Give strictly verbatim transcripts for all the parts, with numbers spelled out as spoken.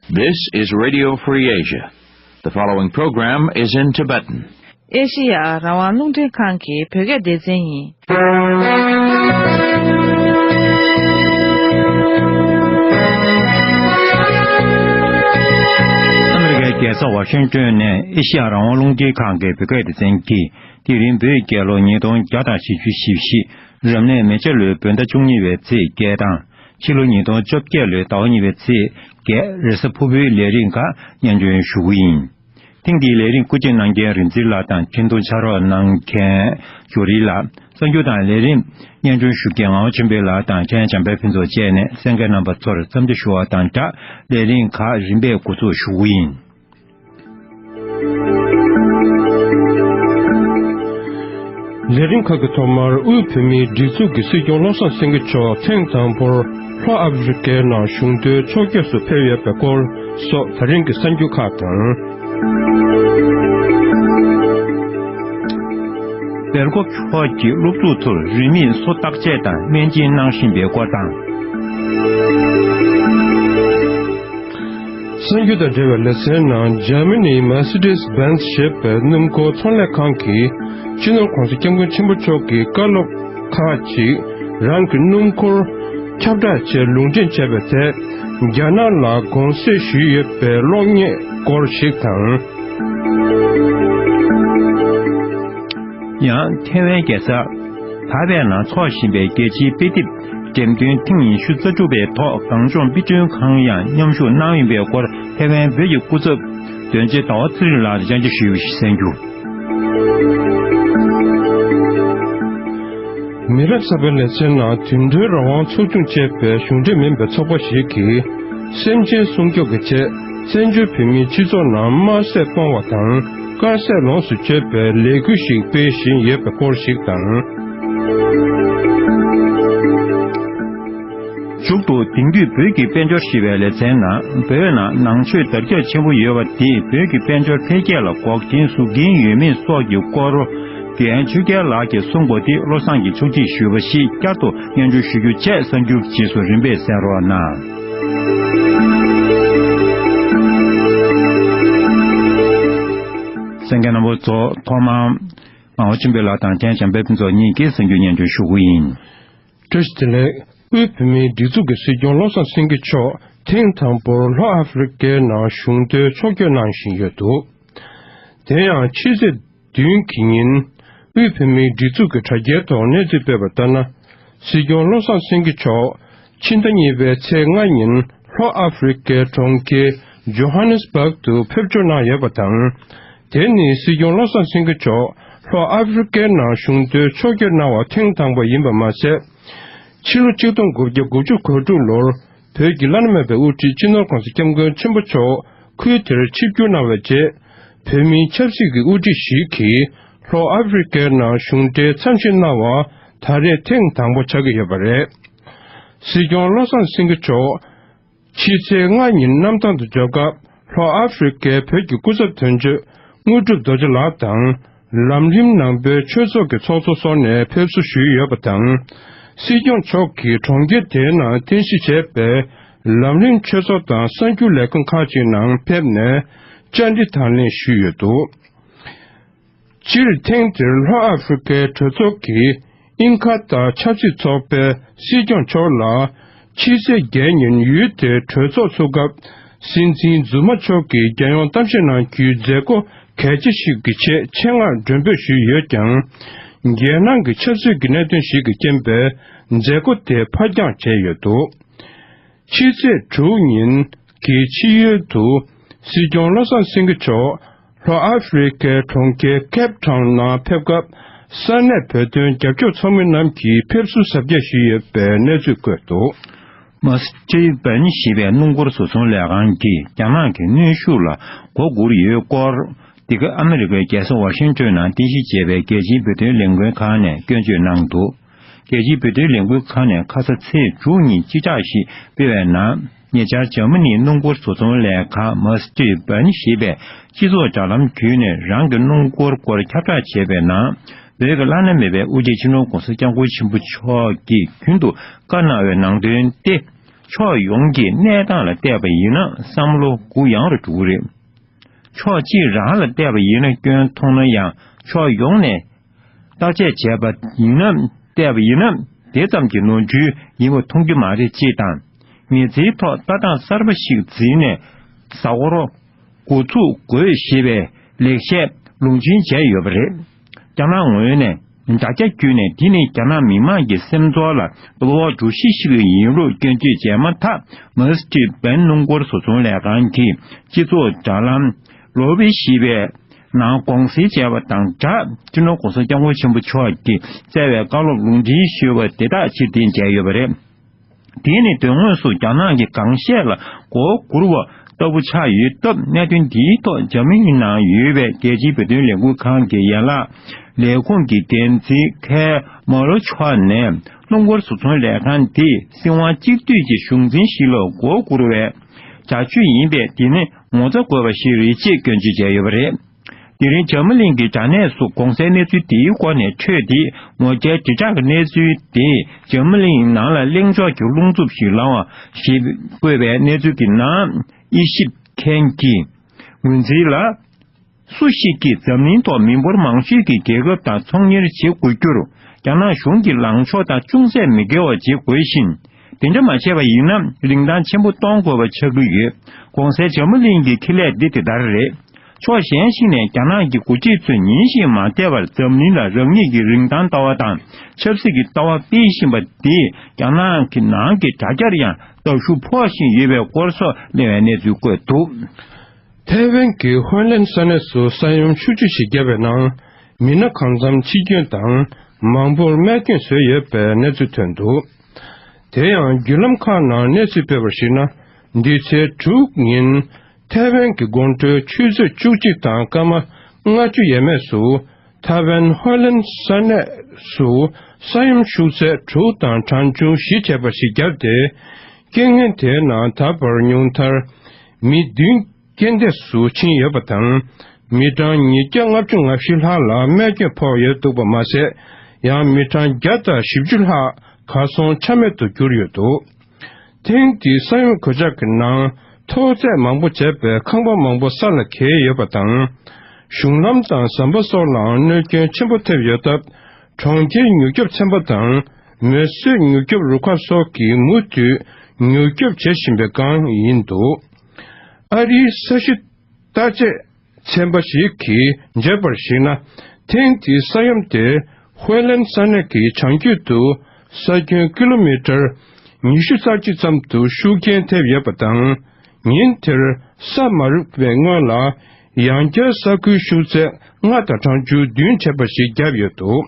This is Radio Free Asia. The following program is in Tibetan. ཨེ་ཤི་ཡ་རང་དབང་རླུང་འཕྲིན་ཁང་གི་བོད་སྐད་སྡེ་ཚན་ཡིན། ཨ་མི་རི་ཀའི་རྒྱལ་ས་ཝ་ཤིང་ཏོན་ནས་ཨེ་ཤི་ཡ་རང་དབང་རླུང་འཕྲིན་ཁང་གི་བོད་སྐད་སྡེ་ཚན་གྱིས། དེ་རིང་བོད་རྒྱལ་ལོ་ཉིས་སྟོང་བརྒྱ་དང་བཞི་བཅུ་ཞེ་བཞི། རབ་གནས་མེ་བྱ་ལོའི་བོད་ཟླ་བཅུ་གཉིས་པའི་ཚེས་བརྒྱད་དང་། ཕྱི་ལོ་ཉིས་སྟོང་བཅོ་བརྒྱད་ལོའི་ཟླ་བ་གཉིས་པའི་ཚེས་བརྒྱད། རེས་གཟའ་ཕུར་བུའི་ལས་རིམ་ཁག་སྙན་སྒྲོན་ཞུ་གི་ཡིན། ཐེངས་འདིའི་ལས་རིམ་བཀོད་སྒྲིག་གནང་མཁན་རིག་འཛིན་ལགས་དང་འཕྲིན་གཏོང་ཕྱག་རོགས་གནང་མཁན་ཇོ་རི་ལགས། གསར་འགྱུར་དང་ལས་རིམ་སྙན་སྒྲོན་ཞུ་མཁན་ངག་དབང་ཆོས་འཕེལ་ལགས་དང་ཁྲེན་བྱམས་པའི་ཕུན་ཚོགས་བཅས་ནས་གསན་མཁན་རྣམ་པ་ཚོར་འཚམས་འདྲི་ཞུ་བ་དང་སྦྲགས། ལས་རིམ་ཁག་རིམ་པས་འགོ་འཛུགས་ཞུ་གི་ཡིན། ལས་རིམ་ཁག་གི་ཐོག་མར་དབུས་བོད་མིའི་སྒྲིག་འཛུགས་ཀྱི་སྲིད་སྐྱོང་བློ་བཟང་སེང་གེ་མཆོག་ཐེངས་དང་པོར་ལྷོ་ཨ་ཧྥེ་རི་ཀའི་ནང་གཞུང་འབྲེལ་ཕྱོགས་བསྐྱོད་སུ་ཕེབས་ཡོད་པའི་སྐོར་སོགས་ད་རིང་གི་གསར་འགྱུར་ཁག་དང་། སྦེལ་ཀོབ་ཕྱོགས་ཀྱི་སློབ་ཕྲུག་ཚོར་རིན་མེད་གསོ་བརྟག་དཔྱད་དང་སྨན་སྦྱིན་གནང་བཞིན་པའི་སྐོར་དང་། གསར་འགྱུར་དང་འབྲེལ་བའི་ལེ་ཚན་ནང་འཇར་མ་ནིའི་Mercedes-Benz་ཞེས་པའི་སྣུམ་འཁོར་ཚོང་ལས་ཁང་གིས་སྤྱི་ནོར་༧གོང་ས་༧སྐྱབས་མགོན་ཆེན་པོ་མཆོག་གི་བཀའ་སློབ་ཁག་ཅིག་རང་གི་སྣུམ་འཁོར་ཁྱབ་བསྒྲགས་ཆེད་ལུང་འདྲེན་བྱས་པའི་ཐད། རྒྱ་ནག་ལ་དགོངས་སེལ་ཞུས་ཡོད་པའི་གློག་བརྙན་སྐོར་ཞིག་དང་། ཡང་། ཐེ་ཝན་རྒྱལ་ས་ཐའེ་པེ་ནང་འཚོགས་བཞིན་པའི་རྒྱལ་སྤྱིའི་དཔེ་དེབ་འགྲེམས་སྟོན་ཐེངས་ཉི་ཤུ་རྩ་དྲུག་པའི་ཐོག་གངས་ལྗོངས་དཔེ་སྐྲུན་ཁང་ཡང་མཉམ་ཞུགས་གནང་ཡོད་པའི་སྐོར། ཐེ་ཝན་བོད་ཀྱི་སྐུ་ཚབ་དོན་གཅོད་ཟླ་བ་ཚེ་རིང་ལགས་ནས་བཅར་འདྲི་ཞུས་པ་ཞིག་གསན་རྒྱུ། མི་རབས་གསར་པའི་ལེ་ཚན་ནང་དུད་འགྲོའི་རང་དབང་ཚོགས་ཆུང་ཅེས་པའི་གཞུང་འབྲེལ་མིན་པའི་ཚོགས་པ་ཞིག་གིས། སེམས་ཅན་སྲུང་སྐྱོབ་ཀྱི་ཆེད། བཙན་བྱོལ་བོད་མིའི་སྤྱི་ཚོགས་ནང་དམར་ཟས་སྤོང་བ་དང་དཀར་ཟས་ལོངས་སུ་སྤྱོད་པའི་ལས་འགུལ་ཞིག་སྤེལ་བཞིན་ཡོད་པའི་སྐོར་ཞིག་དང་། མཇུག་ཏུ་དེང་དུས་བོད་ཀྱི་དཔལ་འབྱོར་ཞེས་པའི་ལེ་ཚན་ནང་། བོད་ནང་ནང་ཆོས་དར་ཁྱབ་ཆེན་པོ་ཡོད་པ་དེས་བོད་ཀྱི་དཔལ་འབྱོར་འཕེལ་རྒྱས་ལ་འགོག་རྐྱེན་བཟོ་གིན་ཡོད་མེད་སོགས་ཀྱི་སྐོར། རྒན་ཆོས་རྒྱལ་ལགས་ཀྱིས་གསུངས་པ་དེ་བློ་བཟང་གིས་ཕྱོགས་སྒྲིག་ཞུས་པ་ཞིག་བསྐྱར་དུ་སྙན་སྒྲོན་ཞུ་རྒྱུ་བཅས། གསར་འགྱུར་རྗེས་སུ་རིམ་པས་གསན་རོགས་གནང་། གསན་མཁན་རྣམ་པ་ཚོ། ཐོག་མར་ངག་དབང་ཆོས་འཕེལ་ལགས་དང་ཁྲེན་བྱམས་པའི་ཕུན་ཚོགས་གཉིས་ཀྱིས་གསར་འགྱུར་སྙན་སྒྲོན་ཞུ་གི་ཡིན། བཀྲ་ཤིས་བདེ་ལེགས། དབུས་བོད་མིའི་སྒྲིག་འཛུགས་ཀྱི་སྲིད་སྐྱོང་བློ་བཟང་སེང་གེ་མཆོག་ཐེངས་དང་པོར་ལྷོ་ཨ་ཧྥེ་རི་ཀའི་ནང་གཞུང་འབྲེལ་ཕྱོགས་བསྐྱོད་གནང་བཞིན་ཡོད་འདུག་དེ་ཡང་ཕྱི་ཚེས་བདུན་གྱི་ཉིན། དབུས་བོད་མིའི་སྒྲིག་འཛུགས་ཀྱི་དྲ་རྒྱའི་ཐོག་གནས་ཚུལ་སྤེལ་བ་ལྟར་ན། སྲིད་སྐྱོང་བློ་བཟང་སེང་གེ་མཆོག་ཕྱི་ཟླ་གཉིས་པའི་ཚེས་ལྔ་ཉིན་ལྷོ་ཨ་ཧྥེ་རི་ཀའི་གྲོང་ཁྱེར་ཇོ་ཧ་ནེ་སི་བྷག་ཏུ་ཕེབས་འབྱོར་གནང་ཡོད་པ་དང་། དེ་ནི་སྲིད་སྐྱོང་བློ་བཟང་སེང་གེ་མཆོག་ལྷོ་ཨ་ཧྥེ་རི་ཀའི་ནང་གཞུང་འབྲེལ་ཕྱོགས་བསྐྱོད་གནང་བ་ཐེངས་དང་པོ་ཡིན་པ་མ་ཟད། ཕྱི་ལོ་ཆིག་སྟོང་དགུ་བརྒྱ་དགུ་བཅུ་གོ་དྲུག་ལོར་བོད་ཀྱི་བླ་ན་མེད་པའི་དབུ་ཁྲིད་སྤྱི་ནོར་༧གོང་ས་༧སྐྱབས་མགོན་ཆེན་པོ་མཆོག་ཁུལ་དེར་ཆིབས་བསྒྱུར་གནང་བའི་རྗེས། བོད་མིའི་ཆབ་སྲིད་ཀྱི་དབུ་ཁྲིད་ཞིག་གིས་ལྷོ་ཨ་ཧྥེ་རི་ཀའི་ནང་གཞུང་འབྲེལ་འཚམས་ཞིབ་གནང་བ་ད་རེས་ཐེངས་དང་པོ་ཆགས་ཀྱི་ཡོད་པ་རེད། སྲིད་སྐྱོང་བློ་བཟང་སེང་གེ་མཆོག་ཕྱི་ཚེས་ལྔ་ཉིན་གནམ་ཐང་དུ་འབྱོར་སྐབས། ལྷོ་ཨ་ཧྥེ་རི་ཀའི་བོད་ཀྱི་སྐུ་ཚབ་དོན་གཅོད་དངོས་གྲུབ་རྡོ་རྗེ་ལགས་དང་། ལམ་རིམ་ནང་པའི་ཆོས་ཚོགས་ཀྱི་ཚོགས་གཙོ་སོགས་ནས་ཕེབས་བསུ་ཞུས་ཡོད་པ་དང་། སྲིད་སྐྱོང་མཆོག་གིས་གྲོང་ཁྱེར་དེའི་ནང་རྟེན་གཞི་བྱས་པའི་ལམ་རིམ་ཆོས་ཚོགས་དང་གསར་འགྱུར་ལས་ཁུངས་ཁག་ཅིག་ནང་ཕེབས་ནས་བཅར་འདྲི་དང་ལེན་ཞུས་ཡོད་འདུག་སྤྱིར་ཐེངས་འདིར་ལྷོ་ཨ་ཧྥེ་རི་ཀའི་གྲོས་ཚོགས་ཀྱི་ཨིན་ཁ་ཏ་ཆབ་སྲིད་ཚོགས་པས་སྲིད་སྐྱོང་མཆོག་ལ། ཕྱི་ཚེས་བརྒྱད་ཉིན་ཡུལ་དེའི་གྲོས་ཚོགས་ཚུགས་སྐབས། སྲིད་འཛིན་ཛུ་མ་མཆོག་གིས་རྒྱལ་ཡོངས་གཏམ་བཤད་གནང་རྒྱུའི་མཛད་སྒོ་གལ་ཆེ་ཞིག་གི་ཆེད་ཆེད་མངགས་མགྲོན་འབོད་ཞུས་ཡོད་ཀྱང་། རྒྱལ་ནང་གི་ཆབ་སྲིད་ཀྱི་གནད་དོན་ཞིག་གི་རྐྱེན་པས། མཛད་སྒོ་དེ་ཕར་འགྱངས་བྱས་ཡོད་འདུག་ཕྱི་ཚེས་དྲུག་ཉིན་གྱི་ཕྱི་ཡུལ་དུ། སྲིད་སྐྱོང་བློ་བཟང་སེང་གེ་མཆོག་ལྷོ་ཨ་ཧྥེ་རི་ཀའི་གྲོང་ཁྱེར་ཀེབ་ཊའུན་ནང་ཕེབས་སྐབས། ས་གནས་བོད་དོན་རྒྱབ་སྐྱོར་ཚོགས་མི་རྣམས་ཀྱིས་ཕེབས་བསུ་གཟབ་རྒྱས་ཞུས་ཡོད་པའི་གནས་ཚུལ་བཀོད་འདུག་མ་སི་ཀྲི་བན་ཞེས་པའི་སྣུམ་འཁོར་བཟོ་ཚོང་ལས་ཁང་གིས་རྒྱ་ནག་གི་གནོན་ཤུགས་ལ་མགོ་སྒུར་ཡོད་སྐོར། འདི་ག་ཨ་མི་རི་ཀའི་རྒྱལ་ས་ཝ་ཤིང་ཏོན་ནང་རྟེན་གཞི་བྱས་པའི་རྒྱལ་སྤྱིའི་བོད་དོན་ལས་འགུལ་ཁང་ནས་སྐྱོན་བརྗོད་གནང་འདུག་རྒྱལ་སྤྱིའི་བོད་དོན་ལས་འགུལ་ཁང་ནས་ཁ་ས་ཚེས་དྲུག་ཉིན་སྤྱི་བསྒྲགས་ཤིག་སྤེལ་བའི་ནང་། ཉེ་ཆར་འཇར་མ་ནིའི་སྣུམ་འཁོར་བཟོ་ཚོང་ལས་ཁང་མ་སི་ཀྲི་བན་ཞེས་པས་སྤྱི་ཚོགས་དྲ་ལམ་བརྒྱུད་ནས་རང་གི་སྣུམ་འཁོར་སྐོར་ཁྱབ་བསྒྲགས་བྱས་པའི་ནང་། བོད་ཀྱི་བླ་ན་མེད་པའི་དབུ་ཁྲིད་སྤྱི་ནོར་༧གོང་ས་༧སྐྱབས་མགོན་ཆེན་པོ་མཆོག་གིས་རྒྱུན་དུ་བཀའ་གནང་བའི་ནང་དོན་ཏེ། ཕྱོགས་ཡོངས་ཀྱི་གནས་སྟངས་ལ་བལྟས་པ་ཡིན་ན་བསམ་བློ་གུ་ཡངས་རུ་འགྲོ་གི་རེད། ཕྱོགས་གཅིག་རང་ལ་བལྟས་པ་ཡིན་ན་སྐྱོན་མཐོང་ན་ཡང་ཕྱོགས་ཡོངས་ནས་བརྟག་དཔྱད་བྱས་པ་ཡིན་ན་བལྟས་པ་ཡིན་ན་དེ་ཙམ་གྱི་ནོར་འཁྲུལ་ཡིན་པ་མཐོང་རྒྱུ་མ་རེད་ཅེས་དང་། མི་ཚེའི་ཐོག་ལྟ་སྟངས་གསར་པ་ཞིག་འཛིན་ནས་གཟའ་འཁོར་འགོ་ཚུགས་དགོས་ཞེས་པའི་ལེགས་བཤད་ལུང་འདྲེན་བྱས་ཡོད་པ་རེད། རྒྱ་ནག་ངོས་ནས་དྲ་རྒྱ་བརྒྱུད་ནས་འདི་ནི་རྒྱ་ནག་མི་མང་གི་སེམས་ཚོར་ལ་གཏོར་བ་འགྲོ་གཞི་ཞིག་ཡིན་ལུགས་སྐྱོན་བརྗོད་བྱས་མ་ཐག་མཱ་སི་ཀྲི་བན་སྣུམ་འཁོར་བཟོ་ཚོང་ལས་ཁང་གི་སྤྱི་ཚོགས་དྲ་ལམ་ལོ་བི་ཞེས་པའི་ནང་དགོངས་སེལ་བྱས་པ་དང་སྦྲགས། སྤྱི་ནོར་༸གོང་ས་༸སྐྱབས་མགོན་ཆེན་པོ་མཆོག་གིས་སྩལ་བའི་བཀའ་སློབ་ལུང་འདྲེན་ཞུས་པ་དེ་དག་ཕྱིར་འཐེན་བྱས་ཡོད་པ་རེད། དེ་ནི་དོན་དངོས་སུ་རྒྱ་ནག་གི་གང་བཤད་ལ་མགོ་སྒུར་བ་ལྟ་བུ་ཆགས་ཡོད་སྟབས། གནད་དོན་འདིའི་ཐོག་འཛམ་གླིང་ནང་ཡོད་པའི་རྒྱལ་སྤྱིའི་བོད་དོན་ལས་འགུལ་ཁང་གི་ཡན་ལག་ལས་ཁུངས་ཀྱི་འགན་འཛིན་ཁལ་མོ་རོ་ཆོག་ནས་སྣུམ་འཁོར་བཟོ་ཚོང་ལས་ཁང་འདིས་སྲིད་དབང་གཅིག་སྡུད་ཀྱི་གཞུང་འཛིན་ཞིག་ལ་མགོ་སྒུར་བའི་བྱ་སྤྱོད་ཡིན་པས། འདི་ནི་ངོ་ཚ་དགོས་པ་ཞིག་རེད་ཅེས་སྐྱོན་བརྗོད་བྱས་ཡོད་པ་རེད། དེ་རིང་འཇར་མ་གླིང་གི་དྲ་གནས་སུ་གོང་གསལ་གནས་ཚུལ་དེའི་སྐོར་ནས་འཕྲོས་ཏེ། ངོ་རྒྱལ་དྲིལ་བསྒྲགས་ཀྱི་གནས་ཚུལ་དེ་འཇར་མ་གླིང་ནང་ལ་གླེང་ཕྱོགས་ཀྱི་རླུང་འཚུབ་ཞིག་ལངས་བ་ཞེས་བཀོད་པའི་གནས་ཚུལ་གྱི་ནང་། དབྱེ་ཞིབ་མཁན་གྱིས་ངོས་འཛིན་ལ། སུ་ཞིག་གིས་འཛམ་གླིང་ཐོག་མི་འབོར་མང་ཤོས་ཀྱི་རྒྱལ་ཁབ་དང་ཚོང་གཉེར་བྱེད་དགོས་རྒྱུར། རྒྱ་ནག་གཞུང་གི་ལངས་ཕྱོགས་དང་ཅུང་ཟད་མི་འགལ་བ་བྱེད་དགོས་ཤིང་། དེ་འདྲ་མ་བྱས་པ་ཡིན་ན་རིན་ཐང་ཆེན་པོ་གཏོང་དགོས་པ་ཆགས་ཀྱི་ཡོད། གོང་གསལ་འཇར་མ་གླིང་གི་ཁེ་ལས་འདི་དེ་ལྟར་རེད། ཕྱོགས་གཞན་ཞིག་ནས་རྒྱ་ནག་གི་འགོ་ཁྲིད་ཚོས་ཉིན་ཞིག་མ་བསྡད་པར་འཛམ་གླིང་ལ་རང་ཉིད་ཀྱི་རིན་ཐང་ལྟ་བ་དང་ཆབ་སྲིད་ཀྱི་ལྟ་བ་སྤེལ་བཞིན་པ་འདིས་རྒྱ་ནག་གི་ནང་གི་དྲ་རྒྱར་ཡང་སྟབས་ཤུགས་ཕོག་བཞིན་ཡོད་པའི་སྐོར་སོགས་གླེང་བའི་གནས་ཚུལ་བཀོད་འདུག། ཐའེ་ཝན་གྱི་ཧོན་ལན་ས་གནས་སུ་ས་ཡོམ་ཤུགས་ཆེ་ཞིག་བརྒྱབ་པའི་ནང་། མི་སྣ་གང་འཚམ་འཆི་སྐྱོན་དང་མང་པོར་རྨས་སྐྱོན་བཟོས་ཡོད་པའི་གནས་ཚུལ་ཐོན་འདུག། དེ་ཡང་བརྒྱུད་ལམ་ཁག་ནང་གནས་ཚུལ་སྤེལ་བར་གཞིགས་ན། འདི་ཚེས་དྲུག་ཉིན་ཐའེ་ཝན་གྱི་དགོང་དྲོའི་ཆུ་ཚོད་བཅུ་གཅིག་དང་སྐར་མ་ལྔ་བཅུ་ཡས་མས་སུ། ཐའེ་ཝན་ཧོན་ལན་ས་གནས་སུ་ས་ཡོམ་ཤུགས་ཚད་དྲུག་དང་གྲངས་ཆུང་བཞི་བྱས་པ་ཞིག་བརྒྱབ་སྟེ། རྐྱེན་ངན་དེའི་ནང་ད་བར་ཉུང་མཐར་མི་བདུན་རྐྱེན་འདས་སུ་ཕྱིན་ཡོད་པ་དང་། མི་གྲངས་ཉིས་བརྒྱ་ལྔ་བཅུ་ང་བཞི་ལྷག་ལ་རྨས་སྐྱོན་ཕོག་ཡོད་འདུག་པ་མ་ཟད། ཡང་མི་གྲངས་བརྒྱ་དང་བཞི་བཅུ་ལྷག་གར་སོང་ཆ་མེད་དུ་གྱུར་ཡོད་འདུག། ཐེངས་འདིའི་ས་ཡོམ་གོད་ཆག་གི་ནང་ཐོག་བརྩེགས་མང་པོ་བྱས་པའི་ཁང་པ་མང་པོ་ས་ལ་འགྱེལ་ཡོད་པ་དང་། གཞུང་ལམ་དང་ཟམ་པ་སོགས་ལའང་གནོད་སྐྱོན་ཆེན་པོ་ཐེབས་ཡོད་སྟབས། གྲོང་ཁྱེར་མྱུར་སྐྱོབ་ཚན་པ་དང་མེ་གསོད་མྱུར་སྐྱོབ་རུ་ཁག་སོགས་ཀྱིས་མུ་མཐུད་མྱུར་སྐྱོབ་བྱེད་བཞིན་པའི་སྒང་ཡིན་འདུག། ཨ་རིའི་ས་གཞི་བརྟག་དཔྱད་ཚན་པ་ཞིག་གིས་བརྗོད་པར་གཞིགས་ན། ཐེངས་འདིའི་ས་ཡོམ་དེ་ཧོས་ལན་ས་གནས་ཀྱི་བྱང་རྒྱུད་དུ་ས་ཁྱོན་ཀི་ལོ་མི་ཊར་ཉི་ཤུ་རྩ་གཅིག་ཙམ་དུ་ཤུགས་རྐྱེན་ཐེབས་ཡོད་པ་དང་། ཉིན་དེར་ས་མ་རུབ་པའི་སྔོན་ལ་ཡང་བསྐྱར་ས་ཁུལ་ཤུགས་ཚད་ལྔ་དང་གྲངས་ཆུང་བདུན་བྱས་པ་ཞིག་བརྒྱབ་ཡོད་འདུག།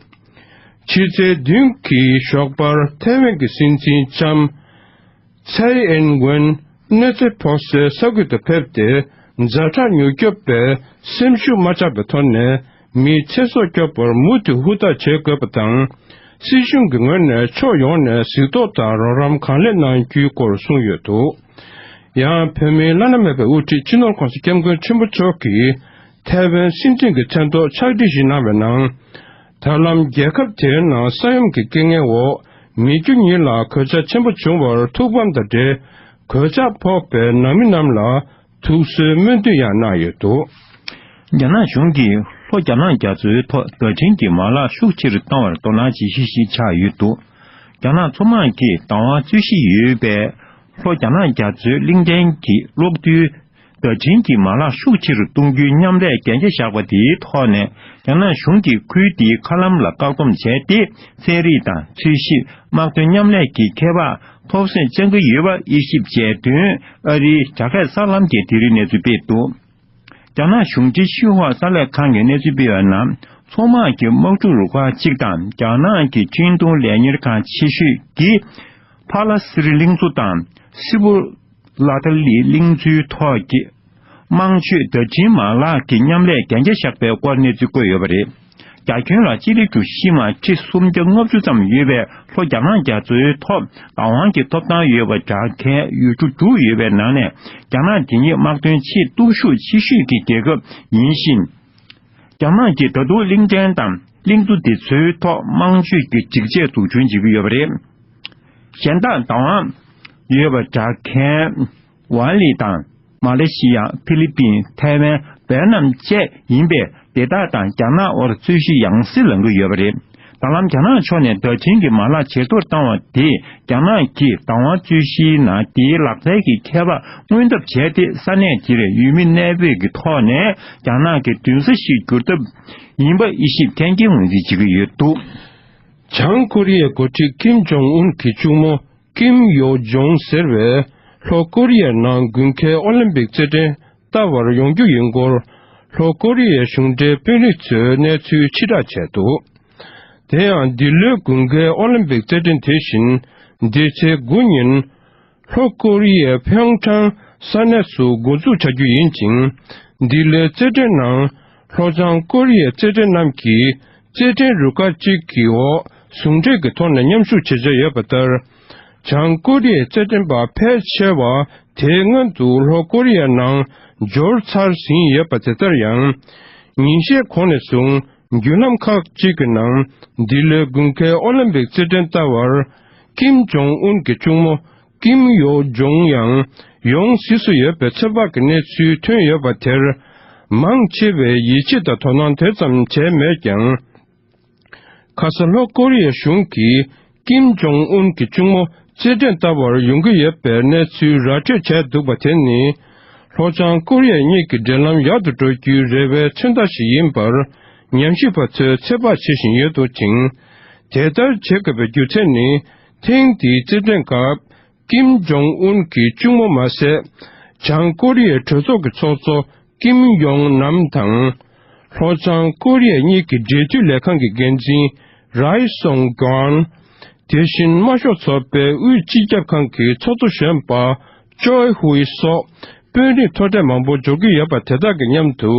ཕྱི་ཚེས་བདུན་གྱི་ཞོགས་པར་ཐའེ་ཝན་གྱི་སྲིད་འཛིན་ལྕམ་ཚའེ་ཨེན་ཝེན་གནོད་འཚེ་ཕོག་སའི་ས་ཁུལ་དུ་ཕེབས་ཏེ། ཛ་དྲག་མྱུར་སྐྱོབ་པས་སེམས་ཤུགས་མ་ཆག་པའི་ཐོག་ནས་མིའི་ཚེ་སྲོག་སྐྱོབ་པར་མུ་མཐུད་ཧུར་ཐག་བྱེད་དགོས་པ་དང་། སྲིད་གཞུང་གི་ངོས་ནས་ཕྱོགས་ཡོངས་ནས་གཟིགས་རྟོག་དང་རོགས་རམ་གང་ལེགས་གནང་རྒྱུའི་སྐོར་གསུངས་ཡོད་འདུག། ཡང་བོད་མིའི་བླ་ན་མེད་པའི་དབུ་ཁྲིད་སྤྱི་ནོར་༸གོང་ས་༸སྐྱབས་མགོན་ཆེན་པོ་མཆོག་གིས་ཐའེ་ཝན་སྲིད་འཛིན་གྱི་མཚན་ཐོག་ཕྱག་བྲིས་ཤིག་གནང་བའི་ནང་། ད་ལམ་རྒྱལ་ཁབ་དེའི་ནང་ས་ཡོམ་གྱི་རྐྱེན་ངན་འོག་མི་རྒྱུ་གཉིས་ལ་གོད་ཆག་ཆེན་པོ་བྱུང་བར་ཐུགས་ཕམ་དང་འབྲེལ། གོད་ཆག་ཕོག་པའི་ནང་མི་རྣམས་ལ་ཐུགས་གསོའི་སྨོན་འདུན་ཡང་གནང་ཡོད་འདུག། རྒྱ་ནག་གཞུང་གིས་ལྷོ་རྒྱ་ནག་རྒྱ་མཚོའི་ཐོག་བརྡ་འཕྲིན་གྱི་མ་ལག་ཤུགས་ཆེ་རུ་གཏོང་བར་དོ་སྣང་བྱེད་གཞི་ཞིག་ཆགས་ཡོད་འདུག། རྒྱ་ནག་མཚོ་དམག་གིས་བདག་དབང་རྩོད་གཞི་ཡོད་པའི་ལྷོ་རྒྱ་ནག་རྒྱ་མཚོའི་གླིང་ཕྲན་གྱི་གློག་རྡུལ་བརྡ་འཕྲིན་གྱི་མ་ལག་ཤུགས་ཆེ་རུ་གཏོང་རྒྱུའི་མཉམ་ལས་གན་རྒྱ་བཞག་པ་དེའི་ཐོག་ནས། རྒྱ་ནག་གཞུང་གིས་ཁུལ་དེའི་མཁའ་ལམ་ལ་བཀག་སྡོམ་བྱས་ཏེ། ཚན་རིག་དང་འཚོལ་ཞིབ། དམག་དོན་མཉམ་ལས་ཀྱི་ཁྱད་འཕགས་ཐོབ་སེམས་བཅངས་ཀྱི་ཡོད་པ་དབྱེ་ཞིབ་བྱས་དོན། ཨ་རིའི་རྒྱ་སྐད་གསར་ལམ་གྱིས་དེ་རིང་གནས་ཚུལ་སྤེལ་འདུག། རྒྱ་ནག་གཞུང་འབྲེལ་ཤིན་ཧྭ་གསར་ལས་ཁང་གིས་གནས་ཚུལ་སྤེལ་བའི་ནང་། མཚོ་དམག་གི་དམག་འཁྲུག་རུ་ཁག་གཅིག་དང་། རྒྱ་ནག་གི་འཕྲིན་གཏོང་ལས་གཉེར་ཁང་ཆེ་ཤོས་ཀྱིས་ཕ་ལ་སི་རི་གླིང་མཚོ་དང་སི་པོ་ལ་ཐ་ལི་གླིང་མཚོའི་ཐོག་གི་དམངས་སྤྱོད་བརྡ་འཕྲིན་མ་ལག་གི་མཉམ་ལས་གན་རྒྱ་བཞག་པའི་སྐོར་གནས་ཚུལ་བཀོད་ཡོད་པ་རེད། རྒྱ་ཁྱོན་ལ་སྤྱི་ལེ་གྲུ་བཞི་མ་ཁྲི་སུམ་བརྒྱ་ལྔ་བཅུ་ཙམ་ཡོད་པའི་ལྷོ་རྒྱ་ནག་རྒྱ་མཚོའི་ཐོག་བདག་དབང་གི་ཐོབ་ཐང་ཡོད་པ་སྦྲགས་མཁན་ཡུལ་གྲུ་དྲུག་ཡོད་པའི་ནང་ནས། རྒྱ་ནག་དེ་ཉིད་དམག་དོན་ཆེས་སྟོབས་ཤུགས་ཆེ་ཤོས་ཀྱི་རྒྱལ་ཁབ་ཡིན་ཞིང་། རྒྱ་ནག་གིས་ད་དུང་གླིང་ཕྲན་དང་གླིང་མཚོ་དེ་ཚོའི་ཐོག་དམངས་སྤྱོད་ཀྱི་སྒྲིག་ཆས་འཛུགས་སྐྲུན་བྱེད་ཀྱི་ཡོད་པ་རེད། གཞན་དག་བདག་དབང་ ཡོད་པ་སྦྲགས་མཁན་ཝཱ་ལི་དང་། མ་ལེ་ཤི་ཡ། ཧྥི་ལི་པིན། ཐའེ་ཝན། ཝེ་ནམ་བཅས་ཡིན་པས། དེ་དག་དང་རྒྱ་ནག་དབར་རྩོད་གཞི་ཡང་སེ་ལངས་ཀྱི་ཡོད་པ་རེད། ད་ལམ་རྒྱ་ནག་ཕྱོགས་ནས་བརྡ་འཕྲིན་གྱི་མ་ལག་ཇེ་མཐོར་བཏང་བ་དེས། རྒྱ་ནག་གིས་བདག་དབང་རྩོད་གཞིའི་ནང་དེའི་ལག་རྩལ་གྱི་ཁྱད་པར་མངོན་ཐབས་བྱས་ཏེ། ས་གནས་དེར་ཡུལ་མི་གནས་སྤོས་ཀྱི་ཐོག་ནས་རྒྱ་ནག་གི་མདུན་ས་ཞིག་བསྒྱུར་ཐབས་ཡིན་པ་དབྱེ་ཞིབ་མཁན་གྱིས་ངོས་འཛིན་བྱེད་ཀྱི་ཡོད་འདུག། བྱང་ཀོ་རི་ཡའི་འགོ་ཁྲིད་ཀིམ་ཇོང་ཨུན་གྱི་གཅུང་མོ་ཀིམ་ཡོ་ཇོང་ཟེར་བས། ལྷོ་ཀོ་རི་ཡའི་ནང་དགུན་ཁའི་ཨོ་ལིམ་པིག་རྩེད་འགྲན་ལྟ་བར་ཡོང་རྒྱུ་ཡིན་སྐོར། ལྷོ་ཀོ་རི་ཡའི་གཞུང་འབྲེལ་དཔོན་རིགས་ཚོས་གནས་ཚུལ་ཕྱིར་བསྒྲགས་བྱས་འདུག། དེ་ཡང་འདི་ལོའི་དགུན་ཁའི་ཨོ་ལིམ་པིག་རྩེད་འགྲན་དེ་བཞིན་འདི་ཚེས་དགུ་ཉིན། ལྷོ་ཀོ་རི་ཡའི་ཕིའོང་ཁྲང་ས་གནས་སུ་འགོ་འཛུགས་བྱ་རྒྱུ་ཡིན་ཅིང་། འདི་ལོའི་རྩེད་འགྲན་ནང་ལྷོ་བྱང་ཀོ་རི་ཡའི་རྩེད་འགྲན་རྣམས་ཀྱིས་རྩེད་འགྲན་རུ་ཁག་གཅིག་གི་འོག་ཟུང་འབྲེལ་གྱི་ཐོག་ནས་མཉམ་ཞུགས་བྱེད་འཆར་ཡོད་པ་ལྟར། བྱང་ཀོ་རི་ཡའི་རྩེད་འགྲན་པ་ཕལ་ཆེ་བ་དེའི་སྔོན་དུ་ལྷོ་ཀོ་རི་ཡའི་ནང་འབྱོར་ཚར་ཟིན་ཡོད་པ་དེ་ལྟར་ཡང་། ཉིན་ཤས་གོང་ནས་བཟུང་བརྒྱུད་ལམ་ཁག་ཅིག་གི་ནང་འདི་ལོའི་དགུན་ཁའི་ཨོ་ལིམ་པིག་རྩེད་འགྲན་ལྟ་བར་ཀིམ་ཇོང་ཨུན་གྱི་གཅུང་མོ་ཀིམ་ཡོ་ཇོང་ཡང་ཡོང་གཟིགས་སུ་ཡོད་པའི་ཚོད་དཔག་གི་གནས་ཚུལ་ཐོན་ཡོད་པ་དེར་མང་ཆེ་བས་ཡིད་ཆེས་དང་དོ་སྣང་དེ་ཙམ་བྱས་མེད་ཀྱང་། ཁ་ས་ལྷོ་ཀོ་རི་ཡའི་གཞུང་གིས་ཀིམ་ཇོང་ཨུན་གྱི་གཅུང་མོ་རྩེད་འགྲན་ལྟ་བར་ཡོང་གི་ཡོད་པའི་གནས་ཚུལ་ར་སྤྲོད་བྱས་འདུག་པ་དེ་ནི། ལྷོ་བྱང་ཀོ་རི་ཡ་གཉིས་ཀྱི་འབྲེལ་ལམ་ཡག་ཏུ་འགྲོ་རྒྱུའི་རེ་བའི་མཚོན་རྟགས་ཤིག་ཡིན་པར་ཉམས་ཞིབ་པ་ཚོས་ཚོད་དཔག་བྱེད་བཞིན་ཡོད་འདུག་ཅིང་། དེ་ལྟར་བྱེད་དགོས་པའི་རྒྱུ་མཚན་ནི། ཐེངས་འདིའི་རྩེད་འགྲན་སྐབས་ཀིམ་ཇོང་ཨུན་གྱི་གཅུང་མོ་མ་ཟད། བྱང་ཀོ་རི་ཡའི་གྲོས་ཚོགས་ཀྱི་ཚོགས་གཙོ་ཀིམ་ཡོང་ནམ་དང་། ལྷོ་བྱང་ཀོ་རི་ཡ་གཉིས་ཀྱི་འབྲེལ་མཐུད་ལས་ཁང་གི་འགན་འཛིན་རའི་སོང་གོན། དེ་བཞིན་དམར་ཤོག་ཚོགས་པའི་དབུས་སྤྱི་ཁྱབ་ཁང་གི་ཚོགས་གཙོ་གཞོན་པ་ཅོའི་ཧུའེ་སོགས་དཔོན་རིགས་མཐོ་གྲས་མང་པོ་འབྱོར་གྱི་ཡོད་པ་དེ་དག་གི་མཉམ་དུ།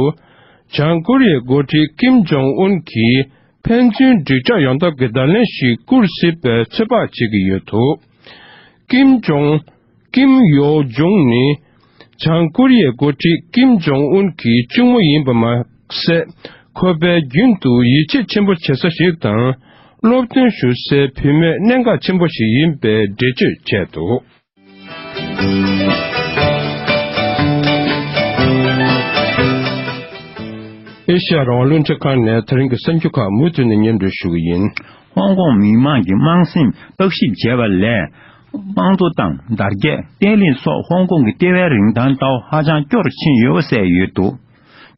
བྱང་ཀོ་རི་ཡའི་འགོ་ཁྲིད་ཀིམ་ཇོང་ཨུན་གྱིས་ཕན་ཚུན་འགྲིག་འཇགས་ཡོང་ཐབས་ཀྱི་བརྡ་ལན་ཞིག་བསྐུར་སྲིད་པའི་ཚོད་དཔག་བྱེད་ཀྱི་ཡོད་འདུག། ཀིམ་ཇོང་། ཀིམ་ཡོ་ཇོང་ནི། བྱང་ཀོ་རི་ཡའི་འགོ་ཁྲིད་ཀིམ་ཇོང་ཨུན་གྱི་གཅུང་མོ་ཡིན་པ་མ་ཟད། ཁོ་པས་རྒྱུན་དུ་ཡིད་ཆེས་ཆེན་པོ་བྱེད་ས་ཞིག་དང་། སློབ་སྟོན་ཞུ་སའི་བུད་མེད་གནད་འགག་ཆེན་པོ་ཞིག་ཡིན་པའི་འགྲེལ་བརྗོད་བྱས་འདུག། ཨེ་ཤ་ཡ་རང་དབང་རླུང་འཕྲིན་ཁང་ནས་ད་རིང་གི་གསར་འགྱུར་ཁག་མུ་མཐུད་ནས་སྙན་སྒྲོན་ཞུ་གི་ཡིན། ཧོང་ཀོང་མི་མང་གི་དམངས་སེམས་བརྟག་ཞིབ་བྱས་པ་ལས། དམངས་གཙོ་དང་དར་རྒྱས་བརྟན་ལྷིང་སོགས་ཧོང་ཀོང་གི་ལྟེ་བའི་རིན་ཐང་ལྟ་བ་ཧ་ཅང་སྐྱོ་རུ་ཕྱིན་ཡོད་པ་གསལ་ཡོད་འདུག།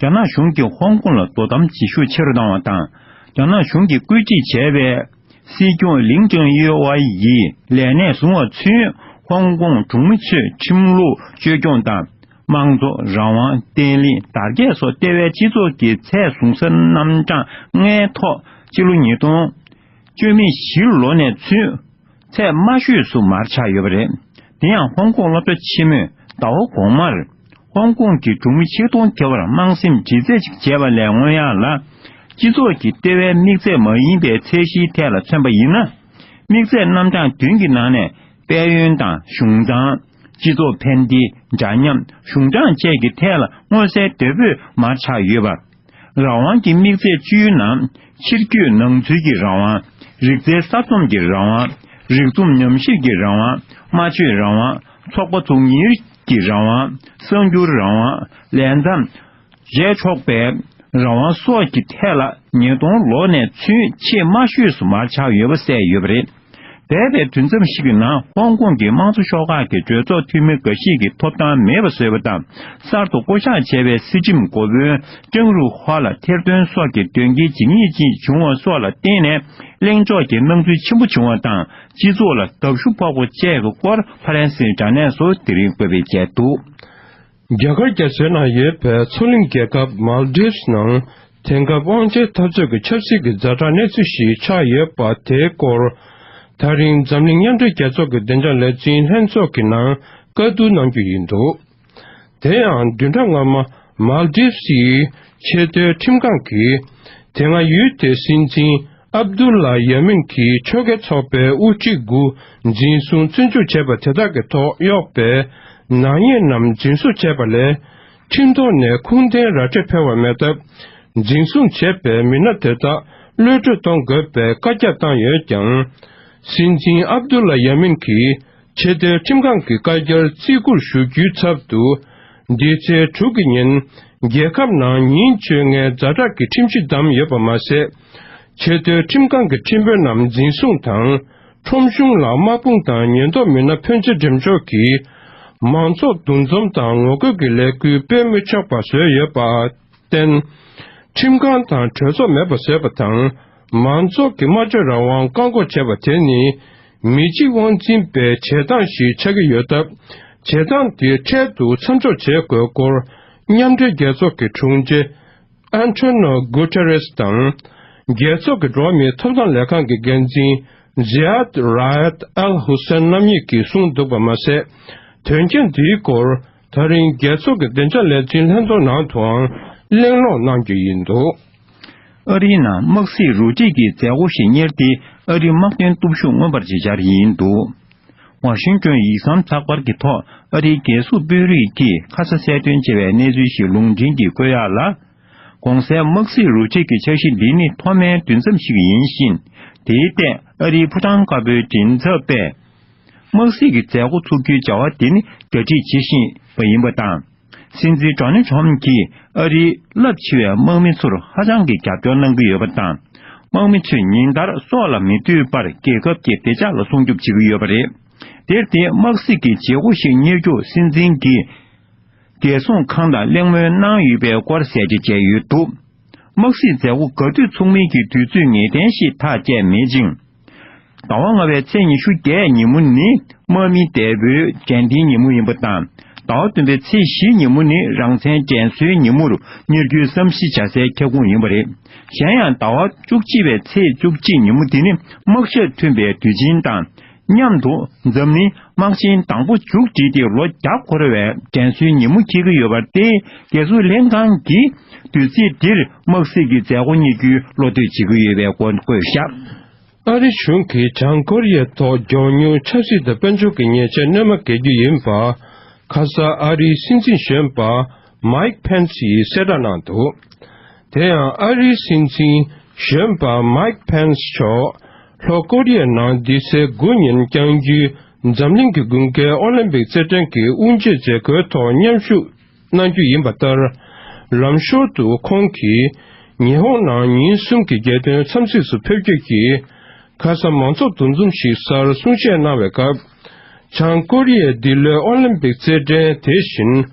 རྒྱ་ནག་གཞུང་གིས་ཧོང་ཀོང་ལ་དོ་དམ་བྱེད་ཤུགས་ཆེ་རུ་བཏང་བ་དང་། རྒྱ་ནག་གཞུང་གིས་བཀོད་སྒྲིག་བྱས་པའི་སྲིད་སྐྱོང་ལིང་ཅང་ཡེ་ཝའི་ཡིས་ལས་གནས་བཟུང་བ་ཚུན་ཧོང་ཀོང་གྲོང་མི་ཚོས་ཁྲིམས་ལུགས་བཅོས་སྐྱོང་དང་། དམངས་གཙོ། རང་དབང་། བརྟན་ལྷིང་། དར་རྒྱས་སོགས་ལྟེ་བའི་སྤྱི་ཚོགས་ཀྱི་ཚད་བཟུང་ས་རྣམ་གྲངས་ལྔའི་ཐོག་ཕྱི་ལོ་ཉིས་སྟོང་བཅུ་མེད་བཞི་ལོ་ནས་ཚུན་ཚད་དམའ་ཤོས་སུ་མར་ཆག་ཡོད་པ་རེད། དེ་ཡང་ཧོང་ཀོང་སློབ་གྲྭ་ཆེན་མོས་ཟླ་བ་གོང་མར་ཧོང་ཀོང་གི་གྲོང་མི་ཆིག་སྟོང་བརྒལ་བར་དམངས་སེམས་དྲི་རྩད་ཅིག་བྱས་པ་ལས། སྔོན་ཡང་ལ་སྤྱི་ཚོགས་ཀྱི་ལྟེ་བའི་དམིགས་ཚད་མ་ཡིན་པའི་ཚད་གཞིའི་ཐད་ལ་མཚོན་པ་ཡིན་ན། དམིགས་ཚད་རྣམ་གྲངས་བདུན་གྱི་ནང་ནས་དཔལ་ཡོན་དང་གཞུང་དང་། སྤྱི་ཚོགས་ཕན་བདེ། འདྲ་མཉམ། གཞུང་དྲང་བཅས་ཀྱི་ཐད་ལ་མངོན་གསལ་དོད་པོས་མར་ཆག་ཡོད་པ། རང་དབང་གི་དམིགས་ཚད་བཅུའི་ནང་ཕྱིར་སྐྱོད་ནང་འཛུལ་གྱི་རང་དབང་། རིག་རྩལ་གསར་རྩོམ་གྱི་རང་དབང་། རིག་རྩོམ་ཉམས་ཞིབ་ཀྱི་རང་དབང་། སྨྲ་བརྗོད་རང་དབང་། ཚོགས་པ་འཛུགས་གཉེར་གྱི་རང་དབང་། གསར་འགྱུར་རང་དབང་། ལས་མཚམས། བརྗེ་ཆོག་པའི་རང་དབང་སོགས་ཀྱི་ཐད་ལ་ཉིས་སྟོང་ལོ་ནས་ཚུན་ཆེས་དམའ་ཤོས་སུ་མར་ཆག་ཡོད་པ་གསལ་ཡོད་པ་རེད། འདས་པའི་དུས་མཚམས་ཤིག་གི་ནང་ཧོང་ཀོང་གི་དམངས་གཙོ་ཤོག་ཁག་གི་གྲོས་ཚོགས་འཐུས་མི་འགའ་ཞིག་གིས་ཐོབ་ཐང་མེད་པ་བཟོས་པ་དང་། གསར་དུ་བསྐོ་གཞག་བྱས་པའི་སྲིད་ཁྲིམས་འགོ་དཔོན་ཀྲང་རུའུ་ཧྭ་ལ་ཐེར་འདོན་སོགས་ཀྱི་དོན་རྐྱེན་ཇི་སྙེད་ཅིག་བྱུང་བ་སོགས་ལ་བརྟེན་ནས། གླེང་ཕྱོགས་ཀྱི་སྣང་ཚུལ་ཆེན་པོ་བྱུང་བ་དང་། སྤྱི་ཚོགས་ལ་འདབ་ཤུ་ཕོག་པ་བཅས་ཀྱི་སྐོར་ཕ་རན་སིའི་དྲ་གནས་སུ་དེ་རིང་འགོད་སྤེལ་བྱས་འདུག། རྒྱ་གར་རྒྱ་མཚོའི་ནང་ཡོད་པའི་མཚོ་གླིང་རྒྱལ་ཁབ་མཱལ་ཌིབ་སི་ནང་དེང་སྐབས་དབང་ཆའི་འཐབ་རྩོད་ཀྱི་ཆབ་སྲིད་ཀྱི་ཛ་དྲག་གནས་ཚུལ་ཞིག་ཆགས་ཡོད་པ་དེའི་སྐོར། ད་རིང་འཛམ་གླིང་མཉམ་འབྲེལ་རྒྱལ་ཚོགས་ཀྱི་བདེ་འཇགས་ལས་འཛིན་ལྷན་ཚོགས་ཀྱི་ནང་བཀའ་བསྡུར་གནང་རྒྱུ་ཡིན་འདུག། དེ་ཡང་བདུན་ཕྲག་སྔ་མ་མཱལ་ཌིབ་སི་ཡི་ཆེས་མཐོའི་ཁྲིམས་ཁང་གིས་དེ་སྔ་ཡུལ་དེའི་སྲིད་འཛིན་ཨབ་དུ་ལ་ཡ་མིན་གྱིས་ཆོལ་ཁའི་ཚོགས་པའི་དབུ་ཁྲིད་དགུ་འཛིན་བཟུང་བཙོན་འཇུག་བྱས་པ་དེ་དག་གི་ཐོག་གཡོགས་པའི་ནག་ཉེས་རྣམས་འཛིན་བཟུང་བྱས་པ་ལས། ཁྲིམས་ཐོག་ནས་ཁུངས་ལྡན་ར་སྤྲོད་ཕུལ་བ་མེད་སྟབས། འཛིན་བཟུང་བྱས་པའི་མི་སྣ་དེ་དག་གློད་བཀྲོལ་གཏོང་དགོས་པའི་བཀའ་རྒྱ་བཏང་ཡོད་ཀྱང་། སྲིད་འཛིན་ཨབ་དུ་ལ་ཡ་མིན་གྱིས་ ཆེས་མཐོའི་ཁྲིམས་ཁང་གི་བཀའ་རྒྱར་བརྩི་བཀུར་ཞུ་རྒྱུའི་ཚབ་ཏུ། འདི་ཚེས་དྲུག་གི་ཉིན། རྒྱལ་ཁབ་ནང་ཉིན་བཅོ་ལྔའི་ཛ་དྲག་གི་ཁྲིམས་གཞི་བསྡམས་ཡོད་པ་མ་ཟད། ཆེས་མཐོའི་ཁྲིམས་ཁང་གི་ཁྲིམས་དཔོན་རྣམས་འཛིན་བཟུང་དང་། ཁྲོམ་གཞུང་ལ་དམག་དཔུང་དང་ཉེན་རྟོག་མི་སྣ་ཕོན་ཆེ་འགྲེམས་འཇོག་གིས། མང་ཚོགས་འདུ་འཛོམས་དང་ངོ་རྒོལ་གྱི་ལས་འགུལ་སྤེལ་མི་ཆོག་པ་བཟོས་ཡོད་པར་བརྟེན། ཁྲིམས་ཁང་དང་གྲོས་ཚོགས་མེད་པ་བཟོས་པ་དང་། མང་ཚོགས་ཀྱི་སྨྲ་བརྗོད་རང་དབང་བཀག་འགོག་བྱས་པ་དེ་ནི། མི་གཅིག་དབང་འཛིན་པའི་བྱེད་སྟངས་ཤིག་ཆགས་ཀྱི་ཡོད་སྟབས། བྱེད་སྟངས་དེ་འཕྲལ་དུ་མཚམས་འཇོག་བྱེད་དགོས་སྐོར། མཉམ་འབྲེལ་རྒྱལ་ཚོགས་ཀྱི་དྲུང་ཆེ། ཨན་ཐོ་ནོ་གུ་ཏེ་རེས་དང་། རྒྱལ་ཚོགས་ཀྱི་འགྲོ་བ་མིའི་ཐོབ་ཐང་ལས་ཁང་གི་འགན་འཛིན། ཛི་ཡཱད་ར་ཡད་ཨལ་ཧུ་སན་རྣམ་གཉིས་ཀྱིས་གསུངས་འདུག་པ་མ་ཟད། དོན་རྐྱེན་འདིའི་སྐོར། ད་རིང་རྒྱལ་ཚོགས་ཀྱི་བདེ་འཇགས་ལས་འཛིན་ལྷན་ཚོགས་ནང་དུའང་གླེང་སློང་གནང་རྒྱུ་ཡིན་འདུག། ཨ་རིའི་ནང་དམག་སྲིད་རུ་སྒྲིག་གི་མཛད་སྒོ་ཞིག་གཉེར་ཏེ། ཨ་རིའི་དམག་དོན་སྟོབས་ཤུགས་མངོན་པར་བྱེད་འཆར་ཡིན་འདུག། ཝ་ཤིང་ཏོན་ཡིག་ཚང་ཚགས་པར་གྱི་ཐོག་ཨ་རིའི་རྒྱལ་སྲུང་དཔོན་རིགས་ཀྱིས་ཁ་ས་གསལ་སྟོན་བྱས་པའི་གནས་ཚུལ་ཞིག་ལུང་འདྲེན་གྱིས་བཀོད་ཡག་ལ། གོང་གསལ་དམག་སྲིད་རུ་སྒྲིག་གི་འཆར་གཞི་འདི་ནི་མཐོ་དམན་དུས་མཚམས་ཤིག་ཡིན་ཞིང་། དེའི་ཐད་ཨ་རིའི་ཕོ་བྲང་དཀར་པོའི་མགྲིན་ཚབ་པས། དམག་སྲིད་ཀྱི་མཛད་སྒོ་ཚུགས་རྒྱུའི་བྱ་བ་དེ་ནི་གྲ་སྒྲིག་བྱེད་བཞིན་པ་ཡིན་པ་དང་། སྲིད་འཛིན་ཌོ་ནལ་ཊམ་གྱིས་ཨ་རིའི་རླབས་ཆེ་བའི་དམག་མི་ཚོར་ཧ་ཅང་གི་རྒྱབ་སྐྱོར་གནང་གི་ཡོད་པ་དང་། དམག་མི་ཚོས་ཉིན་ལྟར་སྲོག་ལ་མི་ལྟོས་པར་རྒྱལ་ཁབ་ཀྱི་བདེ་འཇགས་ལ་སྲུང་སྐྱོབ་བྱེད་ཀྱི་ཡོད་པ་རེད། དེར་བརྟེན་དམག་སྲིད་ཀྱི་བྱེད་སྒོ་ཞིག་གཉེར་རྒྱུར་སྲིད་འཛིན་གྱིས་རྒྱལ་སྲུང་ཁང་དང་གླེང་མོལ་གནང་ཡོད་པའི་སྐོར་གསལ་བརྗོད་བྱས་ཡོད་འདུག། དམག་སྲིད་མཛད་སྒོ་ག་དུས་ཚུགས་མིན་གྱི་དུས་ཚོད་ངེས་གཏན་ཞིག་ཐག་བཅད་མེད་ཅིང་། ཟླ་བ་ལྔ་པའི་ཚེས་ཉི་ཤུ་བརྒྱད་ཉིན་མོ་ནི་དམག་མི་འདས་པོའི་དྲན་རྟེན་ཉིན་མོ་ཡིན་པ་དང་། ཟླ་བ་བདུན་པའི་ཚེས་བཞི་ཉིན་མོ་ནི་རང་བཙན་དྲན་གསོའི་ཉིན་མོར་གཉེར་རྒྱུའི་བསམ་གཞིག་བྱ་སའི་ཁྱབ་ཁོངས་ཡིན་པ་རེད། གཞན་ཡང་ཟླ་བ་བཅུ་གཅིག་པའི་ཚེས་བཅུ་གཅིག་ཉིན་མོ་འདི་ནི་དམག་ཞབས་མཐུན་པའི་དུས་ཆེན་དང་། མཉམ་དུ་འཛམ་གླིང་དམག་ཆེན་དང་པོ་མཇུག་བསྒྲིལ་ཏེ་ལོ་བརྒྱ་འཁོར་བའི་དྲན་གསོའི་ཉིན་མོ་འཁེལ་གྱི་ཡོད་པར་བརྟེན། རྒྱལ་སྲུང་ལྷན་ཁང་གིས་དུས་ཚིགས་འདིར་དམག་སྲིད་ཀྱི་མཛད་སྒོ་གཉེར་རྒྱུའི་བློ་འདོད་བྱེད་ཀྱི་ཡོད་པའི་སྐོར་བཀོད་བཞག། ཨ་རི་གཞུང་གིས་བྱང་ཀོ་རི་ཡའི་ཐོག་མགྱོགས་མྱུར་ཆབ་སྲིད་དང་དཔལ་འབྱོར་གྱི་ཉེས་ཆད་སྣོན་མ་འགེལ་རྒྱུ་ཡིན་པ། ཁ་ས་ཨ་རིའི་སྲིད་འཛིན་གཞོན་པ་མཱིག་ཕེན་སི་ཡིས་གསལ་བསྒྲགས་གནང་འདུག། དེ་ཡང་ཨ་རིའི་སྲིད་འཛིན་གཞོན་པ་མཱིག་ཕེན་སི་མཆོག་ལྷོ་ཀོ་རི་ཡའི་ནང་འདི་ཚེས་དགུ་ཉིན་བསྐྱང་རྒྱུའི་འཛམ་གླིང་གི་དགུན་ཁའི་ཨོ་ལིམ་པིག་རྩེད་འགྲན་གྱི་དབུ་འབྱེད་མཛད་སྒོའི་ཐོག་མཉམ་ཞུགས་གནང་རྒྱུ་ཡིན་པ་ལྟར། ལམ་ཞོར་དུ་ཁོང་གིས་ཉི་ཧོང་ནང་ཉིན་གསུམ་གྱི་རྒྱལ་དོན་འཚམས་གཟིགས་སུ་ཕེབས་རྒྱུ་གྱིས། ཁ་སང་མང་ཚོགས་འདུ་འཛོམས་ཤིག་སར་གསུང་བཤད་གནང་བའི་སྐབས། བྱང་ཀོ་རི་ཡས་འདི་ལོའི་ཨོ་ལིམ་པིག་རྩེད་འགྲན་དེ་བཞིན།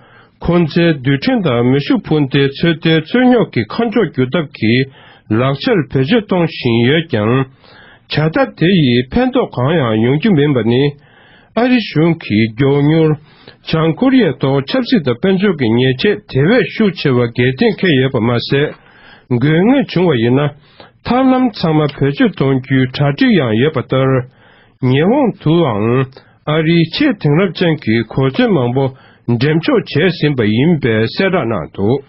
ཁོང་ཚོའི་རྡུལ་ཕྲན་དང་མེ་ཤུགས་འཕུར་མདེལ་ཚོད་ལྟའི་རྩོད་རྙོག་གི་ཁ་ཕྱོགས་བསྒྱུར་ཐབས་ཀྱི་ལག་ཆར་བེད་སྤྱོད་གཏོང་བཞིན་ཡོད་ཀྱང་། བྱ་ཐབས་དེ་ཡིས་ཕན་ཐོགས་གང་ཡང་ཡོང་རྒྱུ་མིན་པ་ནི། ཨ་རི་གཞུང་གིས་མགྱོགས་མྱུར་བྱང་ཀོ་རི་ཡའི་ཐོག་ཆབ་སྲིད་དང་དཔལ་འབྱོར་གྱི་ཉེས་ཆད་དེ་བས་ཤུགས་ཆེ་བ་འགེལ་གཏན་འཁེལ་ཡོད་པ་མ་ཟད། དགོས་ངེས་བྱུང་བ་ཡིན་ན། ཐབས་ལམ་ཚང་མ་བེད་སྤྱོད་གཏོང་རྒྱུའི་གྲ་སྒྲིག་ཡང་ཡོད་པ་ལྟར། ཉི་ཧོང་དུའང་ཨ་རིའི་ཆེས་དེང་རབས་ཅན་གྱི་གོ་མཚོན་མང་པོ་འགྲེམས་འཇོག་བྱས་ཟིན་པ་ཡིན་པའི་གསལ་བསྒྲགས་གནང་འདུག།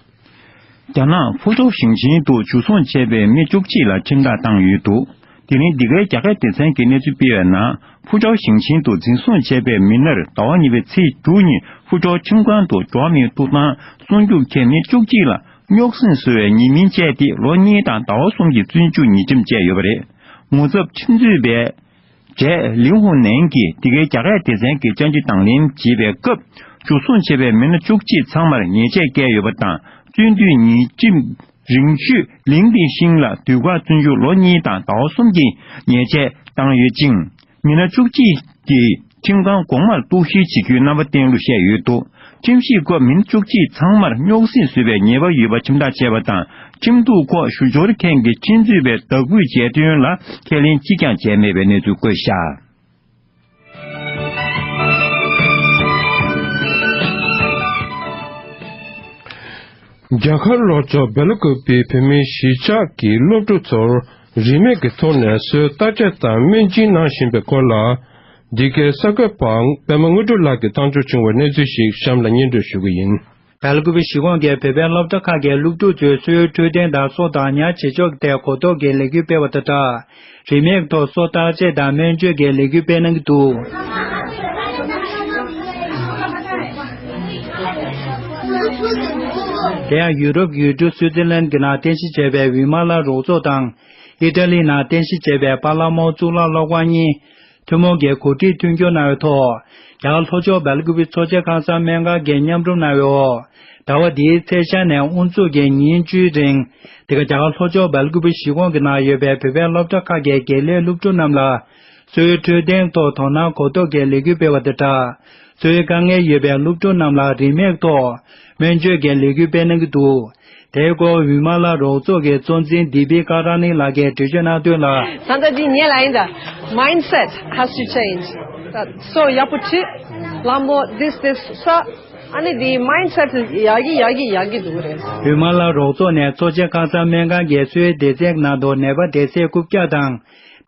རྒྱ་ནག་ཧྥུ་ཅོའུ་ཞིང་ཆེན་དུ་འཇུ་བཟུང་བྱས་པའི་མི་བཅུ་གཅིག་ལ་ཁྲིམས་ཐག་བཏང་ཡོད་འདུག། དེ་རིང་འདི་གའི་རྒྱ་སྐད་སྡེ་ཚན་གྱིས་གནས་ཚུལ་སྤེལ་བའི་ནང་། ཧྥུ་ཅོའུ་ཞིང་ཆེན་དུ་འཛིན་བཟུང་བྱས་པའི་མི་སྣར་ཟླ་བ་གཉིས་པའི་ཚེས་དྲུག་ཉིན་ཧྥུ་ཅོའུ་ཁྲིམས་ཁང་དུ་འགྲོ་བ་མིའི་ཐོབ་ཐང་སྲུང་སྐྱོབ་མཁན་མི་བཅུ་གཅིག་ལ་རྙོག་ཟིང་བཟོ་བའི་ཉེས་མིང་བཅས་ཏེ་ལོ་གཉིས་དང་ཟླ་བ་གསུམ་གྱི་བཙོན་འཇུག་ཉེས་ཁྲིམས་བཅས་ཡོད་པ་རེད། ངོ་ཚབ་ཁྲིམས་རྩོད་པས། གྲས་ལིའུ་ཧུ་ནན་གྱིས་འདི་གའི་རྒྱ་སྐད་སྡེ་ཚན་གྱི་བཅར་འདྲི་དང་ལེན་བྱེད་པའི་སྐབས། འཇུ་བཟུང་བྱས་པའི་མི་སྣ་བཅུ་གཅིག་ཚང་མར་ཉེས་ཆད་བཀལ་ཡོད་པ་དང་། བཙོན་དུས་ཉེས་ཁྲིམས་རིང་ཤོས་ལིང་ཏིང་ཤིང་ལ་དུས་བཀག་བཙོན་འཇུག་ལོ་གཉིས་དང་ཟླ་བ་གསུམ་གྱི་ཉེས་ཆད་བཏང་ཡོད་ཅིང་། མི་སྣ་བཅུ་གཅིག་གིས་ཁྲིམས་ཁང་གོང་མར་གཏུག་བཤེར་བྱེད་རྒྱུའི་རྣམ་པ་བསྟན་ལུགས་བཤད་ཡོད་འདུག། ཁྲིམས་ཞིབ་སྐབས་མི་སྣ་བཅུ་གཅིག་ཚང་མར་རྙོག་ཟིང་བཟོས་པའི་ཉེས་པ་ཡོད་པ་ཁྲིམས་ཐག་བཅད་པ་དང་། ཁྲིམས་གཏུག་ཁོག་ཞུ་སྦྱོར་མཁན་གྱི་ཁྲིམས་རྩོད་པས་བདག་སྐུལ་བྱས་དོན་ལ་ཁས་ལེན་གཅིག་ཀྱང་བྱས་མེད་པའི་གནས་ཚུལ་བཀོད་བཞག། རྒྱ་གར་ལྷོ་ཕྱོགས་སྦེལ་ཀོབ་པའི་བོད་མིའི་གཞིས་ཆགས་ཀྱི་སློབ་ཕྲུག་ཚོར་རིན་མེད་ཀྱི་ཐོག་ནས་གསོས་བརྟག་དཔྱད་དང་སྨན་སྦྱིན་གནང་བཞིན་པའི་སྐོར་ལ། འདི་གའི་གསར་འགོད་པ་པད་མ་དངོས་གྲུབ་ལགས་ཀྱིས་བཏང་འབྱོར་བྱུང་བའི་གནས་ཚུལ་ཞིག་གཤམ་ལ་སྙན་སྒྲོན་ཞུ་གི་ཡིན། སྦེལ་ཀོབ་གཞིས་ཁོངས་ཀྱི་བོད་པའི་སློབ་གྲྭ་ཁག་གི་སློབ་ཕྲུག་ཚོས་གསོ་བའི་འཕྲོད་བསྟེན་དང་སྲོག་དང་ཉ་བྱེད་ཕྱོགས་ཀྱི་ཐད་གོ་རྟོགས་ཀྱི་ལས་འགུལ་སྤེལ་བ་དང་སྦྲགས། རིན་མེད་ཐོག་གསོ་བརྟག་དཔྱད་དང་སྨན་བཅོས་ཀྱི་ལས་འགུལ་སྤེལ་གནང་གི་འདུག། དེ་ཡང་ཡུ་རོབ་ཡུལ་གྲུ་སུའུ་ཙེར་ལན་གྱི་ནང་རྟེན་གཞི་བྱས་པའི་ཝི་མ་ལ་རོགས་ཚོགས་དང་། ཨི་ཏ་ལིའི་ནང་རྟེན་གཞི་བྱས་པའི་པཱ་ལགས་མའོ་གཙུག་ལག་སློབ་ཁང་གཉིས། ཐུན་མོང་གི་གོ་སྒྲིག་མཐུན་འགྱུར་གནང་བའི་ཐོག་རྒྱ་གར་ལྷོ་ཕྱོགས་སྦེལ་ཀུ་པེ་མཚོ་ཆེན་ཁང་གསར་སྨན་ཁང་གིས་མཉམ་རུབ་གནང་བའི་འོག་ཟླ་བ་འདིའི་ཚེས་ཤར་ནས་དབུ་འཛུགས་ཀྱིས་ཉིན་བཅུའི་རིང་འདི་ག་རྒྱ་གར་ལྷོ་ཕྱོགས་སྦེལ་ཀུ་པེ་གཞིས་ཁོངས་ཀྱི་ནང་ཡོད་པའི་བོད་པའི་སློབ་གྲྭ་ཁག་གི་དགེ་ལས་སློབ་ཕྲུག་རྣམས་ལ་གསོ་བའི་འཕྲོད་བསྟེན་ཐོག་དོ་སྣང་གོ་རྟོགས་ཀྱི་ལས་འགུལ་སྤེལ་བ་དང་སྦྲགས། གསོ་བའི་དཀའ་ངལ་ཡོད་པའི་སློབ་ཕྲུག་རྣམས་ལ་རིན་མེད་ཐོག་སྨན་བཅོས་ཀྱི་ལས་འགུལ་སྤེལ་གནང་གི་འདུག་དེའི་སྐོར་ཝི་མ་ལ་རོགས་ཚོགས་ཀྱི་གཙོ་འཛིན་དི་པི་ཀ་ར་ནི་ལགས་ཀྱིས་འགྲེལ་བརྗོད་གནང་དོན་ལ། ད་ལྟ་འདི་ཉལ་ལ་ཡིན་ད། Mindset has to change. ད་སོ་ཡག་པོ་ཁྲིད། ལམ་པོ་this this ས། ཨ་ནི་འདི་mindset ཡག་གི་ཡག་གི་ཡག་གི་འདུག་རེད། ཝི་མ་ལ་རོགས་ཚོགས་ནས་མཚོ་ཆེན་ཁང་གསར་སྨན་ཁང་གི་གསོ་བའི་སྡེ་ཚན་ནང་དུ་ནད་པ་སྡེ་ཚན་རྐུབ་བཀྱག་དང་།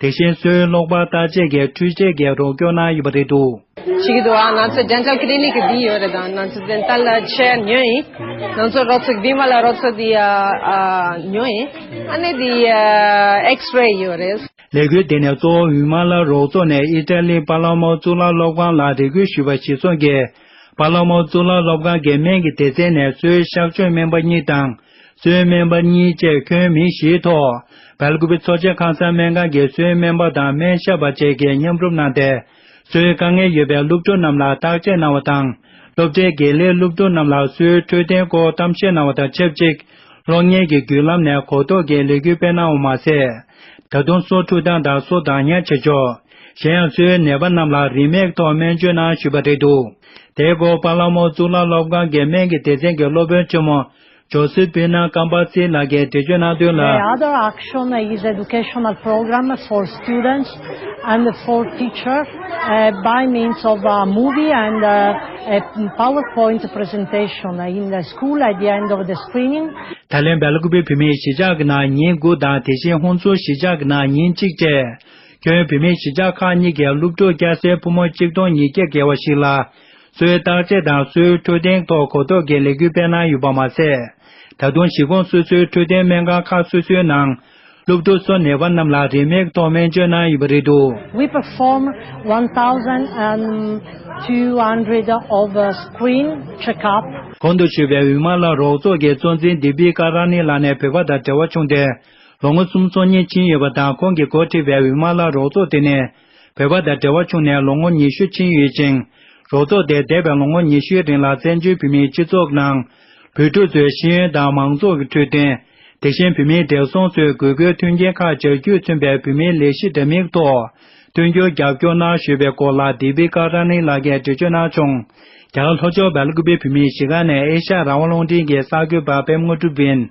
དེ་བཞིན་གསོ་བའི་གློག་པར་བརྟག་དཔྱད་ཀྱི་འཕྲུལ་ཆས་ཀྱི་རོགས་སྐྱོར་གནང་ཡོད་པ་རེད་འདུག་བྱེད་ཀྱི་འདུག་ཨ་ང་ཚོ་dental clinic འདི་ཡོད་རེད་དང་ང་ཚོ་dental chair ཉོས་ཡིན། ང་ཚོ་རོགས་ཚོགས་བི་མ་ལ་རོགས་ཚོགས་འདི་ཨ་ཨ་ཉོས་ཡིན། ཨ་ནི་འདི་ཨ་X-ray ཡོད་རེད། ལས་འགུལ་དེ་ནི་གཙོ་བོ་ཝི་མ་ལ་རོགས་ཚོགས་ནས་ཨི་ཊ་ལི་པ་ལ་མོ་གཙུག་ལག་སློབ་ཁང་ལ་རེ་སྐུལ་ཞུས་པ་གཞིར་བཟུང་གིས། པ་ལ་མོ་གཙུག་ལག་སློབ་ཁང་གི་སྨན་གྱི་སྡེ་ཚན་ནས་གསོ་བའི་གཤག་བཅོས་སྨན་པ་གཉིས་དང་། གསོ་བའི་སྨན་པ་གཉིས་བཅས་ཁྱོན་མི་བཞིའི་ཐོག་སྦེལ་ཀུ་པེ་མཚོ་ཆེན་ཁང་གསར་སྨན་ཁང་གི་གསོ་བའི་སྨན་པ་དང་སྨན་ཞབས་པ་བཅས་ཀྱིས་མཉམ་རུབ་གནང་སྟེ། གསོ་བའི་དཀའ་ངལ་ཡོད་པའི་སློབ་ཕྲུག་རྣམས་ལ་བརྟག་དཔྱད་གནང་བ་དང་། སློབ་གྲྭའི་དགེ་ལས་སློབ་ཕྲུག་རྣམས་ལ་གསོ་བའི་འཕྲོད་བསྟེན་སྐོར་གཏམ་བཤད་གནང་བ་དང་ཆབས་ཅིག་གློག་བརྙན་གྱི་བརྒྱུད་ལམ་ནས་གོ་རྟོགས་ཀྱི་ལས་འགུལ་སྤེལ་གནང་བ་མ་ཟད། ད་དུང་སོ་འཁྲུད་སྟངས་དང་སོ་བདག་ཉར་བྱེད་ཕྱོགས། གཞན་ཡང་གསོ་བའི་ནད་པ་རྣམས་ལ་རིན་མེད་ཐོག་སྨན་བཅོས་གནང་ཞུས་པ་རེད་འདུག་དེའི་སྐོར་པ་ལ་མོ་གཙུག་ལག་སློབ་ཁང་གི་སྨན་གྱི་སྡེ་ཚན་གྱི་སློབ་དཔོན་ཆེན་མོ་ཇོ་སི་པི་ན་ཀམ་པ་སི་ལགས་ཀྱིས་འགྲེལ་བརྗོད་གནང་དོན་ལ། The other action is educational program for students and for teacher uh, by means of a movie and uh, a PowerPoint presentation in the school at the end of the screening. ད་ལན་སྦེལ་ཀུ་པེ་བུད་མེད་གཞིས་ཆགས་ཀྱི་ནང་ཉིན་དགུ་དང་དེ་བཞིན་ཧུན་སུར་གཞིས་ཆགས་ཀྱི་ནང་ཉིན་གཅིག་བཅས། ཁྱོན་བུད་མེད་གཞིས་ཆགས་ཁག་གཉིས་ཀྱི་སློབ་ཕྲུག་སྐྱ་སེར་ཕོ་མོ་གཅིག་སྟོང་ཉིས་བརྒྱ་བརྒལ་བ་ཞིག་ལ། གསོ་བའི་བརྟག་དཔྱད་དང་གསོ་བའི་འཕྲོད་བསྟེན་ཐོག་གོ་རྟོགས་ཀྱི་ལས་འགུལ་སྤེལ་གནང་ཡོད་པ་མ་ཟད། ད་དུང་གཞིས་ཁོངས་སོ་སོའི་འཕྲོད་བསྟེན་སྨན་ཁང་ཁག་སོ་སོའི་ནང་། སློབ་ཕྲུག་སོ་ནད་པ་རྣམས་ལ་རིན་མེད་ཐོག་སྨན་བཅོས་གནང་ཡོད་པ་རེད་འདུག We perform one thousand two hundred of uh, screen checkup. གོང་དུ་ཞུས་པའི་ཝི་མ་ལ་རོགས་ཚོགས་ཀྱི་གཙོ་འཛིན་དི་པི་ཀ་ར་ནི་ལགས་ནས་བོད་པ་དང་འབྲེལ་བ་བྱུང་སྟེ། ལོ་ངོ་སུམ་ཅུ་སོ་གཉིས་ཕྱིན་ཡོད་པ་དང་། ཁོང་གིས་འགོ་ཁྲིད་པའི་ཝི་མ་ལ་རོགས་ཚོགས་དེ་ནི། བོད་པ་དང་འབྲེལ་བ་བྱུང་ནས་ལོ་ངོ་ཉི་ཤུ་ཕྱིན་ཡོད་ཅིང་། རོགས་ཚོགས་དེས་འདས་པའི་ལོ་ངོ་ཉི་ཤུའི་རིང་ལ་བཙན་བྱོལ་བོད་མིའི་སྤྱི་ཚོགས་ནང་། བོད་ཕྲུག་ཚོའི་ཤེས་ཡོན་དང་མང་གཙོ་གི་འཕྲོད་བསྟེན། དེ་བཞིན་བོད་མིའི་བདེ་སྲུང་ཚོའི་དགོས་མཁོའི་མཐུན་རྐྱེན་ཁག་སྦྱར་རྒྱུས་མཚོན་པའི་བོད་མིའི་ལས་གཞི་འདྲ་མིན་ཐོག་མཐུན་འགྱུར་རྒྱབ་སྐྱོར་གནང་ཞུས་པའི་སྐོར་ལ་དི་པི་ཀ་ར་ནི་ལགས་ཀྱིས་འགྲེལ་བརྗོད་གནང་བྱུང་། རྒྱ་གར་ལྷོ་ཕྱོགས་སྦེལ་ཀུ་པེ་བོད་མིའི་གཞིས་ཁང་ནས་ཨེ་ཤ་ཡ་རང་དབང་རླུང་འཕྲིན་གྱི་གསར་འགོད་པ་པད་མ་དངོས་གྲུབ་ཡིན།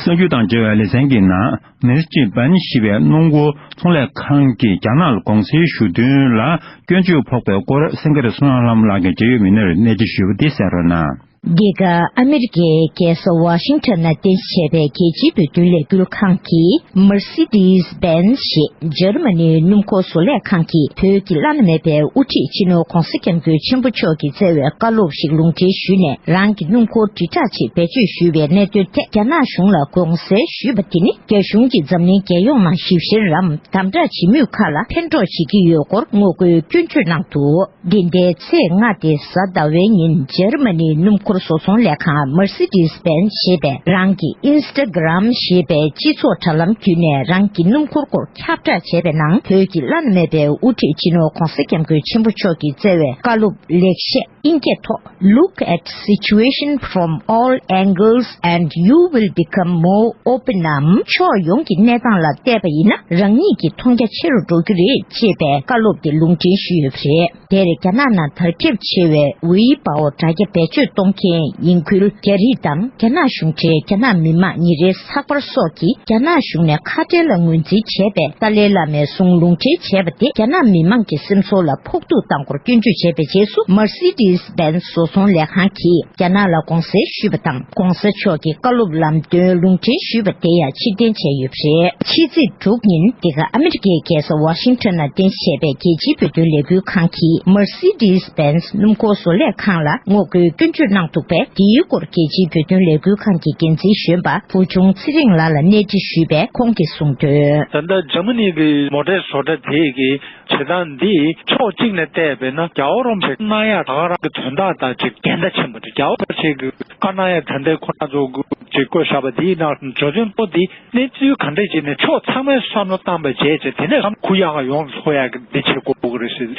གསར་འགྱུར་དང་འབྲེལ་བའི་ལེ་ཚན་གྱི་ནང་མེར་སི་ཌི་སི་བེན་ཞེས་པའི་སྣུམ་འཁོར་ཚོང་ལས་ཁང་གིས་རྒྱ་ནག་ལ་གོང་གསལ་ཞུ་དོན་ལ་སྐྱོན་བརྗོད་ཕོག་པའི་སྐོར་སེང་གེ་བསོད་ནམས་ལགས་ཀྱིས་འབྲེལ་ཡོད་མི་སྣར་གནས་ཚུལ་ཞུས་པ་འདི་གསན་རོགས་གནང་། འདི་ག་ཨ་མི་རི་ཀའི་རྒྱལ་ས་ཝ་ཤིང་ཊོན་ན་རྟེན་གཞི་བྱས་པའི་རྒྱལ་སྤྱིའི་བོད་དོན་ལས་འགུལ་ཁང་གིས་Mercedes Benz ཞེས་འཇར་མ་ནིའི་སྣུམ་འཁོར་བཟོ་ལས་ཁང་གིས་བོད་ཀྱི་བླ་ན་མེད་པའི་དབུ་ཁྲིད་སྤྱི་ནོར་༧གོང་ས་༧སྐྱབས་མགོན་ཆེན་པོ་མཆོག་གི་བསྩལ་བའི་བཀའ་སློབ་ཞིག་ལུང་འདྲེན་ཞུས་ནས་རང་གི་སྣུམ་འཁོར་དྲིལ་བསྒྲགས་ཆེད་བེད་སྤྱོད་ཞུས་པའི་གནད་དོན་ཐད་རྒྱ་ནག་གཞུང་ལ་དགོངས་སེལ་ཞུས་པ་དེ་ནི་རྒྱ་གཞུང་གིས་འཛམ་གླིང་རྒྱལ་ཡོངས་ནང་ཞིབ་བཤེར་རམ་དམ་དྲག་བྱེད་མུས་ཁག་ལ་ཕན་གྲོགས་བྱེད་ཀྱི་ཡོད་སྐོར་ངོ་རྒོལ་སྐྱོན་བརྗོད་གནང་འདུག་འདི་ཟླའི་ཚེས་ལྔ་སྟེ་གཟའ་ཟླ་བའི་ཉིན་འཇར་མ་ནིའི་སྣུམ་འཁོར་བཟོ་ཚོང་ལས་ཁང་Mercedes Benz ཞེས་པས་རང་གི་Instagram ཞེས་པའི་སྤྱི་ཚོགས་དྲ་ལམ་བརྒྱུད་ནས་རང་གི་སྣུམ་འཁོར་སྐོར་ཁྱབ་བསྒྲགས་བྱས་པའི་ནང་བོད་ཀྱི་བླ་ན་མེད་པའི་དབུ་ཁྲིད་སྤྱི་ནོར་༧གོང་ས་༧སྐྱབས་མགོན་ཆེན་པོ་མཆོག་གིས་བསྩལ་བའི་བཀའ་སློབ་ལེགས་བཤད་ཨིན་སྐད་ཐོག Look at situation from all angles and you will become more open ནམ། ཕྱོགས་ཡོངས་ཀྱི་གནས་སྟངས་ལ་བལྟས་པ་ཡིན་ན་རང་ཉིད་ཀྱི་མཐོང་རྒྱ་ཆེ་རུ་འགྲོ་རྒྱུ་རེད་ཅེས་པའི་བཀའ་སློབ་དེ་ལུང་འདྲེན་ཞུས་ཡོད་པ་རེད། དེར་རྒྱ་ནག་ནང་དར་ཁྱབ་ཆེ་བའི་ཝེ་པའོ་དྲ་རྒྱ་བེད་སྤྱོད་གཏོང་མཁན་ཡིན་ཁུལ་རྒྱ་རིགས་དང་རྒྱ་ནག་གཞུང་འབྲེལ་རྒྱ་ནག་མི་དམངས་ཉིན་རེའི་ཚགས་པར་སོགས་ཀྱིས་རྒྱ་ནག་གཞུང་ནས་ཁ་བྲལ་ལ་ངོས་འཛིན་བྱས་པའི་ཏཱ་ལའི་བླ་མའི་གསུང་ལུང་འདྲེན་བྱས་པ་དེ་རྒྱ་ནག་མི་དམངས་ཀྱི་སེམས་ཚོར་ལ་ཕོག་ཐུག་བཏང་སྐོར་སྐྱོན་བརྗོད་བྱས་པའི་རྗེས་སུ་Mercedes Benz བཟོ་ཚོང་ལས་ཁང་གིས་རྒྱ་ནག་ལ་དགོངས་སེལ་ཞུས་པ་དང་། ྋགོང་ས་མཆོག་གི་བཀའ་སློབ་ལམ་སྟོན་ལུང་འདྲེན་ཞུས་པ་དེ་ཡང་ཕྱིར་འཐེན་བྱས་ཡོད་པ་རེད། ཕྱི་ཚེས་དྲུག་ཉིན་འདི་ག་ཨ་མི་རི་ཀའི་རྒྱལ་ས་ཝ་ཤིང་ཊོན་ནང་རྟེན་གཞི་བྱས་པའི་རྒྱལ་སྤྱིའི་བོད་དོན་ལས་འགུལ་ཁང་གིས་Mercedes Benz སྣུམ་འཁོར་བཟོ་ལས་ཁང་ལ་ངོ་རྒོལ་སྐྱོན་བརྗོད་གནང་ འདུག་པས། འདིའི་སྐོར་རྒྱལ་སྤྱིའི་བོད་དོན་ལས་འགུལ་ཁང་གི་འགན་འཛིན་གཞོན་པ་བུ་ཆུང་ཚེ་རིང་ལགས་ལ་གནས་འདྲི་ཞུས་པས། ཁོང་གིས་གསུངས་དོན། ད་ལྟ་འཇར་མ་ནི་གི་མོ་ཊའི་བཟོ་གྲྭ་དེ་གི་བྱེད་སྟངས་འདི་ཕྱོགས་གཅིག་ནས་བལྟས་པས་ན། རྒྱལ་བ་རིན་པོ་ཆེ་གནང་ཡག་ད་ག་རང་གི་དོན་དག་དང་ཅིག་འགལ་ཟླ་ཆེན་པོ་འདུག་རྒྱལ་བ་རིན་པོ་ཆེ་གི་བཀའ་གནང་ཡག་ད་ལྟའི་ཁོ་རང་ཚོ་གི་ཅིག་བཀོད་བཞག་པ་འདིའི་ནང་འབྱོར་དོན་པོ་འདི་གནས་ཚུལ་ག་འདྲ་ཅིག་ནས་ཕྱོགས་ཚང་མས་བསམ་བློ་བཏང་བའི་རྗེས་བྱས། དེ་ནས་བསམ་གུ་ཡག་ག་ཡོང་ཐུབ་ཡག་གི་འདི་བྱེད་དགོས་ཀྱི་རེད་ཟེར།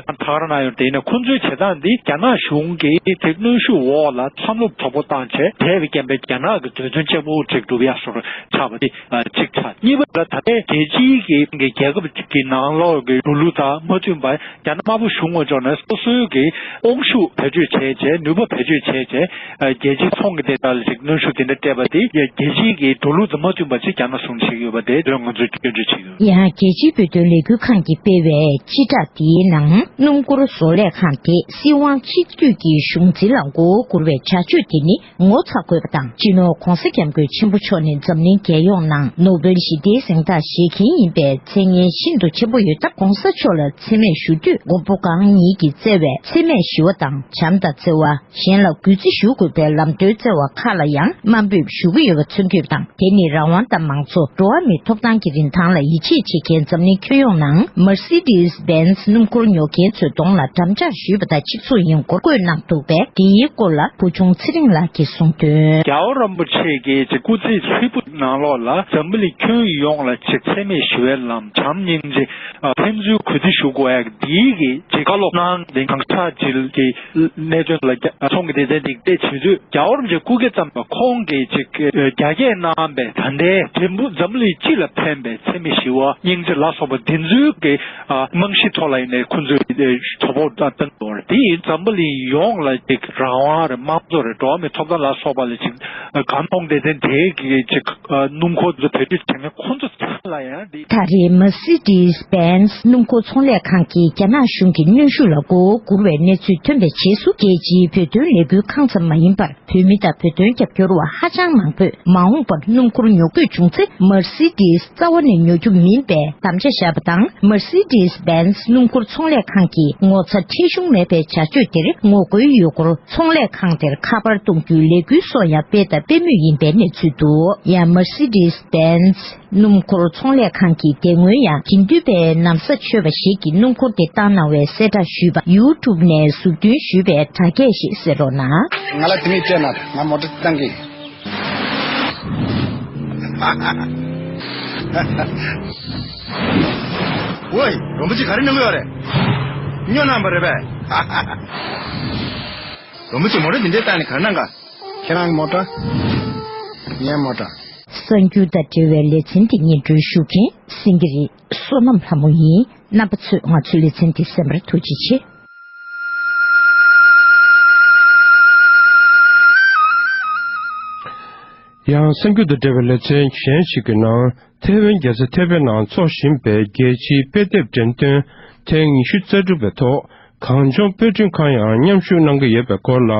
ཨ། ད་ག་རང་ན་ཡོང་། དེ་ནས་ཁོང་ཚོའི་བྱེད་སྟངས་འདི་རྒྱ་ནག་གཞུང་གིས་དེ་གནོན་ཤུགས་འོག་ལ་བསམ་བློ་དོད་པོ་བཏང་བྱས། དེ་བས་རྐྱེན་པས་རྒྱ་ནག་གི་འདོད་དོན་གཅིག་པུ་ཅིག་འགྲུབ་ཡག་བཟོ་འདྲ་ཆགས་པ་དེ། ཨ། གཅིག་ཆགས། གཉིས་པ་ལ་ད་ལྟའི་རྒྱལ་སྤྱིའི་གི་རྒྱལ་ཁབ་ཀྱི་ནང་ལོགས་ཀྱི་འགྲོ་ལུགས་དང་མ་མཐུན་པ། རྒྱ་ནག་དམར་པོ་གཞུང་ངོས་ཕྱོགས་ནས་སོ་སོའི་གི་དབང་ཤུགས་བེད་སྤྱོད་བྱས་བྱས། ནུས་པ་བེད་སྤྱོད་བྱས་བྱས། ཨ། རྒྱལ་སྤྱིའི་ཚོང་གི་དེ་དག་ལ་ཅིག་གནོན་ཤུགས་དེ་འདྲ་སྤྲད་པ་དེ་རྒྱལ་སྤྱིའི་གི་འགྲོ་ལུགས་དང་མ་མཐུན་པ་ཅིག་རྒྱ་ནག་གཞུང་བྱེད་ཀྱི་ཡོད་པ་དེ་དོན་ང་ཚོས་སྐྱོན་བརྗོད་བྱེད་ཀྱི་ཡོད། ཡང་རྒྱལ་སྤྱིའི་བོད་དོན་ལས་འགུལ་ཁང་གིས་སྤེལ་བའི་སྤྱི་བསྒྲགས་དེའི་ནང་། སྣུམ་འཁོར་བཟོ་ལས་ཁང་དེ་སྲིད་དབང་སྤྱི་འཐུས་ཀྱི་གཞུང་འཛིན་ལ་མགོ་བོ་སྒུར་བའི་བྱ་སྤྱོད་དེ་ནི་ངོ་ཚ་དགོས་པ་དང་། སྤྱི་ནོར་༧གོང་ས་༧སྐྱབས་མགོན་ཆེན་པོ་མཆོག་ནི་འཛམ་གླིང་རྒྱལ་ཡོངས་ནང་ནོ་བེལ་ཞི་བདེའི་གཟེངས་རྟགས་བཞེས་མཁན་ཡིན་པའི་མཚན་སྙན་ཤིན་ཏུ་ཆེན་པོ་ཡོད་སྟབས། ༸གོང་ས་མཆོག་ལ་མཚན་སྨད་ཞུ་དུས། མགོན་པོ་གང་ཉིད་ཀྱིས་བསྩལ་བའི་མཚན་སྨད་ཞི་བ་དང་བྱམས་དང་བརྩེ་བ། གཞན་ལ་གུས་བརྩི་ཞུ་དགོས་པའི་ལམ་སྟོན་བསྩལ་བ་ཁག་ལ་ཡང་དམའ་འབེབས་ཞུ་གི་ཡོད་པ་མཚོན་གྱི་ཡོད་པ་དང་། དེ་ནི་རང་དབང་དང་མང་གཙོ། འགྲོ་བ་མིའི་ཐོབ་ཐང་གི་རིན་ཐང་ལ་ཡིད་ཆེས་བྱེད་མཁན་འཛམ་གླིང་ཁྱོན་ཡོངས་ནང་Mercedes Benz སྣུམ་འཁོར་ཉོ་མཁན་ཚོའི་གདོང་ལ་འགྲམ་ལྕག་གཞུས་པ་དང་གཅིག་མཚུངས་ཡིན་སྐོར་བཀོད་གནང་འདུག་པས། འདིའི་སྐོར་ལ་བུ་ཆུང་ཚེ་རིང་ལགས་ཀྱིས་གསུངས་དོན། རྒྱལ་བ་རིན་པོ་ཆེ་གི་ཅིག་སྐུ་ཚེ་ཧྲིལ་པོའི་ནང་ལོགས་ལ་འཛམ་བུ་གླིང་ཁྱོན་ཡོངས་ལ་ཅིག་མཚན་སྨད་ཞི་བའི་ལམ། བྱམས་སྙིང་རྗེ། ཨ། ཕན་ཚུན་གུས་བརྩི་ཞུ་དགོས་ཡག་འདིའི་གི་ཅིག་བཀའ་སློབ་གནང་སྟེ། གང་ཟག་ཅིག་གི་གནད་དོན་ལ་རྒྱ་ཚོང་གི་སྡེ་ཚན་འདི་འདྲ་བྱེད་དུས། རྒྱལ་བ་རིན་པོ་ཆེ་སྐུ་སྐྱེ་ཙམ་པ་ཁོང་གིས་ཅིག་རྒྱ་སྐྱེད་གནང་བའི་ད་ལྟའི་འབྲས་བུ་འཛམ་གླིང་སྤྱི་ལ་ཕན་པའི་མཚན་སྨད་ཞི་བ་སྙིང་རྗེ་ལ་སོགས་པ་འདི་ཚོའི་གི་ཨ་རྨང་གཞི་ཐོག་ལ་ཡིན་ནའི་ཁོང་ཚོས་དོ་ཕོག་བཏང་བཏང་དགོས་རེད། དེ་ཡིན་འཛམ་བུ་གླིང་ཡོངས་ལ་ཅིག་རང་དབང་རེད། དམངས་གཙོ་རེད། འགྲོ་བ་མིའི་ཐོབ་ཐང་ལ་སོགས་པ་ལ་ཅིག་གང་མཐོང་བདེ་ལྡན་དེའི་གི་ཅིག་སྣུམ་འཁོར་ཚོ་བེད་སྤྱོད་བྱེད་མཁན་ཁོང་ཚོ་ཚང་ལ་ཡང་འདི། ད་རེས་Mercedes Benz སྣུམ་འཁོར་ཚོང་ལས་ཁང་གིས་རྒྱ་ནག་གཞུང་གི་གནོན་ཤུགས་ལ་མགོ་བོ་སྒུར་བའི་གནས་ཚུལ་ཐོན་པའི་རྗེས་སུ། རྒྱལ་སྤྱིའི་བོད་དོན་ལས་འགུལ་ཁང་ཙམ་མ་ཡིན་པར། བོད་མི་དང་བོད་དོན་རྒྱབ་སྐྱོར་བ་ཧ་ཅང་མང་པོས་མ་འོངས་པར་སྣུམ་འཁོར་ཉོ་དགོས་བྱུང་ཚེ། Mercedes རྩ་བ་ནས་ཉོ་རྒྱུ་མིན་པའི་དམ་བཅའ་བཞག་པ་དང་། Mercedes Benz སྣུམ་འཁོར་ཚོང་ལས་ཁང་གིས་ངོ་ཚ་ཁྲེལ་གཞུང་མེད་པའི་བྱ་སྤྱོད་དེར་ངོ་རྒོལ་ཡོད་སྐོར། ཚོང་ལས་ཁང་དེར་ཁ་པར་གཏོང་རྒྱུའི་ལས་འགུལ་སོགས་ཡང་སྤེལ་དང་སྤེལ་མུས་ཡིན་པའི་གནས་ཚུལ་འདུག་ཡང་Mercedes Benz སྣུམ་འཁོར་ཚོང་ལས་ཁང་གིས་དེ་སྔོན་ཡང་དགེ་འདུན་པའི་ན་བཟའ་མཆོད་པ་ཞིག་གི་སྣུམ་འཁོར་དེ་བཏང་གནང་བའི་གསལ་བསྒྲགས་ཞུས་པ་YouTube ནས་ཟུར་འདོན་ཞུས་པའི་དྲ་རྒྱས་ཤིག་གསན་རོགས་གནང་། ང་ལ་དེ་མིན་བཤད་ན། ང་མོ་ཊ་བཏང་གི། ཝེ། རིན་པོ་ཆེ་ག་རེ་གནང་གི་ཡོད་རེད། སྨྱོ་གནང་བ་རེད་པས། རིན་པོ་ཆེ་མོ་ཊ་འདི་འདྲའི་བཏང་ནས་ག་རེ་གནང་ག། ཁྱེད་རང་གི་མོ་ཊ། ངའི་མོ་ཊ། གསར་འགྱུར་དང་འབྲེལ་བའི་ལེ་ཚན་འདི་སྙན་སྒྲོན་ཞུ་མཁན་སེང་གེ་རི་བསོད་ནམས་ལྷ་མོ་ཡིན། རྣམ་པ་ཚོས་ང་ཚོའི་ལེ་ཚན་འདི་གསན་པར་ཐུགས་རྗེ་ཆེ། ཡང་གསར་འགྱུར་དང་འབྲེལ་བའི་ལེ་ཚན་གཞན་ཞིག་གི་ནང་། ཐའེ་ཝན་རྒྱལ་ས་ཐའེ་པེ་ནང་འཚོགས་བཞིན་པའི་རྒྱལ་སྤྱིའི་དཔེ་དེབ་འགྲེམས་སྟོན་ཐེངས་ཉི་ཤུ་རྩ་དྲུག་པའི་ཐོག་གངས་ལྗོངས་དཔེ་སྐྲུན་ཁང་ཡང་མཉམ་ཞུགས་གནང་གི་ཡོད་པའི་སྐོར་ལ།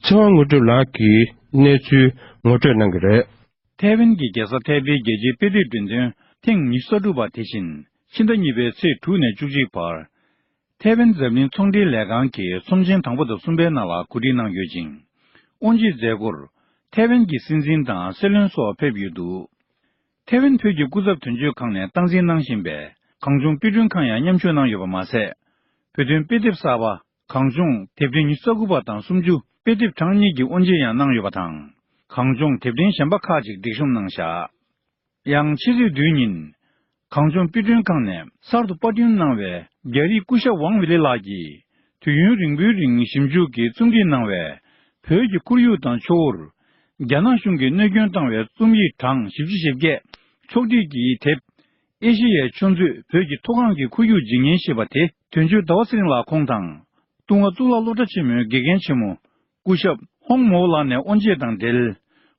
ཚེ་དབང་དངོས་གྲུབ་ལགས་ཀྱིས་གནས་ཚུལ་ངོ་སྤྲོད་གནང་གི་རེད། ཐའེ་ཝན་གྱི་རྒྱལ་ས་ཐའེ་པེའི་རྒྱལ་སྤྱིའི་དཔེ་དེབ་འགྲེམས་སྟོན་ཐེངས་ཉི་ཤུ་རྩ་དྲུག་པ་དེ་བཞིན་ཕྱི་ཟླ་གཉིས་པའི་ཚེས་དྲུག་ནས་བཅུ་གཅིག་བར། ཐའེ་ཝན་འཛམ་གླིང་ཚོང་འབྲེལ་ལས་ཁང་གི་ཚོམས་ཆེན་དང་པོ་དང་གསུམ་པའི་ནང་ལ་གོ་སྒྲིག་གནང་ཡོད་ཅིང་། དབུ་འབྱེད་མཛད་སྒོར་ཐའེ་ཝན་གྱི་སྲིད་འཛིན་དང་སྲིད་བློན་སོགས་ཕེབས་ཡོད་འདུག་ཐའེ་ཝན་བོད་ཀྱི་སྐུ་ཚབ་དོན་གཅོད་ཁང་ནས་སྟངས་འཛིན་གནང་བཞིན་པའི་གངས་ལྗོངས་དཔེ་སྐྲུན་ཁང་ཡང་མཉམ་ཞུགས་གནང་ཡོད་པ་མ་ཟད། བོད་དོན་དཔེ་དེབ་གསར་པ་གངས་ལྗོངས་དེབ་ཕྲེང་ཉི་ཤུ་རྩ་དགུ་པ་དང་སུམ་ཅུ། དཔེ་དེབ་གྲངས་གཉིས་ཀྱི་དབུ་འབྱེད་ཡང་གནང་ཡོད་པ་དང་། གངས་ལྗོངས་དེབ་ཕྲེང་གཞན་པ་ཁག་ཅིག་སྒྲིག་གཤོམ་གནང་བཞག་ཡང་ཕྱི་ཚེས་བདུན་ཉིན། གངས་ལྗོངས་དཔེ་སྐྲུན་ཁང་ནས་གསར་དུ་པར་སྐྲུན་གནང་བའི་རྒྱ་རིགས་སྐུ་ཞབས་ཝང་ཝི་ལི་ལགས་ཀྱིས་དུས་ཡུན་རིང་པོའི་རིང་ཞིབ་འཇུག་གིས་རྩོམ་སྒྲིག་གནང་བའི་བོད་ཀྱི་ཁོར་ཡུག་དང་ཆུ་བོར་རྒྱ་ནག་གཞུང་གིས་གནོད་སྐྱོན་བཏང་བའི་རྩོམ་ཡིག་གྲངས་བཞི་བཅུ་ཞེ་བརྒྱད་ཕྱོགས་སྒྲིག་གི་དེབ། ཨེ་ཤེ་ཡའི་ཆུ་མཛོད་བོད་ཀྱི་མཐོ་སྒང་གི་ཁོར་ཡུག་ཇི་སྙེད་ཞེས་པ་དེ་དོན་གཅོད་ཟླ་བ་ཚེ་རིང་ལགས་ཁོང་དང་། ལྟུང་བ་གཙུག་ལག་སློབ་གྲྭ་ཆེན་མོའི་དགེ་རྒན་ཆེན་མོ་སྐུ་ཞབས་ཧོང་མོའུ་ལགས་ནས་དབུ་འབྱེད་དང་འབྲེལ་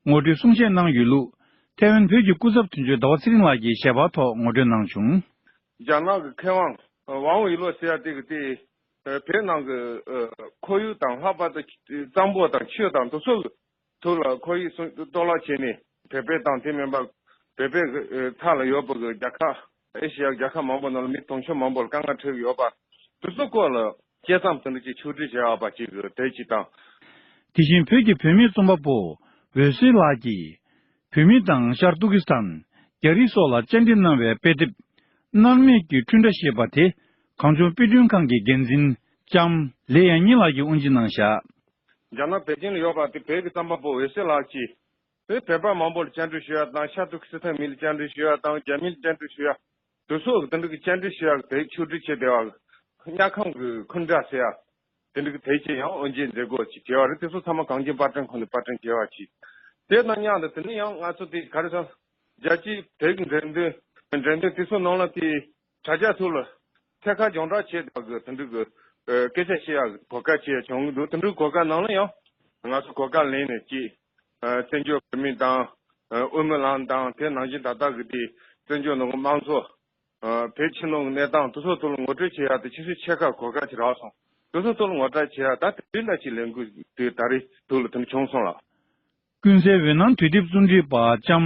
ངོ་སྤྲོད་གསུང་བཤད་གནང་ཡོད་ལུགས། ཐའེ་ཝན་བོད་ཀྱི་སྐུ་ཚབ་དོན་གཅོད་ཟླ་བ་ཚེ་རིང་ལགས་ཀྱིས་ཞལ་པར་ཐོག་ངོ་སྤྲོད་གནང་བྱུང་། རྒྱ་ནག་གི་མཁས་དབང་ཝང་ཝེ་ལོ་ཟེར་ཡ་དེ་གི་དེ་བོད་ནང་གི་ཁོར་ཡུག་དང་ལྷག་པར་དུ་གཙང་པོ་དང་ཆུ་དང་དེ་ཚོ་གི་ཐོག་ལ་ཁོར་ཡུག་སྲུང་གཏོར་བརླག་བྱས་ནས། བོད་པའི་དང་དེ་མིན་པ་བོད་པའི་གི་མཐའ་ལ་ཡོད་པ་གི་རྒྱལ་ཁབ། ཨེ་ཤེ་ཡ་རྒྱལ་ཁབ་མང་པོ་ནང་ལ་མི་དུང་ཕྱུར་མང་པོ་ལ་དཀའ་ངལ་འཕྲད་ཀྱི་ཡོད་པ་དེ་ཚོ་སྐོར་ལ་དཔྱད་མཚམས་དེ་འདྲ་ཅིག་ཕྱོགས་སྒྲིག་བྱས་ཡོད་པ་ཅིག་གི་དེ་ཅིག་དང་། དེ་བཞིན་བོད་ཀྱི་བུད་མེད་རྩོམ་པ་པོ་འོད་ཟེར་ལགས་ཀྱིས། བོད་མི་དང་ཤར་ཏུར་ཀི་སི་ཐན། རྒྱ་རིགས་སོགས་ལ་བཅར་འདྲི་གནང་བའི་དཔེ་དེབ། མནར་མེད་ཀྱི་འཁྲུན་སྒྲ་ཞེས་པ་དེ། གངས་ལྗོངས་དཔེ་སྐྲུན་ཁང་གི་འགན་འཛིན་ལྕམ་ལེ་ཡ་ཉི་ལགས་ཀྱིས་དབུ་འབྱེད་གནང་བཞག་རྒྱ་ནག་པེ་ཅིང་ལ་ཡོད་པ་དེ་བོད་ཀྱི་རྩོམ་པ་པོ་འོད་ཟེར་ལགས་ཀྱིས། བོད་བོད་པ་མང་པོ་ལ་བཅར་འདྲི་ཞུ་ཡ་དང་། ཤར་ཏུར་ཀི་སི་ཐན་མི་ལ་བཅར་འདྲི་ཞུ་ཡ་དང་། རྒྱ་མི་ལ་བཅར་འདྲི་ཞུ་ཡ། དེ་ཚོ་དེ་འདྲ་གི་བཅར་འདྲི་ཞུ་ཡ་གི་དེ་ཕྱོགས་སྒྲིག་བྱས་བསྡད་པ་གི་དམྱལ་ཁམས་ཀྱི་འཁྲུན་སྒྲ་ཟེར་ཡ། དེ་འདྲ་གི་དེ་ཅི་ཡང་དབུ་འབྱེད་མཛད་སྒོ་ཅིག་བྱས་པ་རེད། དེ་ཚོ་ཚང་མ་གངས་ཅན་པར་སྐྲུན་ཁང་ནས་པར་སྐྲུན་བྱས་པ་ཅིག་དེ་དང་མཉམ་དུ་དེ་ནས་ཡང་ང་ཚོ་དེ་ག་རེ་ཟེར། རྒྱལ་སྤྱིའི་དེ་གི་འགྲེམས་སྟོན་འགྲེམས་སྟོན་དེ་ཚོ་ནང་ལ་དེ་དྲ་རྒྱ་ཐོག་ལ་ཐད་ཀར་སྦྱོང་བརྡར་བྱས་བསྡད་པ་གི་དེ་འདྲ་གི་སྐད་ཆ་བཤད་ཡ་གི་གོ་སྐབས་ཅིག་བྱུང་གི་འདུག་དེ་འདྲ་གི་གོ་སྐབས་ནང་ལ་ཡང་ང་ཚོ་གོ་སྐབས་ལེན་ནས་ཅིག་བཙན་བྱོལ་བོད་མི་དང་། དབུ་མའི་ལམ་དང་། དེ་ནང་བཞིན་ད་ལྟ་གི་དེ་བཙན་བྱོལ་ནང་གི་དམངས་གཙོ། བོད་ཕྱི་ནང་གི་གནས་སྟངས་དེ་ཚོ་ཐོག་ལ་ངོ་སྤྲོད་བྱེད་ཡག་དེ་ཕྱི་སོ་ཕྱེད་ཀ་གོ་སྐབས་ཅིག་རག་སོང་། དེ་ཚོ་ཐོག་ལ་ངོ་སྤྲོད་བྱེད་ཡག་ད་དེ་རིང་ལ་ཅིག་ལས་འགུལ་དེ་ད་རེས་ཐོག་ལ་དེ་འདྲ་བྱུང་སོང་ལགས། ཀུན་གསལ་འོད་སྣང་དུས་དེབ་རྩོམ་སྒྲིག་པ་ལྕམ་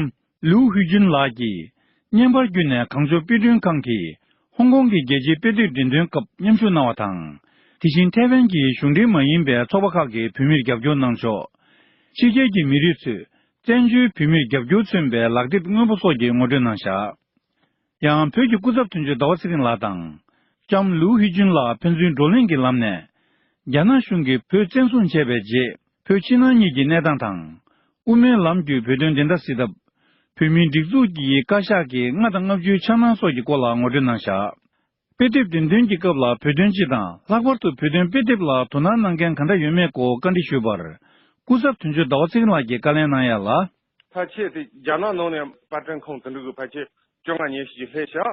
ལིའུ་ཧུའེ་ཅུན་ལགས་ཀྱིས་བརྙན་པར་བརྒྱུད་ནས་གངས་ལྗོངས་དཔེ་སྐྲུན་ཁང་གིས་ཧོང་ཀོང་གི་རྒྱལ་སྤྱིའི་དཔེ་དེབ་འགྲེམས་སྟོན་སྐབས་མཉམ་ཞུགས་གནང་བ་དང་། དེ་བཞིན་ཐའེ་ཝན་གྱི་གཞུང་འབྲེལ་མ་ཡིན་པའི་ཚོགས་པ་ཁག་གིས་བོད་མིར་རྒྱབ་སྐྱོར་གནང་ཕྱོགས། ཕྱི་རྒྱལ་གྱི་མི་རིགས་ཚོས་བཙན་བྱོལ་བོད་མིར་རྒྱབ་སྐྱོར་མཚོན་པའི་ལག་དེབ་སྔོན་པོ་སོགས་ཀྱི་ངོ་སྤྲོད་གནང་བཞག་ཡང་བོད་ཀྱི་སྐུ་ཚབ་དོན་གཅོད་ཟླ་བ་ཚེ་རིང་ལགས་དང་། ལྕམ་ལིའུ་ཧུའེ་ཅུན་ལགས་ཕན་ཚུན་བགྲོ་གླེང་གི་ལམ་ནས། རྒྱ་ནག་གཞུང་གིས་བོད་བཙན་བཟུང་བྱས་པའི་རྗེས་བོད་ཕྱི་ནང་གཉིས་ཀྱི་གནས་སྟངས་དང་། དབུ་མའི་ལམ་བརྒྱུད་བོད་དོན་བདེན་མཐའ་གསལ་ཐབས། བོད་མིའི་སྒྲིག་འཛུགས་ཀྱི་བཀའ་ཤག་གི་ལྔ་དང་ལྔ་བཅུའི་འཆར་སྣང་སོགས་ཀྱི་སྐོར་ལ་ངོ་སྤྲོད་གནང་བཞག་དཔེ་དེབ་འགྲེམས་སྟོན་གྱི་སྐབས་ལ་བོད་དོན་སྤྱི་དང་། ལྷག་པར་དུ་བོད་དོན་དཔེ་དེབ་ལ་དོ་སྣང་གནང་མཁན་གང་འདྲ་ཡོད་མེད་སྐོར་བཀའ་འདྲི་ཞུས་པར། སྐུ་ཚབ་དོན་གཅོད་ཟླ་བ་ཚེ་རིང་ལགས་ཀྱིས་བཀའ་ལན་གནང་ཡ་ལ། ཕལ་ཆེར་དེ་རྒྱ་ནག་ནང་ནས་པར་སྐྲུན་ཁང་དེ་འདྲ་གི་ཕལ་ཆེར་བཅོ་ལྔ་ཉི་ཤུ་ཅིག་སླེབས་ཤག་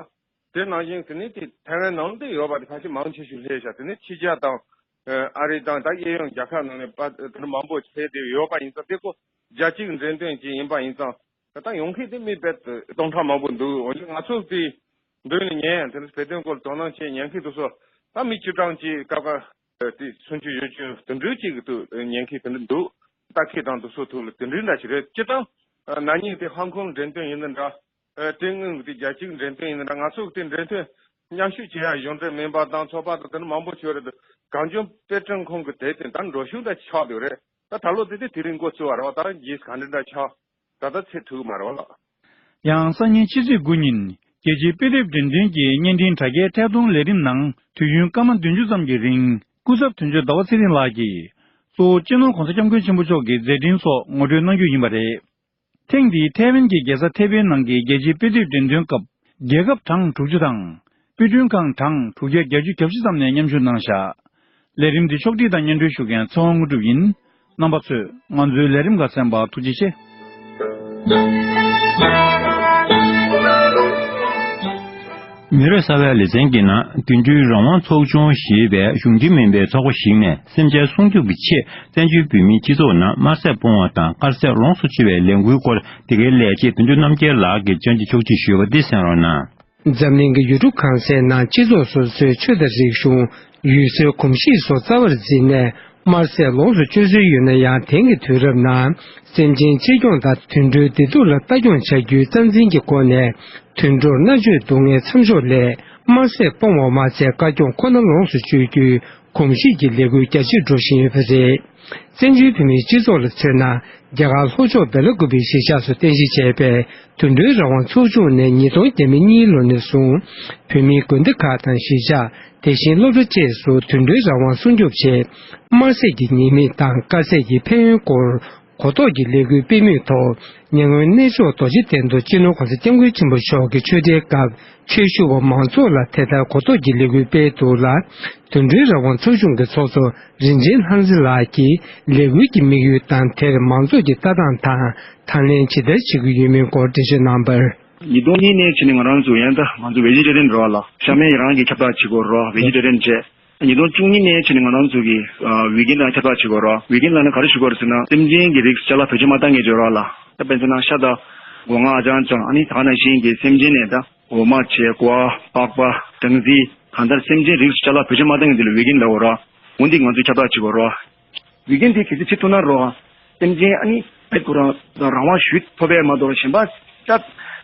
དེ་ནང་བཞིན་དེ་ནས་དེ་ཐའེ་ཝན་ནང་དུ་ཡོད་པ་དེ་ཕལ་ཆེར་མང་ཆེ་ཤོས་སླེབས་ཤག་དེ་ནས་ཕྱི་རྒྱལ་དང་། ཨ་རི་དང་ད་གཡས་གཡོན་རྒྱལ་ཁབ་ནང་ནས་པར་དེ་འདྲ་མང་པོ་སླེབས་བསྡད་ཡོད་པ་ཡིན་ཙང་། དེ་ཁོ་རྒྱལ་སྤྱིའི་འགྲེམས་སྟོན་ཅིག་ཡིན་པ་ཡིན་ཙང་། ད་ལྟ་ཡོང་མཁན་དེ་མི་དཔེ་སྟོང་ཕྲག་མང་པོ་འདུག་འོན་ཀྱང་ང་ཚོ་དེ་མདུན་ནས་ཉན་ཡང་དེ་ནས་བོད་དོན་སྐོར་དོ་སྣང་བྱེད་ཉན་མཁན་དེ་ཚོ་ད་མི་བཅུ་གྲངས་ཅིག་སྐབས་ཀ་དེ་སུམ་ཅུ་བཞི་བཅུ་དེ་འདྲ་ཅིག་གི་འདུག་ཉན་མཁན་དེ་འདྲ་འདུག་ལྟ་མཁན་དང་དེ་ཚོ་ཐུག་ལ་དེ་འདྲའི་འདྲ་ཞིག་རེད། སྤྱིར་བཏང་ན་ནིང་དེ་ཧོང་ཀོང་འགྲེམས་སྟོན་ཡིན་ན་འདྲ། དེ་སྔོན་གྱི་དེ་རྒྱལ་སྤྱིའི་འགྲེམས་སྟོན་ཡིན་ན་འདྲ། ང་ཚོ་གི་དེ་འགྲེམས་སྟོན་མཉམ་ཞུགས་བྱེད་ཡ་གཞུང་འབྲེལ་མིན་པ་དང་ཚོགས་པ་དང་དེ་འདྲ་མང་པོ་ཞིག་ཡོད་རེད། གངས་ལྗོངས་དཔེ་སྐྲུན་ཁང་གི་དེབ་དེ་ད་འགྲོ་ཤུགས་འདྲ་ཆགས་འདུག་རེད། ད་ད་ལོ་དེ་དེ་དེ་རིང་འགོ་བཙུགས་པ་རེད་བ། ད་རྒྱུས་ག་འདྲ་འདྲ་ཆགས། ད་ལྟ་ཚེ་ཐུག་གི་མ་རེད་བ་ལགས། ཡང་སང་ཉིན་ཕྱི་ཚེས་དགུ་ཉིན་རྒྱལ་སྤྱིའི་དཔེ་དེབ་འགྲེམས་སྟོན་གྱི་བརྙན་འཕྲིན་དྲ་རྒྱའི་ཐད་གཏོང་ལས་རིམ་ནང་དུས་ཡུན་སྐར་མ་བདུན་ཅུ་ཙམ་གྱི་རིང་སྐུ་ཚབ་དོན་གཅོད་ཟླ་བ་ཚེ་རིང་ལགས་ཀྱིས་གཙོ་བོ་སྤྱི་ནོར་༸གོང་ས་༸སྐྱབས་མགོན་ཆེན་པོ་མཆོག་གི་མཛད་འཕྲིན་སོགས་ངོ་སྤྲོད་གནང་རྒྱུ་ཡིན་པ་རེད། ཐེངས་འདིའི་ཐའེ་ཝན་གྱི་རྒྱལ་ས་ཐའེ་པེའི་ནང་གི་རྒྱལ་སྤྱིའི་དཔེ་དེབ་འགྲེམས་སྟོན་སྐབས་རྒྱལ་ཁབ་གྲངས་དྲུག་ཅུ་དང་། དཔེ་སྐྲུན་ཁང་གྲངས་དྲུག་བརྒྱ་བརྒྱད་ཅུ་གྱ་བཞི་ཙམ་ནས་མཉམ་ཞུགས་གནང་བཞག་ལས་རིམ་འདི་ཕྱོགས་སྒྲིག་དང་སྙན་སྒྲོན་ཞུ་མཁན་ཚེ་དབང་དངོས་གྲུབ་ཡིན། རྣམ་པ་ཚོས་ང་ཚོའི་ལས་རིམ་ཁག་གསན་པར་ཐུགས་རྗེ་ཆེ། མི་རབས་གསར་བའི་ལེ་ཚན་གྱི་ནང་མདུན་སྐྱོད་རང་དབང་ཚོགས་ཆུང་ཞེས་པའི་གཞུང་འབྲེལ་མིན་པའི་ཚོགས་པ་ཞིག་ནས་སེམས་ཅན་སྲུང་སྐྱོབ་ཀྱི་ཆེད་བཙན་བྱོལ་བོད་མིའི་སྤྱི་ཚོགས་ནང་དམར་ཟས་སྤོང་བ་དང་དཀར་ཟས་ལོངས་སུ་སྤྱོད་པའི་ལས་འགུལ་སྐོར་འདི་གའི་ལས་བྱེད་དོན་གཅོད་རྣམ་རྒྱལ་ལགས་ཀྱིས་བཅར་འདྲི་ཕྱོགས་སྒྲིག་ཞུས་པ་འདི་གསན་རོགས་གནང་། འཛམ་གླིང་གི་ཡུལ་གྲུ་གང་སའི་ནང་སྤྱི་ཚོགས་སོ་སོའི་ཆོས་དང་རིག་གཞུང་། ཡུལ་སྲོལ་གོམས་གཤིས་སོགས་རྩ་བར་འཛིན་ནས་དམར་ཟས་ལོངས་སུ་སྤྱོད་སྲོལ་ཡོད་ན་ཡང་། དེང་གི་དུས་རབས་ནང་སེམས་ཅན་གཅེས་སྐྱོང་དང་དུད་འགྲོའི་བདེ་སྡུག་ལ་ལྟ་སྐྱོང་བྱ་རྒྱུའི་རྩ་འཛིན་གྱི་སྒོ་ནས་དུད་འགྲོར་མནར་གཅོད་སྡུག་བསྔལ་མཚམས་འཇོག་སླད་དམར་ཟས་སྤོང་བ་མ་ཚད་བཀའ་སྐྱོང་ཁོ་ན་ལོངས་སུ་སྤྱོད་རྒྱུའི་གོམས་གཤིས་ཀྱི་ལས་འགུལ་རྒྱ་ཆེར་འགྲོ་བཞིན་ཡོད་པ་རེད། བཙན་བྱོལ་བོད་མིའི་སྤྱི་ཚོགས་ལ་མཚོན་ན། རྒྱ་གར་ལྷོ་ཕྱོགས་སྦེལ་ཀོབ་པའི་གཞིས་ཆགས་སུ་རྟེན་གཞི་བྱས་པའི་དུད་འགྲོའི་རང་དབང་ཚོགས་ཆུང་ནས་ཉིས་སྟོང་བརྒྱ་མེད་གཉིས་ལོ་ནས་བཟུང་བོད་མིའི་དགོན་སྡེ་ཁག་དང་གཞིས་ཆགས། དེ་བཞིན་སློབ་གྲྭ་བཅས་སུ་དུད་འགྲོའི་རང་དབང་སྲུང་སྐྱོབ་ཆེད་དམར་ཟས་ཀྱི་ཉེས་དམིགས་དང་དཀར་ཟས་ཀྱི་ཕན་ཡོན་སྐོར་གོ་རྟོགས་ཀྱི་ལས་འགུལ་སྤེལ་མུས་ཐོག་ཉེ་སྔོན་གནས་མཆོག་རྡོ་རྗེ་གདན་དུ་སྤྱི་ནོར་༸གོང་ས་༸སྐྱབས་མགོན་ཆེན་པོ་མཆོག་གི་ཆོས་འབྲེལ་སྐབས་ཆོས་ཞུ་བ་མང་ཚོགས་ལ་དེ་ལྟར་གོ་རྟོགས་ཀྱི་ལས་འགུལ་སྤེལ་འདུག་ལ། དུད་འགྲོའི་རང་དབང་ཚོགས་ཆུང་གི་ཚོགས་གཙོ་རིན་ཆེན་ལྷ་མཛེས་ལགས་ཀྱིས་ལས་འགུལ་གྱི་དམིགས་ཡུལ་དང་དེར་མང་ཚོགས་ཀྱི་ལྟ་སྟངས་དང་དང་ལེན་ཇི་ལྟར་བྱེད་ཀྱི་ཡོད་མིན་སྐོར་འགྲེལ་བརྗོད་གནང་བར། ཉིས་སྟོང་གཉིས་ནས་བྱས་ནས་ང་རང་ཚོ་ཡང་ད་ང་ཚོ་བེ་ཇི་ཊེ་རི་ཡན་རེད་བ་ལགས། ཤ་མེད་རང་གིས་ཁྱབ་བསྒྲགས་བྱེད་དགོས་རེད་བ། བེ་ཇི་ཊེ་རི་ཡན་བྱས། ཉིས་སྟོང་བཅུ་གཉིས་ནས་བྱས་ནས་ང་རང་ཚོ་གིས་ཨ་ཝི་གན་ལ་ཁྱབ་བསྒྲགས་བྱེད་དགོས་རེད་བ། ཝི་གན་ལ་ནི་ག་རེ་ཞུ་དགོས་རེད་ཟེར་ན་སེམས་ཅན་གྱི་རིགས་ཅ་ལག་བེད་སྤྱོད་མ་བཏང་མཁན་ཅིག་ཡོད་རེད་བ་ལགས། ད་དཔེར་མཚོན་ན་ཤ་དང་སྒོ་ང་ཨ་ཅང་ཅང་ཨ་ནི་ད་ག་ནང་བཞིན་གྱི་སེམས་ཅན་ནས་ད་འོ་མ་བྱས་ཀོ་བ་པགས་པ་སྦྲང་རྩི་གང་ལྟར་སེམས་ཅན་རིགས་ཅ་ལག་བེད་སྤྱོད་མ་བཏང་མཁན་དེ་ལ་ཝི་གན་ལབ་དགོས་རེད་བ། འོ་འདི་ང་ཚོས་ཁྱབ་བསྒྲགས་བྱེད་དགོས་རེད་བ། ཝི་གན་དེ་གལ་སྲིད་བྱེད་ཐུབ་ན་རོ། སེམས་ཅན་ཨ་ནི་ཨེ་ཁོ་རང་རང་དབང་ཞུས་ཐོབ་པས་མ་གཏོགས་གཞན་པ་ཅ་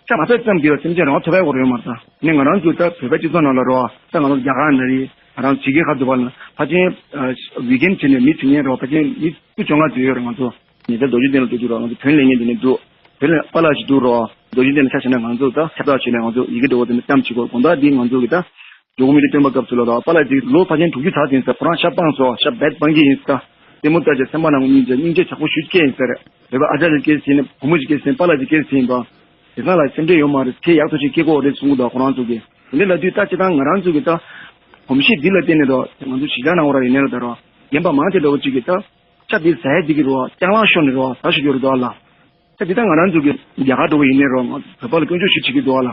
ཅ་མ་ཐོབ་ཙམ་གྱིས་སེམས་ཅན་རང་དབང་ཐོབ་པའི་སྐོར་ཡོད་མ་རེད། ད་ནི་ང་རང་ཚོ་ད་བོད་པའི་སྤྱི་ཚོགས་ནང་ལ་རོ། ད་ང་རང་རྒྱ་གར་ན་རེད། ང་རང་ཇི་སྐད་ཁ་འདུག་པ་ན་ཕལ་ཆེར་ཨ་ཝི་ཀེན་བྱས་ནས་མི་བྱེད་མཁན་རོ། ཕལ་ཆེར་མི་བཅོ་ལྔ་དུ་ཡོད་རེད། ང་ཚོ་ཉེ་ཆར་རྡོ་རྗེ་གདན་ལ་འགྲོ་དུས་རོ། ང་ཚོ་བོན་ལེན་མཁན་དེ་ནས་འདུག་བོན་ལེན་པཱ་ལགས་ཞིག་འདུག་རོ། རྡོ་རྗེ་གདན་ལ་ཆ་བཞག་ན་ང་ཚོ་ད་ཁྱབ་བསྒྲགས་བྱས་ནས་ང་ཚོ་ཡི་གེ་འདྲ་བོ་དེ་ནས་བརྩམས་བྱེད་དགོས། དགོང་དག་འདི་ང་ཚོ་གི་ད་ཇོ་བོ་མི་ལ་སྟོན་པ་སྐབས་སུ་ལ་རོ། པཱ་ལགས་ཅིག་ལོ་ཕལ་ཆེར་དྲུག་ཅུ་ཐག་ཟིན་ས། ཁོ་རང་ཤ་སྤངས་སོ། ཤ་བད་སྤང་གི་ཡིན་ས། ལྟད་མོ་ལྟ་བྱས་སེམས་པ་ནང་སྙིང་རྗེ་སྙིང་རྗེ་དྲག་པོ་ཞེ་དྲག་སྐྱེས་ཡིན་ས་རེད། བོད་པ་ཨ་ཅག་ཅིག་སྐྱེས་ཟིན་ནས་བུ་མོ་ཅིག་སྐྱེས་ཟིན། པཱ་ལགས་ཅིག་སྐྱེས་ཟིན་པ། དེང་སང་ལ་སེམས་ཁྲལ་ཡོད་མ་རེད། ཁྱེད་ཡག་ཐག་ཆོད་སྐྱེ་གི་ཡོད་རེད་གསུང་གི་འདུག་ཁོ་རང་ཚོ་གིས། དེ་འདྲ་ལབ་དུས་ད་སྤྱིར་བཏང་ང་རང་ཚོ་གི་ད་གོམས་གཤིས་འདི་ལ་བརྟེན་ནས་རོ། ང་ཚོ་གཞིས་ཆགས་ནང་བ་ར་ཡིན་ནའི་ལ་ད་རོ། རྒན་པ་མང་ཆེ་འདྲ་བོ་ཅིག་གིས་ད་ཤ་འདི་ཟ་ཡ་འདི་གི་རོ། རྐྱང་ལངས་ཤོར་ནས་རོ། ཟ་ཤོར་གྱི་རེད་འདུག་ཨ་ལ། ད་འདི་ད་ང་རང་ཚོ་གི་རྒྱ་གར་འདྲ་བོ་ཡིན་ནའི་རོ། ང་བོད་པ་ལ་སྐྱོན་བརྗོད་བྱེད་ཀྱི་འདུག་ཨ་ལ།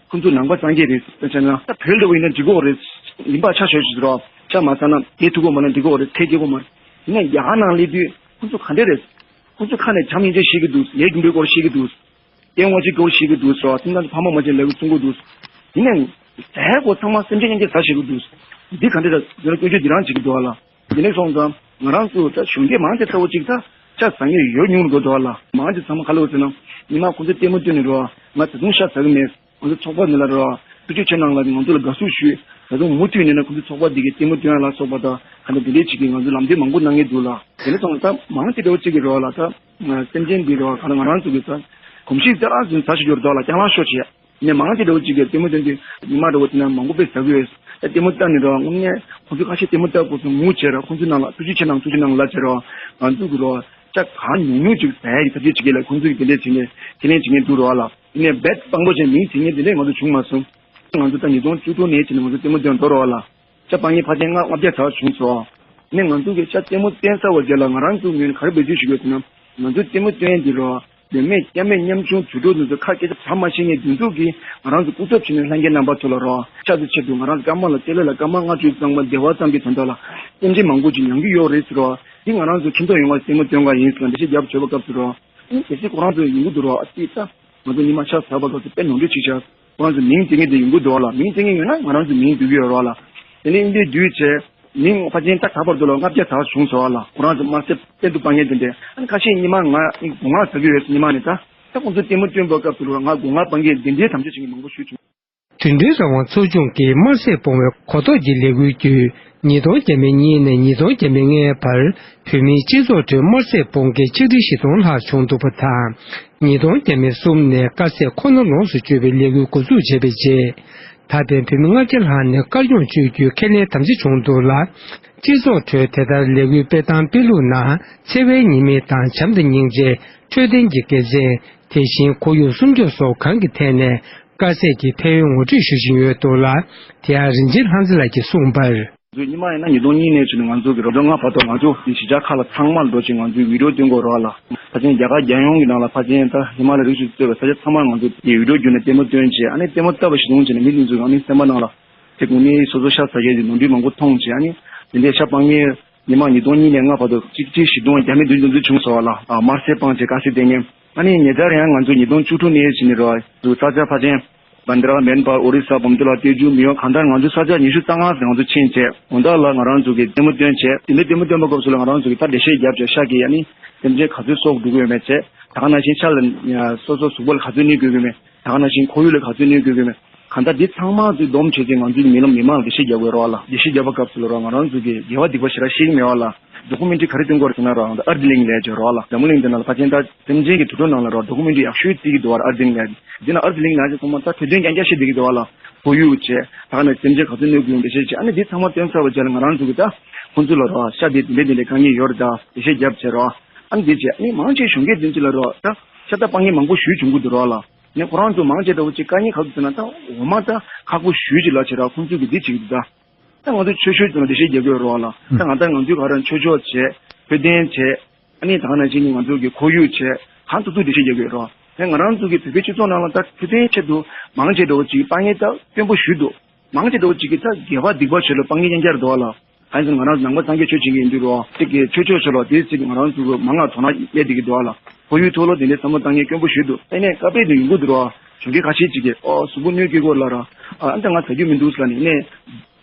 ཁོང་ཚོ་ནང་པ་སངས་རྒྱས་རེད་ཟེར་བྱས་ན། ད་བོད་འདྲ་བོ་ཡིན་ན་འགྲིག་གི་རེད། ཡིན་པ་ཆ་ཤོར་ཞིག་རོ། ཤ་མ་ཟ་ན་བསྡད་ཐུབ་ཀྱི་མ་རེད། འགྲིག་གི་རེད། ཁེ་སྐྱེ་གི་མ་རེད། ཡིན་ན་རྒྱ་གར་ནང་སླེབས་དུས་ཁོང་ཚོ་ག་འདྲ་རེད། ཁོང་ཚོ་ཁ་ནས་བྱམས་སྙིང་རྗེ་བཤད་ཀྱི་འདུག་ལས་རྒྱུ་འབྲས་སྐོར་བཤད་ཀྱི་འདུག་སྐད་ངོ་གཅིག་སྐོར་བཤད་ཀྱི་འདུག་ཟེར་བ། སེམས་ནང་ཕ་མ་མ་བྱན་ལས་ཀྱི་གསུང་གི་འདུག་ཡིན་ནའི་ཟས་གོ་ཚང་མ་སེམས་ཅན་སྙིང་རྗེ་ཟ་བཤད་ཀྱི་འདུག་འདི་ག་འདྲ་ད་དེ་ལ་སྐྱོན་བརྗོད་འདི་རང་བྱེད་ཀྱི་འདུག་ཨ་ལ། དེ་ནས་སོང་ཙང་ང་རང་ཚོ་ད་གཞོན་སྐྱེས་མང་ཆེ་ཚ་བོ་གཅིག་ད་ཤ་ཟ་མཁན་ཡོད་ཉུང་འགྲོ་འདུག་ཨ་ལ། མང་ཆེ་ཚང་མ་ག་ལ་འོ་ཟེར་ན། ཉི་མ་ཁོང་ཚོ་ལྟད་མོ་སྟོན་ནས་རོ། ང་ད་དུང་ཤ་ཟ་གི་མེད། ང་ཚོ་ཚོགས་པ་འདི་ལ་རོ། ཐུགས་རྗེ་ཆེ་གནང་ལ་ང་ཚོ་ལ་དགའ་བསུ་ཞུས། ད་དུང་མུ་མཐུད་ནས་ན་ཁོང་ཚོ་ཚོགས་པ་འདི་གའི་ལྟད་མོ་སྟོན་ཡ་ལ་སོགས་པ་དང་ག་འདྲ་འདི་འདྲས་བྱེད་ཀྱི་ང་ཚོ་ལམ་སྟོན་མང་པོ་གནང་གི་འདུག་ལ། དེ་ནས་སོང་ཙང་མང་ཆེ་འདྲ་བོ་གཅིག་གིས་རོ་ལ་ད། སེམས་ཅན་འདི་རོ་ག་ལ་ང་རང་ཚོ་གི་ད། གོམས་གཤིས་ད་རང་ཚོ་ད་ཞུ་རྒྱུར་འདུག་ལ། རྐྱང་ལངས་ཤོར་བྱས། ནས་མང་ཆེ་འདྲ་བོ་གཅིག་གིས་ལྟད་མོ་སྟོན་དུས་ཉི་མ་འདྲ་བོ་དེ་ན་མང་པོ་དཔེ་ཟ་གི་ཡོད། ད་ལྟད་མོ་ལྟ་ནས་རོ། དངོས་གནས་ཁོང་ཚོ་ཁ་ཤས་ལྟད་མོ་ལྟ་དགོས་སོང་ངུ་བྱས་རོ། ཁོང་ཚོའི་ནང་ལ་ཐུགས་རྗེ་ཆེ་གནང་། ཐུགས་རྗེ་གནང་ལ་བྱས་རོ། ང་ཚོ་གི་རོ། ཅག་གང་ཉུང་ཉུང་ཅིག་ཟ་ཡ་གི་ཐབས་ཤེས་བྱེད་ཀྱི་ལ། ཁོང་ཚོ་གི་དེ་འདྲས་བྱེད་ནས་ཁས་ལེན་བྱེད་མཁན་འདུག་རོ་ལ། ཡིན་ནའི་བད་སྤང་པོ་བྱས་མིང་བྱེད་མཁན་དེ་འདྲས་ང་ཚོ་བྱུང་མ་སོང་། ང་ཚོ་ད་ཉིས་སྟོང་བཅུ་དྲུག་ནས་བྱས་ནས་ང་ཚོ་ལྟད་མོ་སྟོན་འགྲོ་རོ་ལ། ཤ་སྤང་མཁན་ཕལ་ཆེར་ལྔ་ལྔ་བརྒྱ་ཙམ་བྱུང་སོང་། ནས་ང་ཚོ་གི་ཤ་ལྟད་མོ་སྟོན་ཚར་བ་རྗེས་ལ་ང་རང་ཚོ་ངོས་ནས་ག་རེ་འབད་བརྩོན་ཞུ་གི་ཡོད་ཟེར་ན། ང་ཚོའི་ལྟད་མོ་སྟོན་ཡས་འདི་རོ། ལས་མེད་སྐལ་མེད་ཉམ་ཆུང་དུད་འགྲོ་འདི་ཚོ་ཁ་སྐད་ཆ་བྱ་མ་ཤེས་མཁན་འདི་ཚོ་གིས་ང་རང་ཚོ་སྐུ་ཚབ་བྱས་ནས་ལྷན་རྒྱས་རྣམ་པ་ཚོ་ལ་རོ། ཤ་ཚོ་ཆེད་དུ་ང་རང་ཚོ་སྐར་མ་ལ་སྟེར་ལས་ལ་སྐར་མ་ལྔ་བཅུ་གཙང་མ་བདེ་བ་ཙམ་གྱི་དོན་དག་ལ་སེམས་ཅན་མང་པོ་ཅིག་མྱང་གི་ཡོད་རེད་ཟེར་རོ། འདི་ང་རང་ཚོ་ཁྱིམ་ཚང་ཡོངས་ལ་ལྟད་མོ་སྟོན་ག་ཡིན་ཟེར་ལ་འགྲེལ་བཤད་རྒྱབ་བྱས་པ་སྐབས་སུ་རོ། ཨ་ནི་གལ་སྲིད་ཁོ་རང་ཚོ་ཡོང་གི་འདུག་རོ། ཨ་ཙི་ད། ང་ཚོ་ཉི་མ་ཤ་ཟ་བ་སྐབས་སུ་དཔེ་ནོར་འཁྲུལ་བྱེད་ཤག་ཁོ་རང་ཚོ་མིང་བརྗེ་མཁན་དེ་ཡོང་གི་འདུག་ལ། མིང་བརྗེ་མཁན་ཡོད་ན་ང་རང་ཚོ་མིང་བསྡུ་གི་ཡོད་རོགས་ལ། དེ་ནས་ཨིན་པའི་བསྡུས་བྱས། མིང་ཕལ་ཆེར་ད་ད་བར་དུ་ལ་ལྔ་བརྒྱ་ཙམ་བྱུང་སོང་ལ། ཁོ་རང་ཚོ་དམར་གསོད་བཙན་དུ་སྤང་མཁན་དེ་འདྲས། ཨ་ནི་ཁ་ཤས་ཉི་མ་ང་སྒོ་ང་ཟ་གི་ཡོད་ཟེར། ཉི་མ་ནས་ད། ད་ཁོང་ཚོ་ལྟད་མོ་སྟོན་པའི་སྐབས་སུ་ལ་ང་སྒོ་ང་སྤང་མཁན་དེ་འདྲའི་དམ་བཅའ་བྱེད་མཁན་མང་པོ་ཞིག་བྱུང་། དུད་འགྲོའི་རང་དབང་ཚོགས་ཆུང་གིས་དམར་ཟས་སྤོང་བའི་གོ་རྟོགས་ཀྱི་ལས་འགུལ་བརྒྱུད། ཉིས་སྟོང་བརྒྱ་མེད་གཉིས་ནས་ཉིས་སྟོང་བརྒྱ་མེད་ལྔའི་བར། བོད་མིའི་སྤྱི་ཚོགས་ཁྲོད་དམར་ཟས་སྤོང་མཁན་ཆིག་ཁྲི་བཞི་སྟོང་ལྷག་བྱུང་འདུག་པ་དང་། ཉིས་སྟོང་བརྒྱ་མེད་གསུམ་ནས་དཀའ་ཚེགས་ཁོ་ན་ལོངས་སུ་སྤྱོད་པའི་ལས་འགུལ་འགོ་འཛུགས་བྱས་པའི་རྗེས། ད་ཕན་བོད་མི་ལྔ་བརྒྱ་ལྷག་ནས་དཀར་སྐྱོང་སྤྱོད་རྒྱུའི་ཁས་ལེན་དམ་བཅའ་བྱུང་འདུག་ལ། སྤྱི་ཚོགས་ཁྲོད་དེ་ལྟར་ལས་འགུལ་སྤེལ་སྟངས་སྤེལ་ལུགས་ནང་འཚེ་བའི་ཉེས་དམིགས་དང་བྱམས་དང་སྙིང་རྗེ། འཕྲོད་བསྟེན་གྱི་དགེ་མཚན། དེ་བཞིན་ཁོར་ཡུག་སྲུང་སྐྱོབ་སོགས་གང་གི་ཐད་ནས་དཀའ་ཚེགས་ཀྱི་ཕན་ཡོན་ངོ་སྤྲོད་ཞུ་བཞིན་ཡོད་འདུག་ལ། དེ་ཡང་རིན་ཆེན་ལྷ་མཛེས་ལགས་ཀྱིས་གསུངས་པར། ང་ཚོ་ཉི་མ་ཡིན་ན་ཉིས་སྟོང་གཉིས་ནས་བྱས་ནས་ང་ཚོ་གི་རོ་ལོ་ལྔ་བར་དུ་ང་ཚོ་གི་གཞིས་ཆགས་ཁག་ལ་ཚང་མར་འགྲོ་ཅིང་ང་ཚོའི་བི་ཌིའོ་སྟོན་དགོས་རོགས་ལ། ཕལ་ཆེར་རྒྱ་གར་རྒྱལ་ཡོངས་ཀྱི་ནང་ལ་ཕལ་ཆེར་ད་ཧི་མ་ལ་རི་རྒྱུད་གཙོས་པའི་ས་ཆ་ཚང་མར་ང་ཚོ་གི་བི་ཌིའོ་བརྒྱུད་ནས་ལྟད་མོ་སྟོན་བྱས། ཨ་ནི་ལྟད་མོ་ལྟ་བ་ཞིག་མཐོང་བྱས་ནས་མི་འདི་ཚོ་ཨ་ནི་སེམས་པ་ནང་ལ་དེ་དངོས་གནས་སོ་སོ་ཤ་ཟ་མཁན་གྱི་ནོར་འཁྲུལ་མང་པོ་མཐོང་བྱས། ཨ་ནི་དེ་འདྲའི་ཤ་སྤང་མཁན་ཉི་མ་ཉིས་སྟོང་གཉིས་ནས་ལྔ་བར་དུ་གཅིག་ཁྲི་བཞི་སྟོང་བརྒྱ་མེད་བདུན་ཙམ་ཅིག་བྱུང་སོང་བ་ལ། དམར་ཟས་སྤངས་བྱས་དཀའ་ཚེགས་བསྡད་མཁན། ཨ་ནི་ཉེ་ཆར་ཡང་ང་ཚོ་ཉིས་སྟོང་བཅུ་དྲུག་ནས་བྱས་ནས་རོ། ས་ཆ་ཕལ་ཆེར་བན་དྲ་མེན་པར་ཨོ་རི་ས་བོམ་ཏོ་ལ་ཏེ་ཇུ་མི་ཡོང་གང་ལྟར་ང་ཚོ་ས་ཆ་ཉི་ཤུ་རྩ་ལྔ་ཙམ་ང་ཚོ་ཕྱིན་བྱས། དགོང་དག་ལ་ང་རང་ཚོ་གི་ལྟད་མོ་སྟོན་བྱས། དེ་འདྲའི་ལྟད་མོ་སྟོན་པའི་སྐབས་སུ་ལ་ང་རང་ཚོ་གི་ད་འགྲེལ་བཤད་བརྒྱབ་བྱས་ཤག་གི་ཨ་ནི་སེམས་ཅན་ག་ཚོད་སྲོག་འགྲོ་གི་ཡོད་མེད་བྱས། ད་ག་ནང་བཞིན་ཤ་ལ་སོ་སོ་གཟུགས་པོ་ལ་ག་ཚོད་གནོད་དགོས་ཀྱི་མེད། ད་ག་ནང་བཞིན་ཁོར་ཡུག་ལ་ག་ཚོད་གནོད་སྐྱེལ་གྱི་མེད། གང་ལྟར་འདི་ཚང་མ་ཚོས་སྡོམ་བྱས་ཏེ་ང་ཚོའི་མི་ལ་མི་མང་ལ་འགྲེལ་བཤད་རྒྱག་དགོས་རེད་བ་ལ། འགྲེལ་བཤད་རྒྱག་པ་སྐབས་སུ་ལ་རོ། ང་རང་ཚོ་གི་དགེ་བ་སྡིག་པ་ཞེ་དྲག་ཤེས་ཀྱི་མེད་བ་ལ། ཌོ་ཀུ་མེན་ཊི་རི་ག་རེ་སྟོན་དགོས་རེད་ཟེར་ན་རོ། ང་ཚོ་ཨར་ཐི་ལིང་ལབ་ཀྱི་རེད་བ་ལ། འཛམ་བུ་གླིང་འདི་ནང་ལ་ཕལ་ཆེར་ད་སེམས་ཅན་གྱི་དུད་འགྲོ་ནང་ལ་རོ། ཌོ་ཀུ་མེན་ཊི་རི་ཡག་ཤོས་བརྩི་གི་འདུག་བ། ཨར་ཐི་ལིང་ལབ་ཀྱི། འདི་ན་ཨར་ཐི་ལིང་ལབ་ཀྱི་ཚང་མ་ད་འཕྲོད་བསྟེན་རྐྱང་རྐྱང་བཤད་བསྡད་ཀྱི་འདུག་བ་ལ། ཁོར་ཡུག་བྱས། ད་ག་ནང་སེམས་ཅན་ག་ཚོད་གནོད་སྐྱེལ་འགྲེལ་བཤད་བྱས། ཨ་ནི་འདི་ཚང་མ་སྟོན་ཚར་བའི་རྗེས་ལ་ང་རང་ཚོ་གི་ད་ཁོང་ཚོ་ལ་རོ། ཤ་འདི་འདི་འདྲ་འདི་འདྲ་དཀའ་ངལ་ཡོད་རེད་ད། འགྲེལ་བཤད་བརྒྱབ་བྱས་རོ། ཨ་ནི་འདི་བྱས། ཨ་ནི་མང་ཆེ་གཞོན་སྐྱེས་འདི་ཚོ་ལ་རོ། ད་ཤ་སྟག་སྤང་མཁན་མང་པོ་ཞིག་བྱུང་གི་འདུག་རོ་ལ། ནས་ཁོ་རང་ཚོ་མང་ཆེ་འདྲ་བོ་ཅིག་དཀའ་ངལ་ག་རེ་ཟེར་ན། ད་འོ་མ་ད་ཁག་པོ་ཞེ་ཅིག་ལ་བྱས་ར་ཁོང་ཚོས་ཀྱི་འདི་བྱེད་ཀྱི་འདུག་ད་ད་ང་ཚོ་ཆོས་ཕྱོགས་ཚོ་ལ་འགྲེལ་བཤད་རྒྱག་གི་ཡོད་རེད་བ་ལ། ད་ང་ད་ང་ཚོའི་ག་རེ་ཆོས་ཕྱོགས་བྱས། འཕྲོད་བསྟེན་བྱས། ཨ་ནི་ད་ག་ནང་བཞིན་ང་ཚོ་གི་ཁོར་ཡུག་བྱས། གང་ཐུབ་ཐུབ་འགྲེལ་བཤད་རྒྱག་གི་ཡོད་རེད་བ། ད་ང་རང་ཚོ་གི་བོད་པའི་སྤྱི་ཚོགས་ནང་ལ་ད་འཕྲོད་བསྟེན་ཆེད་དུ་མང་ཆེ་འདྲ་བོ་ཅིག་སྤང་མཁན་ད་དཀོན་པོ་ཞེ་དྲག་འདུག་མང་ཆེ་འདྲ་བོ་ཅིག་གིས་ད་དགེ་བ་སྡིག་པ་ཆེད་ལ་སྤང་མཁན་ཡང་བསྐྱར་འདུག་བ་ལ། གང་ཡིན་ཟེར་ན་ང་རང་ཚོ་ནང་པ་སངས་རྒྱས་ཆོས་བྱེད་མཁན་ཡིན་དུས་རོ། ཅིག་གིས་ཆོས་ཕྱོགས་ཕྱོགས་ལ་དེའི་ཚིག་ང་རང་ཚོ་གི་མང་ང་དོ་སྣང་སླེབས་བསྡད་ཀྱི་འདུག་བ་ལ། ཁོར་ཡུག་ཐོག་ལ་དེ་འདྲའི་བསམ་བློ་བཏང་མཁན་དཀོན་པོ་ཞིག་འདུག་ཨ་ནས་སྐབས་རེ་དུ་ཡོང་གི་འདུག་རོ། གཞོན་སྐྱེས་ཁ་ཤས་ཅིག་གིས་ཨོ་གཟུགས་པོ་གནོད་སྐྱེལ་གོ་ལ་ར། ཨ་ཨ་འདྲ་ང་ཟ་རྒྱུ་མི་འདུག་ཟེར་ནས་ནས།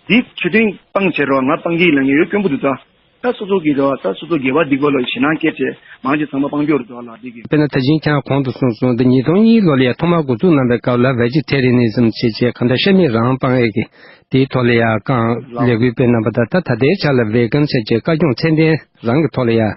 འདི་ཆོས་དོན་སྤང་བྱས་རོ། ང་སྤང་གི་ཡིན་ལབ་མཁན་ཡོད་དཀོན་པོ་འདུག་ད། ད་སོ་སོ་གི་རེད་བ། ད་སོ་སོ་དགེ་བ་སྡིག་པ་ལ་ཞེད་སྣང་སྐྱེས་བྱས་མང་ཆེ་ཚང་མ་སྤང་རྒྱུ་རེད་འདུག་ལ། འདི་གི་དཔེར་ན་ད་ཅིང་ཁྱེད་རང་གོང་དུ་གསུངས་སོང་། འདི་ཉིས་སྟོང་གཉིས་ལོ་ལ་ཡ་ཐོག་མར་འགོ་འཛུགས་གནང་པའི་སྐབས་ལ་ཝེ་ཇི་ཐེ་རི་ནི་ཛམ་བྱས་བྱས་གང་ལྟར་ཤ་མེད་རང་སྤང་ཡས་ཀྱི་དེའི་ཐོག་ལ་ཡ་གང་ལགས། ལས་འགུལ་སྤེལ་གནང་པ་དང་། ད་ད་ལྟའི་ཆ་ལ་ཝེ་གན་བྱས་བྱས་བཀའ་སྐྱོང་ཚད་ལྡན་རང་གི་ཐོག་ལ་ཡ་ཨ་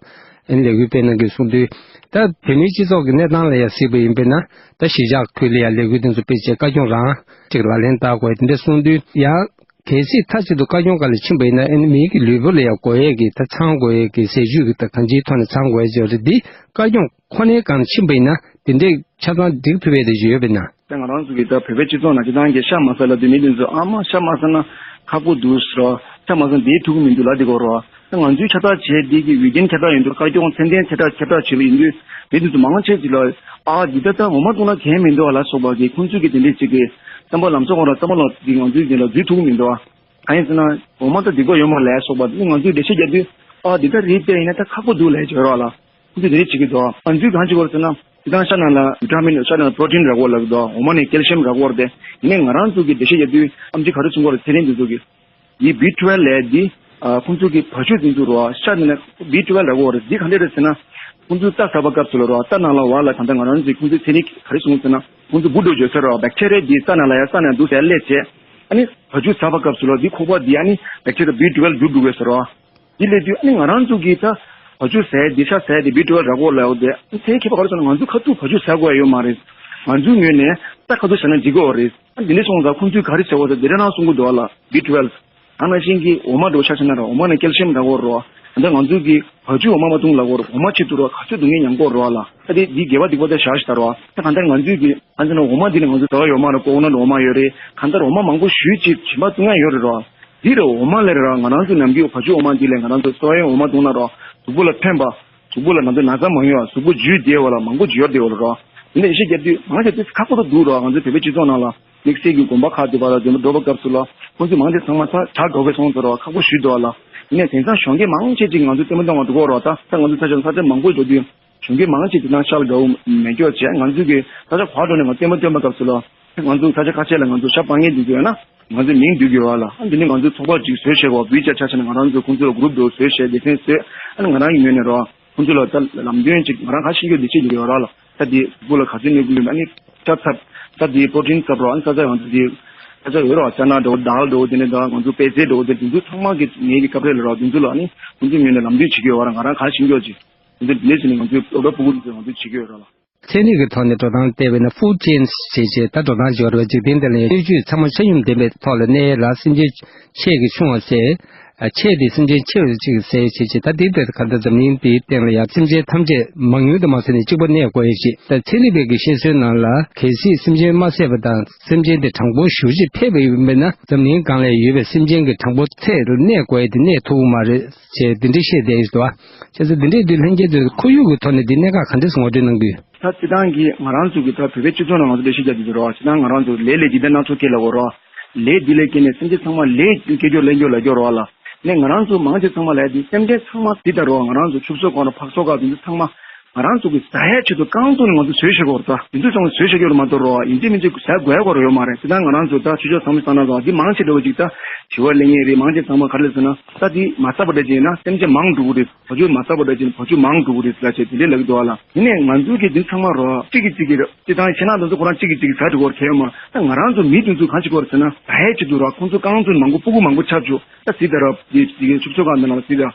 ནི་ལས་འགུལ་སྤེལ་གནང་གི་གསུངས་དུས། ད་བོད་མིའི་སྤྱི་ཚོགས་ཀྱི་གནས་སྟངས་ལ་ཡ་གཟིགས་པ་ཡིན་པས་ན། ད་གཞིས་ཆགས་ཁུལ་ལ་ཡ་ལས་འགུལ་དེ་ཚོ་སྤེལ་བྱས་བཀའ་སྐྱོང་རང་ཅིག་ལག་ལེན་བསྟར་དགོས་དེ་འདྲ་གསུངས་དུས། ཡང་གལ་སྲིད་མཐའ་གཅིག་ཏུ་བཀའ་སྐྱོང་སྒང་ལ་ཕྱིན་པ་ཡིན་ན། ཨ་ནི་མིའི་གི་ལུས་པོ་ལ་ཡང་འགོས་ཡས་ཀྱི། ད་ཚང་དགོས་ཡས་ཀྱི་ཟས་བཅུད་ཀྱི་ད་གང་ཅིའི་ཐོག་ནས་ཚང་དགོས་ཡས་ཅིག་ཡོད་རེད། འདི་བཀའ་སྐྱོང་ཁོ་ནའི་སྒང་ལ་ཕྱིན་པ་ཡིན་ན། དེ་འདྲས་ཆ་ཚང་འགྲིག་ཐུབ་ཡས་དེ་ཅིག་ཡོད་པས་ན། ད་ང་རང་ཚོ་གི་ད་བོད་པའི་སྤྱི་ཚོགས་ནང་སྤྱིར་བཏང་གི་ཤ་མ་ཟ་ལབ་དུས་མི་དེ་ཚོ། ཨ་མ་ཤ་མ་ཟ་ན་ཁག་པོ་འདུག་ཟེར་རོ། ཤ་མ་ཟ་ན་དེའི་ཐུག་གི་མི་འདུག་ལབ་དེ་གོ་རོ། ད་ང་ཚོའི་ཁྱབ་བསྒྲགས་བྱས་དེ་གི་འོས་འགན་ཁྱབ་བསྒྲགས་ཡིན་དུས། བཀའ་སྐྱོང་མཚན་ལྡན་ཁྱབ་བསྒྲགས་ཁྱབ་བསྒྲགས་བྱས་པ་ཡིན་དུས། མི་དེ་ཚོ་མང་ཆེ་ཅིག་ལ། ཨ་འདི་ད་ད་འོ་མ་བཏུང་ན་གལ་མི་འདུག་ལ་སོགས་པ་གི་ཁོང་ཚོས་གི་དེ་འདྲས་ཅིག་གི་བསམ་པ་ལམ་སང་ཁོ་རང་བསམ་པ་ལ་འདི་ང་ཚོའི་འདི་ལ་འཛུལ་ཐུབ་ཀྱི་མི་འདུག་ཨ། གང་ཡིན་ཟེར་ན། འོ་མ་ད་སྡིག་པ་ཡོད་མ་རེད་ལབ་སོགས་པ་འདི་ང་ཚོས་འགྲེལ་བཤད་རྒྱག་དུས། ཨ་འདི་ད་རེད་དེ་ཡིན་ན་ད་ཁག་པོ་འདུག་ལབ་ཡས་ཅིག་ཡོད་རེད་བ་ལ། ཁོང་ཚོས་དེ་འདྲས་བྱེད་ཀྱི་འདུག་ང་ཚོས་གང་བྱེད་དགོས་རེད་ཟེར་ན། དེ་དང་ཤ་ནང་ལ་བི་ཊ་མིན། ཤ་ནང་པྲོ་ཊིན་རག་གི་ཡོད་ལབ་ཀྱི་འདུག་འོ་མ་ནས་ཀེལ་ཤི་ཡམ་རག་གི་ཡོད་རེད་དེ། ཡིན་ནའི་ང་རང་ཚོ་གིས་འགྲེལ་བཤད་རྒྱག་དུས་ཨེམ་ཆི་ག་རེ་གསུང་གི་ཡོད་རེད། ཚན་རིག་འདི་ཚོ་གིས། འདི་བི་ཊུ་ཝེལ་ལབ་ཡས་འདི། ཨ་ཁོང་ཚོ་གི་བ་ཕྱུགས་འདི་ཚོ་རོ། ཤ་འདི་ནས་བི་ཊུ་ཝེལ་རག་གི་ཡོད་རེད། འདི་ག་འདྲས་རེད་ཟེར་ན། ཁོང་ཚོ་རྩྭ་ཟ་བ་སྐབས་སུ་ལ་རོ། རྩྭ་ནང་ལ་བ་ལ་གང་ལྟར་ང་རང་ཚོས་ཁོང་ཚོའི་ཚན་རིག་ག་རེ་གསུངས་ཟེར་ན། ཁོང་ཚོ་འབུ་འགྲོ་བརྗོད་ས་རོ། བེག་ཊེ་རི་ཡ་འདི་རྩྭ་ནང་ལ་ཡ་རྩྭ་ནང་འདུག་ཟེར་སླེབས་བྱས། ཨ་ནི་བ་ཕྱུགས་ཟ་བ་སྐབས་སུ་ལ་འདི་ཁོག་པ་འདི་ཨ་ནི་བེག་ཊེ་རི་ཡ་བི་ཊུ་ཝེལ་འགྲོ་འགྲོ་དགོས་ཟེར་རོ། འདི་སླེབས་དུས་ཨ་ནི་ང་རང་ཚོ་གིས་ད་བ་ཕྱུགས་ཟས་འདི་ཤ་ཟས་འདི་བི་ཊུ་ཝེལ་རག་གི་ཡོད་ལབ་ཡོད་དེ། ཚན་རིག་མཁས་པ་ག་རེ་ཟེར་ན། ང་ཚོ་ཁ་ཐུག་བ་ཕྱུགས་ཟ་དགོས་ཡ་ཡོད་མ་རེད། ང་ཚོའི་ངོས་ནས་རྩྭ་ཁ་ཐུག་ཟ་ན་འགྲིག་གི་ཡོད་རེད། ཨ་འདི་འདྲ་སོང་ཙང་ཁོང་ཚོས་ག་རེ་ཟེར་བ་དང་འདི་འདྲ་རང་གསུང་གི་འདུག་བ་ལ། བི་ཊུ་ཝེལ། ད་ནང་བཞིན་གྱི་འོ་མ་འདྲ་བོ་ཆ་བཞག་ན་ར། འོ་མ་ནས་ཀེལ་ཤི་ཡམ་རག་གི་ཡོད་རེད་བ། ད་ལྟ་ང་ཚོ་གིས་བ་ཕྱུགས་འོ་མ་མ་བཏུང་ལབ་ཀྱི་ཡོད་རེད། འོ་མ་ཆེད་དུ་ར་ག་ཚོད་སྡུག་བསྔལ་མྱངས་ཀྱི་ཡོད་རེད་བ་ལ། ད་དེ་འདི་དགེ་བ་སྡིག་པ་དེ་བཞག་ཞིག་ད་ར་བ། ད་གང་ལྟར་ང་ཚོས་ཀྱི་གང་ཟེར་ན། འོ་མ་འདི་ནས་ང་ཚོ་ཟ་བ་ཡོད་མ་རེད། ཀོ་ཀོ་ནཊ་འོ་མ་ཡོད་རེད། གང་ལྟར་འོ་མ་མང་པོ་ཞེ་ཅིག་གཞན་པ་བཏུང་ཡ་ཡོད་རེད་ར། འདི་ར་འོ་མ་ལས་ར་ང་རང་ཚོ་ནམ་རྒྱུན་བ་ཕྱུགས་འོ་མ་འདི་ལས་ང་རང་ཚོ་སོ་ཡའི་འོ་མ་བཏུང་ན་ར་གཟུགས་པོ་ལ་ཕན་པ། གཟུགས་པོ་ལ་ནམ་རྒྱུན་ན་ཚ་མ་ཡོང་བ། གཟུགས་པོ་འཇུ་བདེ་བ་ལ་མང་པོ་ཅིག་ཡོད་བདེ་བ་ལ་ར། འདི་འདྲ་འགྲེལ་བཤད་རྒྱག་དུས་མང་ཆེ་དེ་ཁག་པོ་ད་འདུག་ར། ང་ཚོ་བོད་པའི་སྤྱི་ཚོགས་ནང་ལ་དམིགས་བསལ་གྱི་དགོན་པ་ཁག་དེ་བ་ལ་དེ་འགྲོ་བ་སྐབས་སུ་ལ་ཁོང་ཚོས་མང་ཆེ་ཚང་མ་ཚ་གྲ་དགའ་བའི་སོང་ཚོ་ར་ཁག་པོ་ཞུས་འདུག་བ་ལ། ཡིན་ནའི་དེང་སང་གཞོན་སྐྱེས་མང་ཆེ་ཅིག་ང་ཚོ་ལྟད་མོ་ལྟ་བར་འགྲོ་གི་ཡོད་རེད་བ། ད་ད་ང་ཚོ་ས་ཆ་ས་ཆ་མང་པོ་འགྲོ་དུས་གཞོན་སྐྱེས་མང་ཆེ་དེ་དང་ཤ་ལ་དགའ་བོ་མེད་སྐྱོ་བྱས། ང་ཚོ་གི་ས་ཆ་ག་འགྲོ་ནས་ང་ལྟད་མོ་སྟོན་པ་སྐབས་སུ་ལ། ང་ཚོ་ས་ཆ་ཁ་ཤས་ལ་ང་ཚོ་ཤ་སྤང་མཁན་འདུག་གི་ཡོད་ན། ང་ཚོ་མིང་འདུག་གི་ཡོད་ལ། ཨ་འདི་ནི་ང་ཚོ་ཚོགས་པ་ཅིག་བཟོས་བྱས་གོ། བུའི་ཆ་ཆ་ཆ་ནས་ང་རང་ཚོ་ཁོང་ཚོ་ལ་གུ་རུབ་འདྲ་བཟོས་བྱས་སྡེ་ཚན་བཟོས། ཨ་ནི་ང་རང་ཡོད་ནས་རོ། ཁོང་ཚོ་ལ་ད་ལམ་སྟོན་ཅིག་ང་རང་ག་ཤེས་རྒྱུ་འདི་ཤེས་ཀྱི་ཡོད་ར་ལ། ས་འདི་གཟུགས་པོ་ལ་ག་ཚོད་གནོད་ཀྱི་ཡོད་མེད། ཨ་ནི་ཤ་ཚབ། ས་འདི་པྲོ་ཊིན་ཚབ་རོ། ཨ་ནི་ས་ཆ་ང་ཚོ་འདི་ས་ཆ་ཡོད་ར། ཅ་ན་འདྲ་བོ་དཱལ་འདྲ་བོ་དེ་ནས་ད་ང་ཚོ་པད་ཚལ་འདྲ་བོ་དེ་དེ་ཚོ་ཚང་མ་གི་ངེད་ཀྱི་སྐབས་རེ་ལ་རོ། དེ་ཚོ་ལ་ཨ་ནི་ཁོང་ཚོ་ངོས་ནས་ལམ་སྟོན་བྱེད་ཀྱི་ཡོད་ར། ང་རང་ག་ཤེས་རྒྱུ་ཅིག་དེ་ཚོ་དེ་ནས་ཟེར་ནས་ང་ཚོའི་སློབ་གྲྭ་ཕྲུ་གུ་དེ་ཚོ་ང་ཚོས་བྱེད་ཀྱི་ཡོད་ར་ལ། ཚན་རིག་གི་ཐོག་ནས་འགྲོ་སྟངས་བལྟས་པས་ན། ཕུཌ་ཅེན་ཇི་ཞེས་བྱས། ད་འགྲོ་སྟངས་བྱས་པ་རེད་བ། འཇིག་རྟེན་འདི་ལ་ཡང་སྣོད་བཅུད་ཚང་མ་ཆ་སྙོམས་ལྡན་པའི་ཐོག་ལ་གནས་ལ། སེམས་ཅན་ཆེ་གི་ཆུང་བ་ཟེར། ཆེ་དེ་སེམས་ཅན་ཆེ་བ་ཅིག་ཟེར་བྱས་བྱས། ད་འདི་ལྟར་ག་ད་འཛམ་གླིང་འདིའི་སྟེང་ལ་ཡང་སེམས་ཅན་ཐམས་ཅད་མང་ཉུང་དུ་མ་ཟད་ནས་གཅིག་པ་གནས་དགོས་ཡ་ཞིག་ད་ཚན་རིག་པའི་གི་བཤད་སྲོལ་ནང་ལ། གལ་སྲིད་སེམས་ཅན་མ་བསད་པ་དང་སེམས་ཅན་དེ་གྲངས་འབོར་ཞེ་པོ་ཅིག་འཕེལ་བ་ཡིན་པས་ན། འཛམ་གླིང་སྒང་ལ་ཡོད་པའི་སེམས་ཅན་གྱི་གྲངས་འབོར་ཚད་ལ་གནས་དགོས་ཡ་དེ་གནས་ཐུབ་ཀྱི་མ་རེད་ཅེས་འདི་འདྲ་བཤད་བསྡད་ཡོད་འདུག་བ། བྱས་ཙང་འདི་འདྲའི་དུས་ལྷན་རྒྱས་ཚོས་ཁོར་ཡུག་གི་ཐོག་ནས་འདི་གནད་འགག་ག་འདྲ་ངོ་སྤྲོད་གནང་གི་ཡོད། ད་སྤྱིར་བཏང་གི་ང་རང་ཚོ་གི་ད་བོད་པའི་སྤྱི་ཚོགས་ནང་ང་ཚོ་འགྲེལ་བཤད་རྒྱག་དུས་རོ། སྤྱིར་བཏང་ང་རང་ཚོ་ལས་ལས་འཇིག་རྟེན་སྣ་ཚོགས་སྐྱེ་ལ་གོ་རོ། ལས་འདི་ལས་སྐྱེས་ནས་སེམས་ཅན་ཚང་མ་ལས་སྐྱེ་རྒྱུ་ལེན་རྒྱུ་ལ་སྐྱོ་རོ་བ་ལ། ནས་ང་རང་ཚོ་མང་ཆེ་ཚང་མ་ལས་འདི་སེམས་ཅན་ཚང་མ་འདི་ལྟ་རོ། ང་རང་ཚོ་ཕྱུགས་ཟོག་གང་རོ་ཕག་ཟོག་གང་འདི་ཚོ་ཚང་མ་ང་རང་ཚོ་གི་ཟ་ཡ་ཆེད་དུ་རྐང་བཙུགས་ནས་ང་ཚོ་བཟོས་བཞག་གོ་རོ། ད་འདི་ཚོ་ཚང་མ་བཟོས་བཞག་གི་རོ་མ་གཏོགས་རོ། ཡིན་གཅིག་མིན་གཅིག་ཟ་དགོས་ཡ་གོ་རོ་ཡོད་མ་རེད། སྤྱིར་བཏང་ང་རང་ཚོ་ད་ཆོས་ཕྱོགས་བཟང་པོ་བསམ་ན་རོ། འདི་མང་ཆེ་འདྲ་བོ་ཅིག་ད་བྱི་བ་ལེན་ངེས་རེད། མང་ཆེ་ཚང་མ་ག་རེ་ཟེར་ན། ད་འདི་མ་ཟ་བ་འདྲ་ཅིག་ཡིན་ན་སེམས་ཅན་མང་འགྲོ་གི་རེད། བ་ཕྱུགས་མ་ཟ་བ་འདྲ་ཅིག་བ་ཕྱུགས་མང་འགྲོ་གི་རེད་ལབ་བྱས་དེ་འདྲས་ལབ་ཀྱི་འདུག་བ་ལ། ཡིན་ནའི་ང་ཚོའི་གི་འདི་ཚང་མ་རོ་གཅིག་གིས་གཅིག་གིས་རེད། སྤྱིར་བཏང་ཁྱེད་རང་ཚོ་ཁོ་རང་གཅིག་གིས་གཅིག་གིས་ཟ་འགྲོ་གི་ཡོད་མ་རེད། ང་རང་ཚོ་མི་དེ་ཚོ་གང་བྱེད་ཀྱི་ཡོད་རེད་ཟེར་ན། ཟ་ཡས་ཆེད་དུ་རོ་ཁོང་ཚོ་རྐང་བཙུགས་ནས་མང་པོ་སྤུ་གུ་མང་པོ་ཆགས་བཅུག་ད་ཟི་ད་ར་དེ་དེ་གི་ཕྱུགས་ཟོག་གང་འདི་ན་ཟི་ད་བ་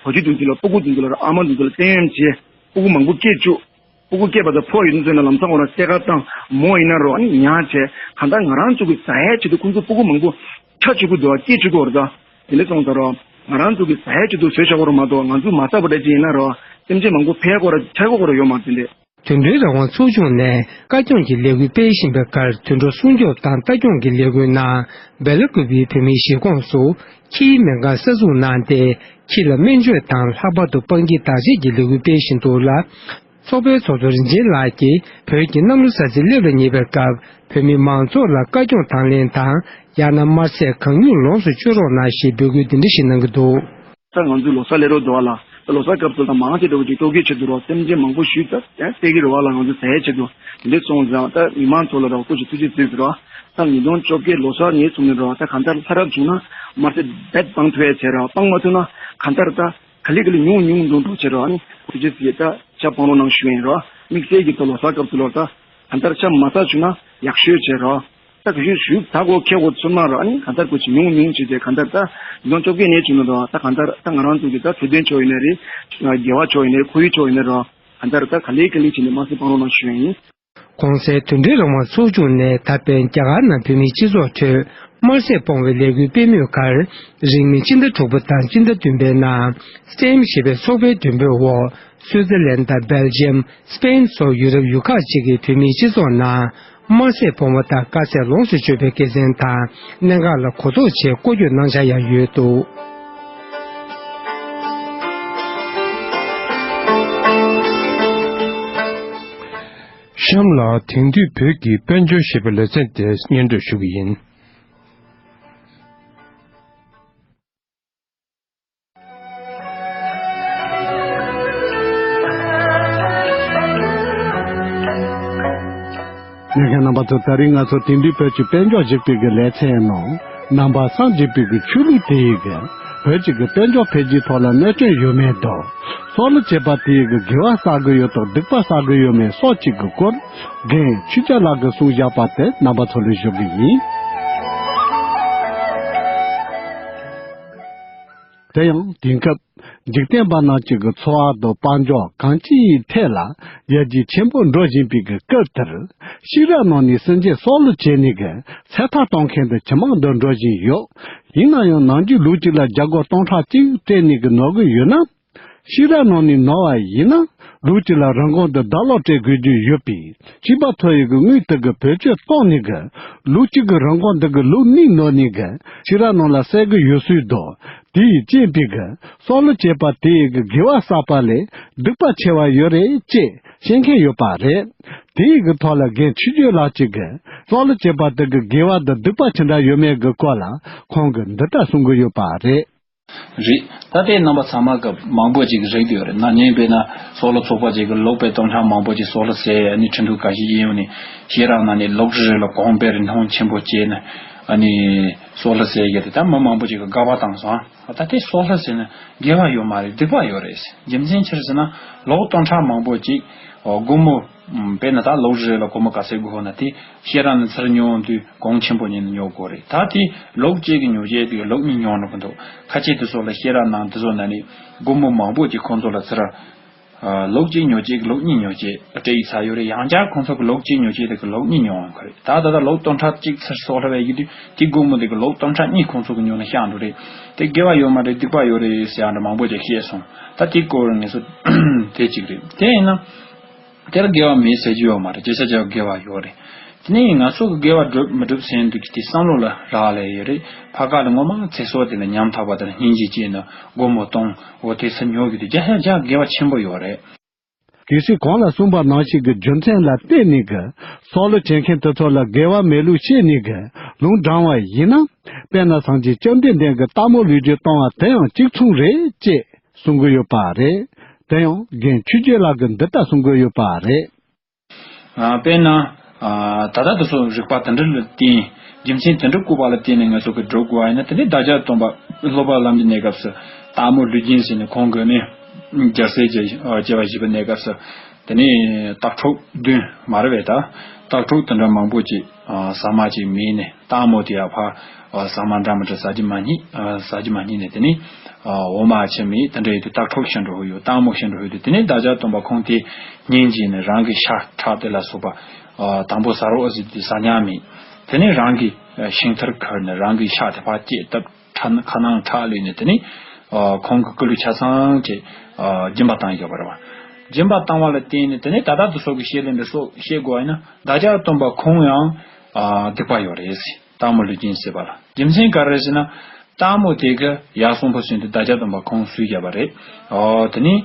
ཕྱུགས་དེ་ཚོ་ལ་སྤུ་གུ་དེ་ཚོ་ལ་ཨ་མ་དེ་ཚོ་ལ་བཙན་གཡེམ་བྱས་སྤུ་གུ་མང་པོ་སྐྱེ་བཅུག་སྤུ་གུ་སྐྱེས་པ་དང་ཕོ་ཡིན་ཚོད་ན་ལམ་སང་ཁོ་རང་སེ་ཁ་བཏང་མོ་ཡིན་ན་རོ་ཨ་ནི་ཉར་བྱས། གང་ལྟར་ང་རང་ཚོ་གི་ཟ་ཡས་ཆེད་དུ་ཁོང་ཚོ་སྤུ་གུ་མང་པོ་ཆགས་བཅུག་གི་འདུག་བ། སྐྱེ་བཅུག་གི་ཡོད་རེད་ད། དེ་འདྲ་སོང་ཙང་རོ། ང་རང་ཚོ་གི་ཟ་ཡས་ཆེད་དུ་བཟོས་བཞག་གི་རེད་མ་གཏོགས་ང་ཚོ་མ་ཟ་བ་འདྲ་ཅིག་ཡིན་ན་རོ། སེམས་ཅན་མང་པོ་ཕལ་ཁོ་ར་ཆགས་ཁོ་ར་ཡོད་མ་རེད་དེ་འདྲས། དུད་འགྲོའི་རང་དབང་ཚོགས་ཆུང་ནས་བཀའ་སྐྱོང་གི་ལས་འགུལ་སྤེལ་བཞིན་པའི་ཁར། དུད་འགྲོ་སྲུང་སྐྱོབ་དང་ལྟ་སྐྱོང་གི་ལས་འགུལ་ནང་། སྦེ་ལ་ཀུ་པའི་བོད་མིའི་གཞིས་ཁོངས་སུ་ཁྱིའི་སྨན་ཁང་གསར་འཛུགས་གནང་སྟེ། ཁྱི་ལ་སྨན་བཅོས་དང་ལྷག་པར་དུ་སྤང་ཁྱི་བདག་གཅེས་ཀྱི་ལས་འགུལ་སྤེལ་བཞིན་འདུག་ལ། ཚོགས་པའི་ཚོགས་གཙོ་རིན་ཆེན་ལགས་ཀྱིས་བོད་ཀྱི་གནམ་ལོ་གསར་ཚེས་སླེབས་ལ་ཉེ་བའི་སྐབས་བོད་མི་མང་ཚོགས་ལ་བཀའ་སྐྱོང་དང་ལེན་དང་། ཡང་ན་དམར་ཟས་གང་མྱུར་ལོངས་སུ་སྤྱོད་རོགས་གནང་ཞེས་འབོད་སྐུལ་འདི་འདྲ་ཞིག་གནང་གི་འདུག་ད་ང་ཚོའི་ལོ་གསར་སླེབས་རོགས་འདུག་བ་ལ། ད་ལོ་གསར་སྐབས་སུ་ད་མང་ཆེ་འདྲ་བོ་ཅིག་ལྟོ་གོས་ཆེད་དུ་རོགས་སེམས་ཅན་མང་པོ་ཞིག་ད་བསད་ཀྱི་རེད་བ་ལ། ང་ཚོ་ཟ་ཡས་ཆེད་དུ་འདི་སོང་ཙང་ད་མི་མང་ཚོ་ལ་རོགས་སྐུ་ཞིག་ཐུགས་རྗེ་གཟིགས་ཟེར་བ། ད་ཉིས་སྟོང་བཅོ་བརྒྱད་ལོ་གསར་ངས་གསུངས་ནས་རོགས་ད་གང་ལྟར་ལྷ་རབ་བྱུང་ན་དམར་ཟས་རྦད་སྤང་ཐུབ་ཡས་བྱས་རོགས། སྤང་མ་ཐུབ་ན་གང་ལྟར་ད། ག་ལེ་ག་ལེ་ཉུང་ཉུང་འགྲོ་འགྲོ་བྱེད་རོགས། ཨ་ནི་དུས་ཚོད་ཅིག་ད་ཇ་སྤང་རོགས་གནང་ཞུ་ཡིན་རོགས། དམིགས་བསལ་གྱི་ཐོག་ལ་ཟ་སྐབས་སུ་ལོག་ད་གང་ལྟར་ཇ་མ་ཟ་བཅུག་ན་ཡག་ཤོས་བྱེད་རོགས། ད་གཞུག་གཞུག་ད་གོ་ཁེ་གོ་ཚུར་མ་རོགས། ཨ་ནི་གང་ལྟར་གོ་ཅིག་ཉུང་ཉུང་བྱེད་བྱེད་གང་ལྟར་ད་ཉུང་བཅོ་བརྒྱད་ནས་བཅུག་ན་རོགས། ད་གང་ལྟར་ད་ང་རང་ཚོ་གི་ད་དུས་སྟོན་ཆོག་ཡིན་ནའི་རེད། དགེ་བ་ཆོག་ཡིན་ནའི་ཁོར་ཡུག་ཆོག་ཡིན་ནའི་རོགས། གང་ལྟར་ད་ག་ལེ་ག་ལེ་བྱས་ནས་མ་ཟ་སྤང་རོགས་གནང་ཞུ་ཡིན། གོང་གསལ་དོན་འགྲེལ་རང་དབང་ཚོགས་ཆུང་ནས་ད་ཕན་རྒྱ་གར་ནང་བོད་མིའི་སྤྱི་ཚོགས་ཁྲོད་དམར་ཟས་སྤོང་བའི་ལས་འགུལ་སྤེལ་མུས་ཁར། རིང་མིན་སྤྱི་ཟླ་དྲུག་པ་དང་སྤྱི་ཟླ་བདུན་པའི་ནང་སི་ཊེམ་ཞེས་པའི་ཚོགས་པའི་མགྲོན་འབོད་འོག་སུའུ་ཙེར་ལན་དང་སྦེལ་ཇི་ཡམ། སི་པེན་སོགས་ཡུ་རོབ་ཡུལ་ཁག་ཅིག་གི་བོད་མིའི་སྤྱི་ཚོགས་ནང་དམར་ཟས་སྤོང་བ་དང་དཀའ་ཚེགས་ལོངས་སུ་སྤྱོད་པའི་དགེ་མཚན་དང་གནད་འགག་ལ་གོ་རྟོགས་ཆེད་སྐོར་སྐྱོད་གནང་འཆར་ཡང་ཡོད་འདུག། གཤམ་ལ་དེང་དུས་བོད་ཀྱི་དཔལ་འབྱོར་ཞེས་པའི་ལེ་ཚན་དེ་སྙན་སྒྲོན་ཞུ་གི་ཡིན། ལྷན་རྒྱས་རྣམ་པ་ཚོ། ད་རིང་ང་ཚོ་དེང་དུས་བོད་ཀྱི་དཔལ་འབྱོར་ཞེས་པའི་གི་ལེ་ཚན་ནང་། ནང་པ་སངས་རྒྱས་པའི་གི་ཆོས་ལུགས་དེ་ཡི་གི་བོད་ཀྱི་གི་དཔལ་འབྱོར་འཕེལ་རྒྱས་ཐོག་ལ་གནོད་སྐྱོན་ཡོད་མེད་དང་། སྲོག་བླུ་བྱེད་པ་དེ་ཡི་གི་དགེ་བ་བསགས་གི་ཡོད་དང་སྡིག་པ་བསགས་གི་ཡོད་མེད་སོགས་ཀྱི་གི་སྐོར། རྒན་ཆོས་རྒྱལ་ལགས་ཀྱིས་གསུངས་བཞག་པ་དེ་རྣམ་པ་ཚོ་ལ་ཞུ་གི་ཡིན། དེ་ཡང་དེང་སྐབས། འཇིག་རྟེན་པ་རྣམས་ཀྱི་གི་འཚོ་བ་དང་དཔལ་འབྱོར་གང་ཅིའི་ཐད་ལ་ཡར་རྒྱས་ཆེན་པོ་འགྲོ་བཞིན་པའི་གི་སྐབས་དེར། ཤེས་རབ་ནང་ནས་སེམས་ཅན་སྲོག་བླུ་བྱས་ནས་གི་ཚེ་ཐར་གཏོང་མཁན་དུ་ཇེ་མང་དུ་འགྲོ་བཞིན་ཡོད། ཡིན་ན་ཡང་ནམ་རྒྱུན་ལུག་གཅིག་ལ་རྒྱ་སྒོར་སྟོང་ཕྲག་གཅིག་སྤྲད་ནས་གི་ནོར་གི་ཡོད་ན། ཤེས་རབ་ནང་ནས་ནོར་བ་ཡིན་ན། ལུག་གཅིག་ལ་རིན་གོང་དུ་ཟླ་ལོག་སྤྲད་དགོས་རྒྱུ་ཡོད་པས། ཁྱད་པར་ཐོབ་ཡོད་གི་དངུལ་དེ་གི་བེད་སྤྱོད་གཏོང་ནས་གི། ལུག་གཅིག་གི་རིན་གོང་དེ་གི་ལུག་གཉིས་ནོར་ནས་གི། ཤེས་རབ་ནང་ལ་གསལ་གི་ཡོད་ཚུལ་དང་། དེ་ཡི་རྐྱེན་པས་གི། སྲོག་བླུ་བྱེད་པ་དེ་ཡི་གི་དགེ་བ་བསགས་པ་ལས་སྡིག་པ་ཆེ་བ་ཡོད་རེད་ཅེས་བཤད་མཁན་ཡོད་པ་རེད། དེ་ཡི་གི་ཐོག་ལ་རྒན་ཆོས་རྒྱལ་ལགས་ཀྱིས་གི། སྲོག་བླུ་བྱེད་པ་དེ་གི་དགེ་བ་དང་སྡིག་པ་ཅི་འདྲ་ཡོད་མེད་གི་སྐོར་ལ་ཁོང་གིས་འདི་ལྟར་གསུང་གི་ཡོད་པ་རེད། རེད། ད་ལྟའི་རྣམ་པ་ཚང་མ་གི་མང་པོ་ཅིག་རིག་བསྡད་ཡོད་རེད། ན་ནིང་དཔེར་ན་སྲོག་བླུ་ཚོགས་པ་ཅིག་གི་ལུག་དཔེ་སྟོང་ཕྲག་མང་པོ་ཅིག་སྲོག་བླུ་བྱས། ཨ་ནི་ཁྲིན་ཏུ་ཀ་ཤི་གཡས་གཡོན་ནས་ཤེས་རབ་ནང་ནས་ལུག་རེ་རེ་ལ་གོང་དཔེ་རིན་ཐང་ཆེན་པོ་བྱས་ནས། ཨ་ནི་སྲོག་བླུ་བྱས་ཡོད་དེ། ད་མི་མང་པོ་ཅིག་གི་དགའ་བ་བཏང་སོང་། ཨ་ད་དེ་སྲོག་བླུ་ཟེར་ན་དགེ་བ་ཡོད་མ་རེད། སྡིག་པ་ཡོད་རེད། རྒྱུ་མཚན་ཅི་རེད་ཟེར་ན་ལུག་སྟོང་ཕྲག་མང་པོ་ཅིག་ཨོ་སྒོར་མོ། ཨམ། དཔེར་ན་ད་ལུག་རེ་ལ་སྒོར་མོ་ག་ཚད་དགོས་ན་དེ་ཤེས་རབ་ནས་ཚུར་ཉོ་འོང་དུས་གོང་ཆེན་པོ་ཉོས་ནས་ཉོ་དགོས་རེད། ད་དེ་ལུག་གཅིག་གི་ཉོ་བྱེད་དུས་ལུག་གཉིས་ཉོ་ན་གི་འདུག་ཁ་ཆེ་དེ་ཚོ་ལ་ཤེས་རབ་ནང་དེ་ཚོ་ནང་ནས་སྒོར་མོ་མང་པོ་ཅིག་ཁོང་ཚོ་ལ་ཚུར། ཨ། ལུག་གཅིག་ཉོ་བྱེད་ལུག་གཉིས་ཉོ་བྱེད་སྤྲད་ཡི་ཚར་ཡོད་རེད། ཡང་བསྐྱར་ཁོང་ཚོ་གི་ལུག་གཅིག་ཉོ་བྱེད་དེ་གི་ལུག་གཉིས་ཉོ་འོང་གི་རེད། ད་ད་ལྟ་ལུག་སྟོང་ཕྲག་གཅིག་ཚུར་སྲོག་བླུ་བྱས་ཡོད་དུས་དེ་སྒོར་མོ་དེ་གི་ལུག་སྟོང་ཕྲག་གཉིས་ཁོང་ཚོ་གི་ཉོ་ན་ཤག་འགྲོ་རེད། དེ་དགེ་བ་ཡོད་མ་རེད། སྡིག་པ་ཡོད་རེད་ཟེར་ཡང་འདྲ་མང་པོ་ཅིག་བཤད་སོང་། ད་དེ་སྐོར་ངེས་སུ་དེ་གཅིག་རེད། དེ་ཡིན་ན། དེར་དགེ་བ་མེད་ཟེར་རྒྱུ་ཡོད་མ་རེད། སྐྱེ་ས་ཅིག་དགེ་བ་ཡོད་རེད། དེ་ནས་ང་ཚོ་གི་དགེ་བ་སྒྲུབ་མི་སྒྲུབ་ཟེར་དུས་དེ་བསམ་བློ་ལ་རག་ལས་ཡོད་རེད། ཕ་ཁ་ལ་ངོ་མ་ཚེ་སྲོག་དེ་ལ་ཉམ་ཐག་པ་དེ་ལ་སྙིང་རྗེ་སྐྱེས་ནས་སྒོར་མོ་གཏོང་འོ་དེ་ཚོ་ཉོ་གི་དུས་བརྒྱ་ཆ་བརྒྱ་དགེ་བ་ཆེན་པོ་ཡོད་རེད། གལ་སྲིད་གོང་ལ་གསུངས་པ་ནང་བཞིན་གྱི་རྒྱུ་མཚན་ལ་བརྟེན་ནས་གི་སྲོག་བླུ་བྱེད་མཁན་དེ་ཚོ་ལ་དགེ་བ་མེད་ལུགས་བཤད་ནས་གི་ལུང་དྲངས་པ་ཡིན་ན། དཔེར་ན་སངས་རྒྱས་བཅོམ་ལྡན་འདས་ཀྱི་སྟག་མོ་ལུས་སྦྱིན་བཏང་བ་དེ་ཡང་གཅིག་མཚུངས་རེད་ཅེས་གསུང་གི་ཡོད་པ་རེད། དེ་ཡང་རྒན་ཆོས་རྒྱལ་ལགས་ཀྱིས་འདི་ལྟར་གསུང་གི་ཡོད་པ་རེད། ཨ། དཔེར་ན། ཨ། ད་ལྟ་དེ་ཚོ་རིགས་པ་དེ་འདྲ་ལ་བརྟེན། རྒྱུ་མཚན་དེ་འདྲ་བཀོད་པ་ལ་བརྟེན་ནས་ང་ཚོ་གི་སྒྲུབ་དགོས་པ་ཡིན་ན། དེ་ནས་བདག་ཅག་སྟོན་པ་སློབ་པ་ལམ་གྱི་གནས་སྐབས་སུ་སྟག་མོ་ལུས་སྦྱིན་ཟེར་ནས་ཁོང་གིས་ནི་རྒྱལ་སྲས་བྱེད་པ་བྱེད་པའི་གནས་སྐབས་སུ། དེ་ནས་སྟག་ཕྲུག་བདུན་མ་རེད་པས། ད་སྟག་ཕྲུག་དེ་འདྲ་མང་པོ་ཅིག་ཨ། ཟ་མ་ཅིག་མིན་ནས་སྟག་མོ་དེ་ཡང་ཕར། ཨ། ཟ་མ་འདྲ་མི་འདྲ་ཟ་རྒྱུ་མ་རྙེད། ཨ། ཟ་རྒྱུ་མ་རྙེད་ནས་དེ་ནས། ཨ། འོ་མ་ཆུ་མེད། དེ་འདྲ་ཡོད་དུས་སྟག་ཕྲུག་ཤི་འགྲོ་གི་ཡོད། སྟག་མོ་ཤི་འགྲོ་གི་ཡོད་དུས། དེ་ནས་བདག་ཅག་སྟོན་པ་ཁོང་དེ་སྙིང་རྗེ་ནས་རང་གི་ཤ་ཁྲག་དེ་ལ་སོགས་པ། ཨ། དང་པོ་ཟ་རོགས་ཟེར་དུས་ཟ་མྱོང་མེད། དེ་ནས་རང་གི་ཤིང་མཐིལ་ཁུར་ནས་རང་གི་ཤ་དེ་ཕར་བཅད་བཏབ། ཁྲག་ཁ་ནང་ཁྲག་བླུགས་ནས་དེ་ནས། ཨ། ཁོང་གི་སྐུ་ལུས་ཆ་ཚང་བཅད། ཨ། སྦྱིན་པ་བཏང་ཡོད་པ་རེད་པ། སྦྱིན་པ་བཏང་བ་ལ་བརྟེན་ནས་དེ་ནས་ད་ལྟ་དེ་ཚོ་གི་བཤད་ལན་འདི་ཚོ་བཤད་དགོས་པ་ཡིན་ན། བདག་ཅག་སྟོན་པ་ཁོང་ཡང་། ཨ། སྡིག་པ་ཡོད་རེད་ཟེར། སྟག་མོ་ལུས་སྦྱིན་ཟེར་བ་ལ། རྒྱུ་མཚན་ག་རེ་ཟེར་ན། སྟག་མོ་དེ་གི་ཡར་སོང་ཕོ་སོང་དུས་བདག་ཅག་སྟོན་པ་ཁོང་གསོས་བརྒྱབ་པ་རེད། ཨོ། དེ་ནས་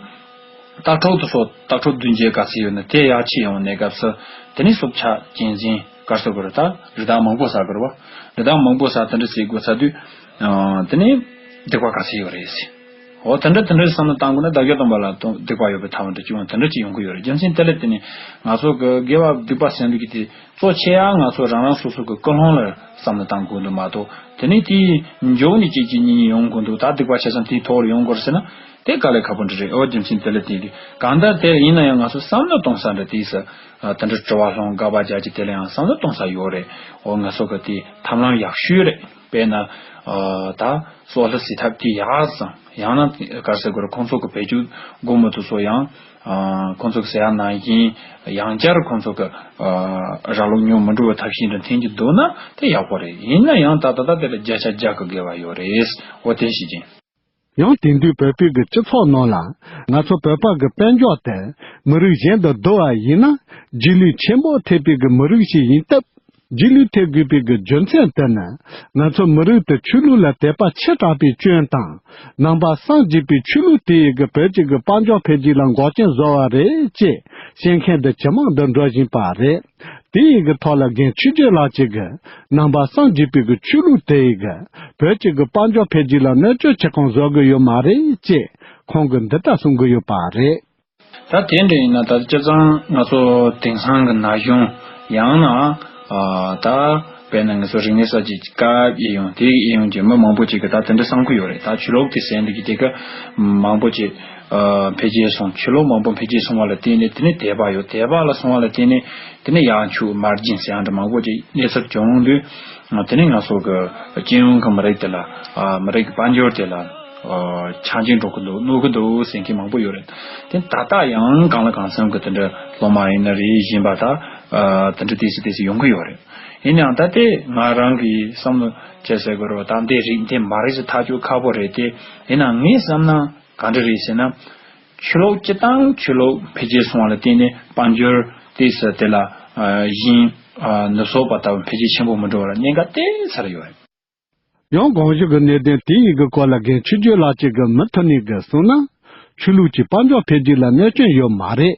སྟག་ཕྲུག་དེ་ཚོ། སྟག་ཕྲུག་བདུན་བརྒྱ་ག་ཚོད་ཡོད་ན་དེ་ཡར་ཁྱེར་ཡོང་གནས་སྐབས་སུ། དེ་ནས་སྲོག་ཆགས་གཅན་གཟན་ག་རེ་ཟེར་དགོས་རེད། ད་རི་དྭགས་མང་པོ་ཟ་དགོས་རེད་པ། རི་དྭགས་མང་པོ་ཟ་དེ་འདྲ་ཟེར་དགོས་ཚར་དུས། ཨ། དེ་ནས་སྡིག་པ་ག་ཚོད་ཡོད་རེད་ཟེར། འོ་དེ་འདྲ་དེ་འདྲ་བསམ་བློ་བཏང་དགོས་ན་བདག་རྐྱེན་སྟོན་པ་ལ་སྡིག་པ་ཡོད་པའི་ཐབས་འདྲ་ཅིག་ཡང་དེ་འདྲ་ཅིག་ཡོང་གི་ཡོད་རེད། རྒྱུ་མཚན་དེ་ལ་བརྟེན་ནས་ང་ཚོ་གི་དགེ་བ་སྡིག་པ་ཟེར་འདུག་གི་དེ་གཙོ་ཆེ་ཡང་ང་ཚོ་རང་རང་སོ་སོ་གི་ཀུན་སློང་ལ་བསམ་བློ་བཏང་དགོས་འདུག་མ་གཏོགས། དེ་ནས་དེའི་མཇུག་ནས་གཅིག་གཅིག་གཉིས་གཉིས་ཡོང་དགོས་འདུག་ད་སྡིག་པ་ཆེ་ཙམ་དེའི་ཐོག་ལ་ཡོང་དགོས་ཟེར་ན་དེ་དཀའ་ལས་ཁག་པོ་འདྲ་རེད། འོ་རྒྱུ་མཚན་དེ་ལ་བརྟེན་ཏེ་གང་ལྟར་དེ་ཡིན་ན་ཡང་ང་ཚོ་བསམ་བློ་གཏོང་ས་འདྲ་དེ་ས་དེ་འདྲ་དྲི་བ་སློང་དགག་པ་རྒྱག་གི་དེ་ལ་ཡང་བསམ་བློ་གཏོང་ས་ཡོད་རེད། འོ་ང་ཚོ་གི་དེ་ཐབས་ལམ་ཡག་ཤོས་རེད། དཔེར་ན། ད་སོགས་ལ་སྲིད་ཐབས་དེ་ཡག་ཙང་ཡང་ན་ག་རེ་ཟེར་དགོས་རེད། ཁོང་ཚོ་གི་བེད་སྤྱོད་སྒོ་མོ་དེ་ཚོ་ཡང་ཁོང་ཚོ་གི་ཟེར་ཡག་ནང་བཞིན་ཡང་བསྐྱར་ཁོང་ཚོ་གི་ར་ལུག་ཉོ་མི་འགྲོ་བའི་ཐབས་ཤེས་འདྲ་འཐེན་གྱི་འདུག་ན་དེ་ཡག་པོ་རེད། ཡིན་ན་ཡང་ད་ད་ལྟ་དེ་ལ་བརྒྱ་ཆ་བརྒྱ་གི་དགེ་བ་ཡོད་རེད། འོ་དེ་ཞིག་ཡིན། ཡང་དེང་དུས་བོད་པའི་གི་སྤྱི་ཚོགས་ནང་ལ་ང་ཚོ་བོད་པ་གི་དཔལ་འབྱོར་དེ་མི་རིགས་གཞན་དང་བསྡུར་བ་ཡིན་ན་རྗེས་ལུས་ཆེན་པོ་ཐེབས་པའི་གི་མི་རིགས་ཤིག་ཡིན་སྟབས། རྗེས་ལུས་ཐེབས་དགོས་པའི་གི་རྒྱུ་མཚན་དེ་ནི་ང་ཚོ་མི་རིགས་དེ་ཆོས་ལུགས་ལ་དད་པ་ཆེ་དྲགས་པའི་སྐྱོན་དང་། ནང་པ་སངས་རྒྱས་པའི་ཆོས་ལུགས་དེ་ཡི་གི་བོད་ཀྱི་གི་དཔལ་འབྱོར་འཕེལ་རྒྱས་ལ་འགོག་རྐྱེན་བཟོ་བ་རེད་ཅེས་བཤད་མཁན་དེ་ཇེ་མང་དུ་འགྲོ་བཞིན་པ་རེད། དེ་ཡི་གི་ཐོག་ལ་རྒན་ཆོས་རྒྱལ་ལགས་ཀྱིས་གི་ནང་པ་སངས་རྒྱས་པའི་གི་ཆོས་ལུགས་དེ་ཡི་གི་བོད་ཀྱི་གི་དཔལ་འབྱོར་འཕེལ་རྒྱས་ལ་གནོད་སྐྱོན་ཆེ་ཁུངས་བཟོ་གི་ཡོད་མ་རེད་ཅེས་ཁོང་གིས་འདི་ལྟར་གསུང་གི་ཡོད་པ་རེད། ད་དེ་འདྲ་ཡིན་ན་ད་སྤྱིར་བཏང་ང་ཚོ་དེང་སང་གི་ན་གཞོན་ཡང་ན་ད་དཔེར་ན་ང་ཚོ་རིག་གནས་གསར་བརྗེ་སྐབས་ཨེ་ཡོང་དེ་ཨེ་ཡོང་གི་མི་མང་པོ་ཅིག་གི་ད་དེ་འདྲ་བསམ་གི་ཡོད་རེད། ད་ཆོས་ལུགས་དེ་ཟེར་འདི་གི་དེ་ག་མང་པོ་ཅིག་འཕེལ་རྒྱས་སོང་། ཆོས་ལུགས་མང་པོ་འཕེལ་རྒྱས་སོང་བ་ལ་བརྟེན་ནས་དེ་ནས་དད་པ་ཡོད། དད་པ་ལ་སོང་བ་ལ་བརྟེན་ནས་དེ་ནས་ཡང་ཆོས་མར་སྦྱིན་ཟེར་ཡང་འདྲ་མང་པོ་ཅིག་གནས་ཚུལ་བྱུང་དུས། དེ་ནས་ང་ཚོ་གི་སྤྱི་ཡོངས་ཀྱི་མི་རིགས་དེ་ལ་མི་རིགས་ཀྱི་དཔལ་འབྱོར་དེ་ལ་ཆག་སྐྱིད་འགྲོ་གི་འདུག་གནོད་གི་འདུག་ཟེར་མཁན་མང་པོ་ཡོད་རེད། དེ་ད་ལྟ་ཡང་གང་ལ་གང་འཚམ་གི་དེ་འདྲ་སློབ་མ་ཡིན་ན་རེད། གཞན་པ་ད་དེ་འདྲ་ཏོག་ཙམ་ཏོག་ཙམ་ཡོང་གི་ཡོད་རེད། ཡིན་ཡང་ད་ལྟའི་ང་རང་གི་བསམ་བློ་བྱས་ཟེར་དགོས་རེད་བ། ད་འདི་རིགས་འདི་མ་རིགས་སུ་ཐག་གཅོད་ཁག་པོ་རེད་དེ། ཡིན་ན་ངས་བསམ་ན། ག་འདྲ་རེད་ཟེར་ན། ཆོས་ལུགས་སྤྱི་དང་ཆོས་ལུགས་འཕེལ་རྒྱས་སོང་བ་ལ་བརྟེན་ནས་དཔལ་འབྱོར་དེ་ས་དེ་ལ་གཞན་ནུབ་སོག་པ་ལྟ་བུ་འཕེལ་རྒྱས་ཆེན་པོ་མི་འགྲོ་བར་གནད་འགག་དེ་ཚར་ཡོད། ཡང་གོང་བཞིན་གྱི་གནད་དོན་དེ་ཡི་གི་སྐོར་ལ་རྒན་ཆོས་རྒྱལ་ལགས་ཀྱིས་གི་མུ་མཐུད་ནས་གི་གསུངས་ན། ཆོས་ལུགས་ཀྱི་དཔལ་འབྱོར་འཕེལ་རྒྱས་ལ་གནོད་སྐྱོན་ཡོད་མ་རེད།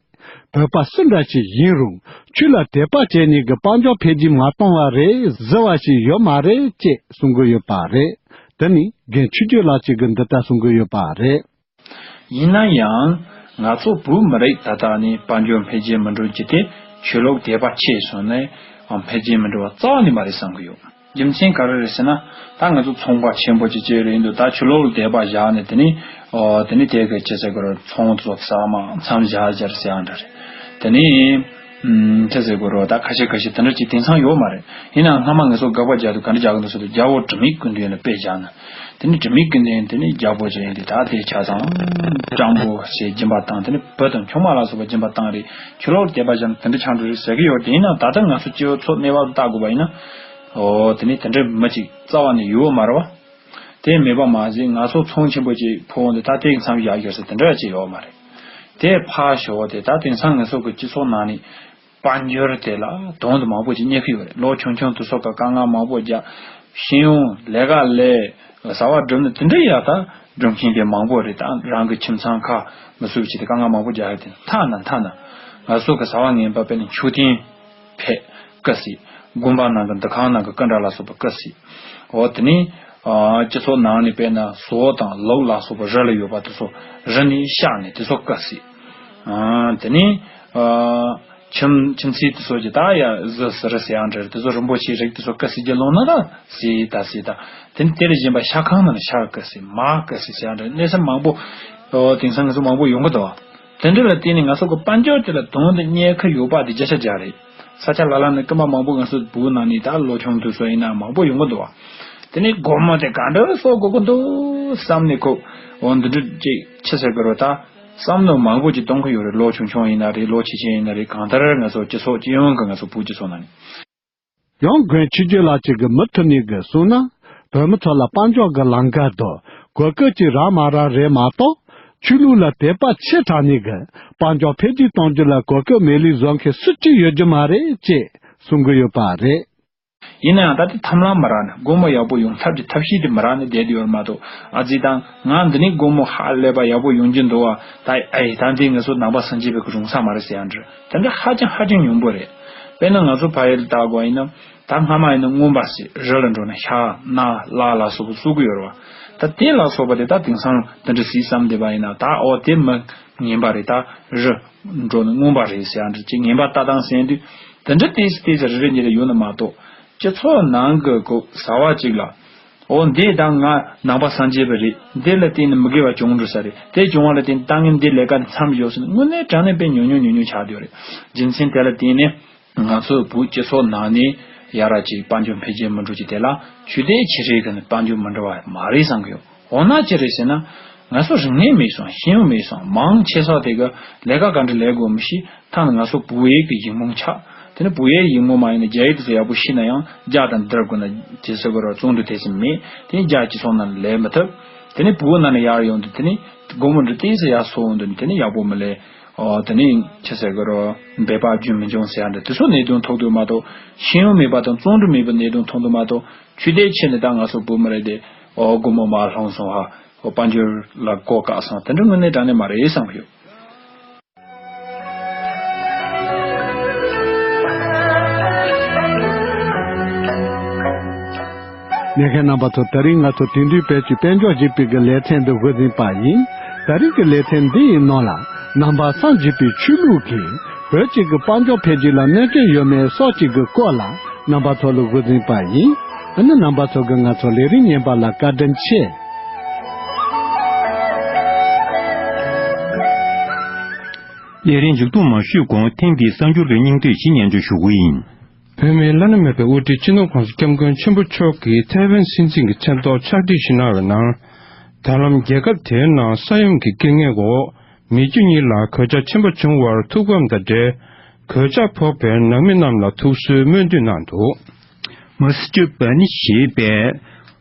བོད་པ་སུ་འདྲ་ཞིག་ཡིན་རུང་ཆོས་ལ་དད་པ་བྱས་ནས་གི་དཔལ་འབྱོར་འཕེལ་རྒྱས་མ་གཏོང་བ་རེད་ཟེར་བ་ཞིག་ཡོད་མ་རེད་ཅེས་གསུང་གི་ཡོད་པ་རེད། དེ་ནི་རྒན་ཆོས་རྒྱལ་ལགས་ཀྱིས་གི་འདི་ལྟར་གསུང་གི་ཡོད་པ་རེད། ཡིན་ན་ཡང་ང་ཚོ་བོད་མི་རིགས་ད་ལྟ་ནས་དཔལ་འབྱོར་འཕེལ་རྒྱས་མི་འགྲོ་རྒྱུ་དེ་ཆོས་ལུགས་དད་པ་ཆེ་སོང་ནས་འཕེལ་རྒྱས་མི་འགྲོ་བ་རྩ་བ་ནས་མ་རེད་བསམ་གི་ཡོད། རྒྱུ་མཚན་ག་རེ་རེད་ཟེར་ན། ད་ང་ཚོ་ཚོང་པ་ཆེན་པོ་ཅིག་བྱས་རེད་འདུག་ད་ཆོས་ལུགས་ལ་དད་པ་བཞག་ནས་དེ་ནས་ཨོ་དེ་ནས་དེ་གི་ཅི་ཟེར་དགོས་རེད། ཚོང་ཚོ་ཟ་མ་མཚམས་བཞག་རྒྱུ་ཟེར་ཡང་འདྲ་རེད། དེ་ནས་ཨུམ་ཅི་ཟེར་དགོས་རེད། ད་ཁ་ཤས་ཁ་ཤས་དེ་འདྲ་ཅིག་དེང་སང་ཡོད་མ་རེད། ཡིན་ནའང་སྔ་མ་ང་ཚོ་དགག་པ་རྒྱག་དུས་ག་འདྲ་རྒྱག་གི་འདུག་ཟེར་དུས་རྒྱལ་པོ་དྲི་མེད་ཀུན་ལྡན་ལ་དཔེ་བཞག་ན། དེ་ནི་དྲི་མེད་ཀུན་ལྡན་དེ་ནི་རྒྱལ་པོ་ཅིག་ཡིན་ཏེ། ད་དེ་ཆ་ཚང་སྤྲང་པོ་ཞེས་སྦྱིན་པ་བཏང་། དེ་ནི་བུ་དང་ཆུང་མ་ལ་སོགས་པ་སྦྱིན་པ་བཏང་རེད། ཆོས་ལུགས་དད་པ་བཞག་ན་དེ་འདྲ་ཆགས་འགྲོ་རེད་ཟེར་གི་ཡོད། དེ་ཡིན་ན་ད་ལྟ་ང་ཚོ་སྤྱི་ཚོགས་གནས་བབ་ལ་བལྟ་དགོས་པ་ཡིན་ན། ཨོ་དེ་ནི་དེ་འདྲ་མི་ཅིག་རྩ་བ་ནས་ཡོད་མ་རེད་བ། དེ་མེད་པ་མ་ཟད་ང་ཚོ་ཚོང་ཆེན་པོ་ཅིག་ཕོག་འོང་དུས་ད་དེ་གི་མཚམས་བཞག་རྒྱུ་ཟེར་དེ་འདྲ་ཅིག་ཡོད་མ་རེད། དེ་ཕར་ཞོག་དེ་ད་དེང་སང་ང་ཚོ་གི་སྤྱི་ཚོགས་ནང་ནས། དཔལ་འབྱོར་དེ་ལ་དོན་དུ་མང་པོ་ཅིག་རྙེད་ཀྱི་ཡོད་རེད། ལོ་ཆུང་ཆུང་དུས་སོགས་ཀྱི་དཀའ་ངལ་མང་པོ་རྒྱག་ཤེས་ཡོན་ལས་ཀ་ལས་བྱ་བ་སྒྲུབ་ནས་དེ་འདྲ་ཡག་ད་སྒྲུབ་མཁན་དེ་མང་པོ་རེད། ད་རང་གི་ཁྱིམ་ཚང་ཁག་མི་སུ་ཞིག་དེ་དཀའ་ངལ་མང་པོ་རྒྱག་ཡོད་དེ་ཐ་ན་ཐ་ན་ང་ཚོ་གི་བྱ་བ་ངན་པ་དཔེར་ན་མཆོད་རྟེན་ཕེབས་དཀའ་སྲིད། དགོན་པ་ནང་གི་འདུ་ཁང་ནང་གི་ཀུན་དགའ་ལ་སོགས་པ་དཀའ་སྲིད། འོ་དེ་ནི་སྤྱི་ཚོགས་ནང་ནས་དཔེར་ན་ཟོག་དང་ལུག་ལ་སོགས་པ་རི་ལ་ཡོད་པ་དེ་ཚོ་རི་ནས་གཤགས་ནས་དེ་ཚོ་དཀའ་སྲིད། དེ་ནི། ཁྱིམ་ཁྱིམ་མཚེས་དེ་ཚོ་གྱི་ད་ཡ་གཟི་ཟི་རི་ཟེར་ཡང་འདྲ་རེད། དེ་ཚོ་རིན་པོ་ཆེའི་རིགས་དེ་ཚོ་དཀའ་སྲིད་ཀྱི་ལོང་ན་ད་ཟི་ད་ཟི་ད། དེ་ནི་དེ་ལས་གཞན་པ་ཤ་ཁང་ནང་ནས་ཤ་དཀའ་སྲིད། མ་དཀའ་སྲིད་ཟེར་ཡང་འདྲ་རེད། གནས་ཚུལ་མང་པོ་དེང་སང་ང་ཚོ་མང་པོ་ཡོང་གི་འདུག་དེ་འདྲ་ལ་བརྟེན་ནས་ང་ཚོ་གི་དཔལ་འབྱོར་དེ་ལ་དོན་དུ་གཉེར་ཁུལ་ཡོད་པ་དེ་བརྒྱ་ཆ་བརྒྱ་རེད། ས་ཆ་ལ་ལ་ནས་རྐུན་མ་མང་པོ་ང་ཚོ་བོད་ནང་ནས་ད་ལོ་ཆུང་དུས་ཚོད་ཡིན་ན་མང་པོ་ཡོང་གི་འདུག་དེ་ནས་སྒོར་མོ་དེ་ག་འདྲ་གསོག་དགོས་ཀྱི་འདུག་བསམ་ནས་ཁོ་འོ་འདི་འདྲ་ཅིག་ཆི་ཟེར་དགོས་རེད་ད། བསམ་བློ་མང་པོ་ཅིག་གཏོང་གི་ཡོད་རེད། ལོ་ཆུང་ཆུང་ཡིན་ན་རེད། ལོ་ཆེ་ཆེ་ཡིན་ན་རེད། གང་ལྟར་ང་ཚོ་སྤྱི་ཚོགས་སྤྱི་ཡོངས་ཀྱི་ང་ཚོ་བོད་སྤྱི་ཚོགས་ནང་ནས། ཡང་རྒན་ཆོས་རྒྱལ་ལགས་ཅིག་གིས་མུ་མཐུད་ནས་གི་གསུངས་ན། བོད་མི་ཚོ་ལ་དཔལ་འབྱོར་གྱི་ལམ་ཁ་དང་གོ་སྐབས་ཅིག་རག་མ་རག་རེད་མ་གཏོགས། ཆོས་ལུགས་ལ་དད་པ་ཆེ་དྲགས་ནས་གི་དཔལ་འབྱོར་འཕེལ་རྒྱས་གཏོང་རྒྱུ་ལ་གོ་སྐབས་མེད་ལུགས་བཟོ་མཁན་སུ་གཅིག་ཡོད་རྒྱུ་མ་རེད་ཅེས་གསུང་གི་ཡོད་པ་རེད། ཡིན་ན་ཡང་ད་ལྟའི་ཐབས་ལམ་མི་རག་ནས། སྒོར་མོ་ཡག་པོ་ཡོང་ཐབས་ཀྱི་ཐབས་ཤེས་དེ་མི་རག་ནས་བསྡད་དེ་ཡོད་མ་གཏོགས། ཨ་ཙི་དང་ང་འདི་ནས་སྒོར་མོ་ཧ་ལས་པ་ཡག་པོ་ཡོང་རྒྱུ་འདུག་བ། ད་ཨེ་ད་འདི་ང་ཚོ་ནང་པ་སངས་རྒྱས་པའི་གི་རུང་ས་མ་རེད་ཟེར་ཡང་འདྲ་དེ་འདྲ་ཧ་ཅང་ཧ་ཅང་ཉུང་པོ་རེད། དཔེར་ན་ང་ཚོ་ཕ་ཡུལ་ལ་བལྟ་དགོས་ཡིན་ན། ད་སྔ་མ་ཡིན་ན་རྔོན་པ་ཟེར་རི་ལ་འགྲོ་ནས་ཤ་སྣ་ལ་ལ་སོགས་པ་གསོ་གི་ཡོད་རེད་བ། ད་དེ་ལ་སོགས་པ་དེ་ད་དེང་སང་དེ་འདྲ་ཟིག་བསམ་བསྡད་པ་ཡིན་ན་ད་ཨོ་དེ་མི་ངན་པ་རེད། ད་རི་འགྲོ་ནས་རྔོན་པ་རེད་ཟེར་ཡ་འདྲ་ཅིག་ངན་པ་ལྟ་སྟངས་ཟེར་དུས་དེ་འདྲ་ཏོག་ཙམ་ཏོག་ཙམ་རེ་རེ་གཉིས་རེ་ཡོད་ནི་མ་གཏོགས་སྤྱི་ཚོགས་ནང་གི་གོ་བཟའ་བ་ཅིག་ལ། འོ་འདི་ད་ང་ནང་པ་སངས་རྒྱས་པ་རེད། འདི་ལ་བརྟེན་ནས་མི་དགེ་བ་བྱུང་འགྲོ་ས་རེད། དེ་བྱུང་བ་ལ་བརྟེན་ནས་ད་ངས་འདི་ལས་ཀ་འདི་མཚམས་འཇོག་ཟེར་ན་དངོས་གནས་དྲང་གནས་དཔེ་ཉུང་ཉུང་ཉུང་ཉུང་ཆགས་བསྡད་ཡོད་རེད། རྒྱུ་མཚན་དེ་ལ་བརྟེན་ནས་ང་ཚོ་བོད་སྤྱི་ཚོགས་ནང་ནས་ཡ་ར་ཅིག་དཔལ་འབྱོར་འཕེལ་རྒྱས་མི་འགྲོ་ཅིག་དེ་ལ་ཆོས་དད་ཆེ་རེད་གི་ནི་དཔལ་འབྱོར་མི་འགྲོ་བ་མ་རེད་བསམ་གི་ཡོད། འོ་ན་ཅི་རེད་ཟེར་ན། ང་ཚོ་རིག་གནས་མེད་སོང་ཤེས་ཡོན་མེད་སོང་མང་ཆེ་ས་དེ་གི་ལས་ཀ་ག་འདྲ་ལས་དགོས་མི་ཤེས། ཐ་ན་ང་ཚོ་བོད་ཡིག་གི་ཡིག་རྨོངས་ཆགས། དེ་ནི་བོད་ཡིག་ཡིག་རྨོངས་མ་ཡིན་ན་རྒྱ་ཡིག་དེ་ཚོ་ཡག་པོ་ཤེས་ན་ཡང་རྒྱ་དང་འདིར་དགོས་ན་ཇི་སྲིད་གི་རོ་བཙོན་དུ་ཐེ་ཚོམ་མེད། དེ་ནི་རྒྱ་སྤྱི་ཚོགས་ནང་ལས་མི་ཐུབ། དེ་ནི་བོད་ནང་ནས་ཡར་ཡོང་དུས་དེ་ནི་སྒོར་མོ་འདྲ་ཏོག་ཙམ་ཡར་སོང་དུས་དེ་ནི་ཡག་པོ་མི་ལས། ཨོ་དེ་ནི་ཆི་ཟེར་གི་རོ་འབད་པ་རྒྱུན་མི་འབྱུང་ཟེར་ཡ་འདྲ་དེ་ཚོ་གནད་དོན་ཐུག་དུས་མ་གཏོགས་ཤེས་ཡོན་མེད་པ་དང་བརྩོན་འགྲུས་མེད་པ་གནད་དོན་ཐུག་དུས་མ་གཏོགས་ཆོས་དད་ཆེ་ནས་ད་ང་ཚོ་བོད་མི་རིགས་དེ་ཨོ་སྒོར་མོ་མར་ལྷུང་སོང་ཧ། ཨོ་དཔལ་འབྱོར་ལ་གོ་བཀག་སོང་དེ་འདྲ་དངོས་གནས་དྲང་གནས་མ་རེད་བསམ་གི་ཡོད། ལས་མཁན་རྣམ་པ་ཚོ། ད་རིང་ང་ཚོ་དེང་དུས་བོད་ཀྱི་དཔལ་འབྱོར་ཞེས་པའི་གི་ལེ་ཚན་འདི་འགོ་འཛིན་པ་ཡིན། ད་རིང་གི་ལེ་ཚན་འདི་ཡི་ནང་ལ་ནང་པ་སངས་རྒྱས་པའི་ཆོས་ལུགས་ཀྱིས་བོད་ཀྱི་གི་དཔལ་འབྱོར་འཕེལ་རྒྱས་ལ་གནོད་སྐྱོན་ཡོད་མེད་སོགས་ཀྱི་གི་སྐོར་ལ་རྣམ་པ་ཚོ་ལ་འགོ་འཛིན་པ་ཡིན། ཨ་ནི་རྣམ་པ་ཚོ་གི་ང་ཚོ་ལས་རིམ་ཉན་པ་ལ་བཀའ་དྲིན་ཆེ། ལས་རིམ་མཇུག་བསྡོམས་མ་ཞུས་གོང་། ཐེངས་འདིའི་གསར་འགྱུར་གྱི་སྙིང་བསྡུས་ཅིག་སྙན་སྒྲོན་ཞུ་གི་ཡིན། བོད་མིའི་བླ་ན་མེད་པའི་དབུ་ཁྲིད་སྤྱི་ནོར་༸གོང་ས་༸སྐྱབས་མགོན་ཆེན་པོ་མཆོག་གིས་ཐའེ་ཝན་སྲིད་འཛིན་གྱི་མཚན་ཐོག་ཕྱག་བྲིས་ཞུས་གནང་བའི་ནང་། ད་ལམ་རྒྱལ་ཁབ་དེའི་ནང་ས་ཡོམ་གྱི་རྐྱེན་ངན་འོག་མི་རྒྱུ་གཉིས་ལ་གོད་ཆག་ཆེན་པོ་བྱུང་བར་ཐུགས་ཕམ་དང་འབྲེལ། གོད་ཆག་ཕོག་པའི་ནང་མི་རྣམས་ལ་ཐུགས་གསོའི་སྨོན་འདུན་གནང་འདུག། མ་སི་ཅུ་བྷ་ནི་ཞེས་པའི་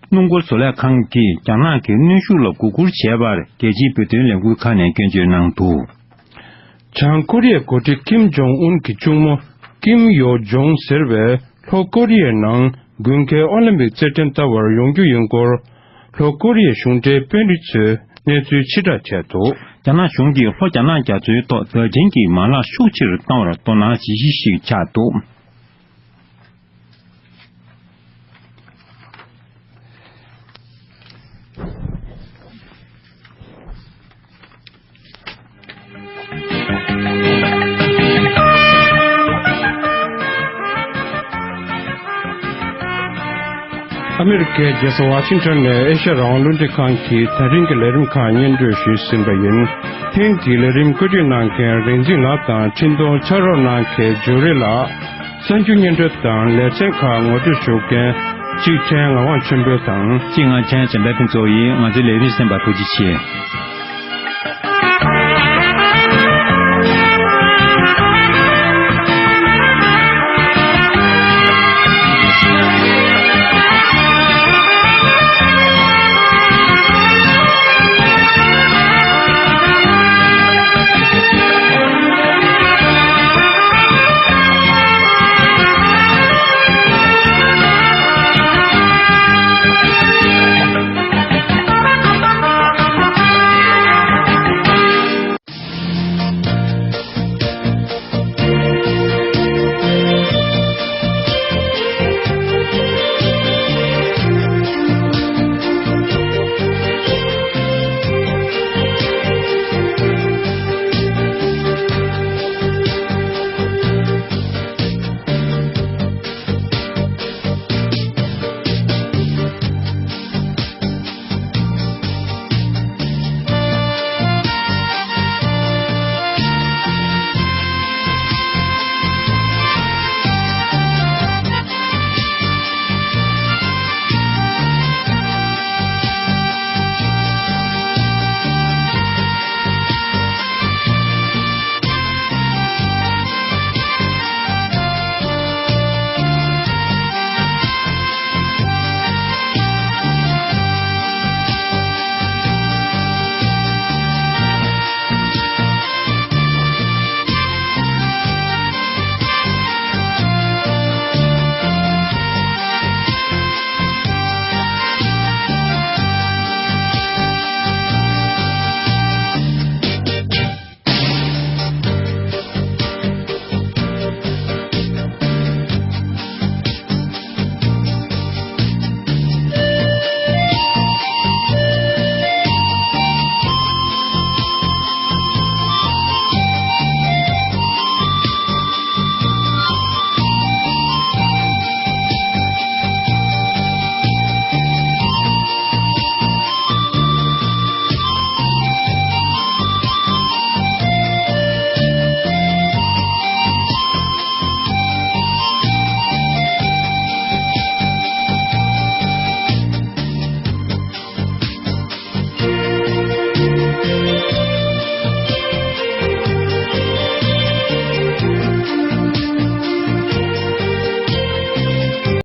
སྣུམ་འཁོར་བཟོ་ལས་ཁང་གིས་རྒྱ་ནག་གི་གནོན་ཤུགས་ལ་མགོ་སྒུར་བྱས་པར་རྒྱལ་སྤྱིའི་བོད་དོན་ལས་འགུལ་ཁག་ནས་སྐྱོན་བརྗོད་གནང་འདུག། བྱང་ཀོ་རི་ཡའི་འགོ་ཁྲིད་ཀིམ་ཇོང་ཨུན་གྱི་གཅུང་མོ་ཀིམ་ཡོ་ཇོང་ཟེར་བས་ལྷོ་ཀོ་རི་ཡའི་ནང་དགུན་ཁའི་ཨོ་ལིམ་པིག་རྩེད་འགྲན་ལྟ་བར་ཡོང་རྒྱུ་ཡིན་སྐོར། ལྷོ་ཀོ་རི་ཡའི་གཞུང་འབྲེལ་དཔོན་རིགས་ཚོས་གནས་ཚུལ་ཕྱིར་བསྒྲགས་བྱས་འདུག། རྒྱ་ནག་གཞུང་གིས་ལྷོ་རྒྱ་ནག་རྒྱ་མཚོའི་ཐོག་བརྡ་འཕྲིན་གྱི་མ་ལག་ཤུགས་ཆེ་རུ་བཏང་བར་དོ་སྣང་བྱེད་གཞི་ཞིག་ཆགས་འདུག། ཨ་མེ་རི་ཁའི་རྒྱལ་ས་ཝ་ཤིང་ཊོན་ནས་ཨེ་ཤ་ཡ་རང་དབང་རླུང་འཕྲིན་ཁང་གི་ད་རིང་གི་ལས་རིམ་ཁག་སྙན་སྒྲོན་ཞུས་ཟིན་པ་ཡིན། ཐེངས་འདིའི་ལས་རིམ་བཀོད་སྒྲིག་གནང་མཁན་རིག་འཛིན་ལགས་དང་འཕྲིན་གཏོང་ཕྱག་རོགས་གནང་མཁན་ཇོ་རི་ལགས། གསར་འགྱུར་སྙན་སྒྲོན་དང་ལེ་ཚན་ཁག་ངོ་སྤྲོད་ཞུ་མཁན་གཅིག་ཕྲན་ངག་དབང་ཆོས་འཕེལ་དང་། གཅིག་ང་ཕྲན་འཇམ་དཔལ་ཕུན་ཚོགས་ཡིན། ང་ཚོའི་ལས་རིམ་གསན་པར་ཐུགས་རྗེ་ཆེ།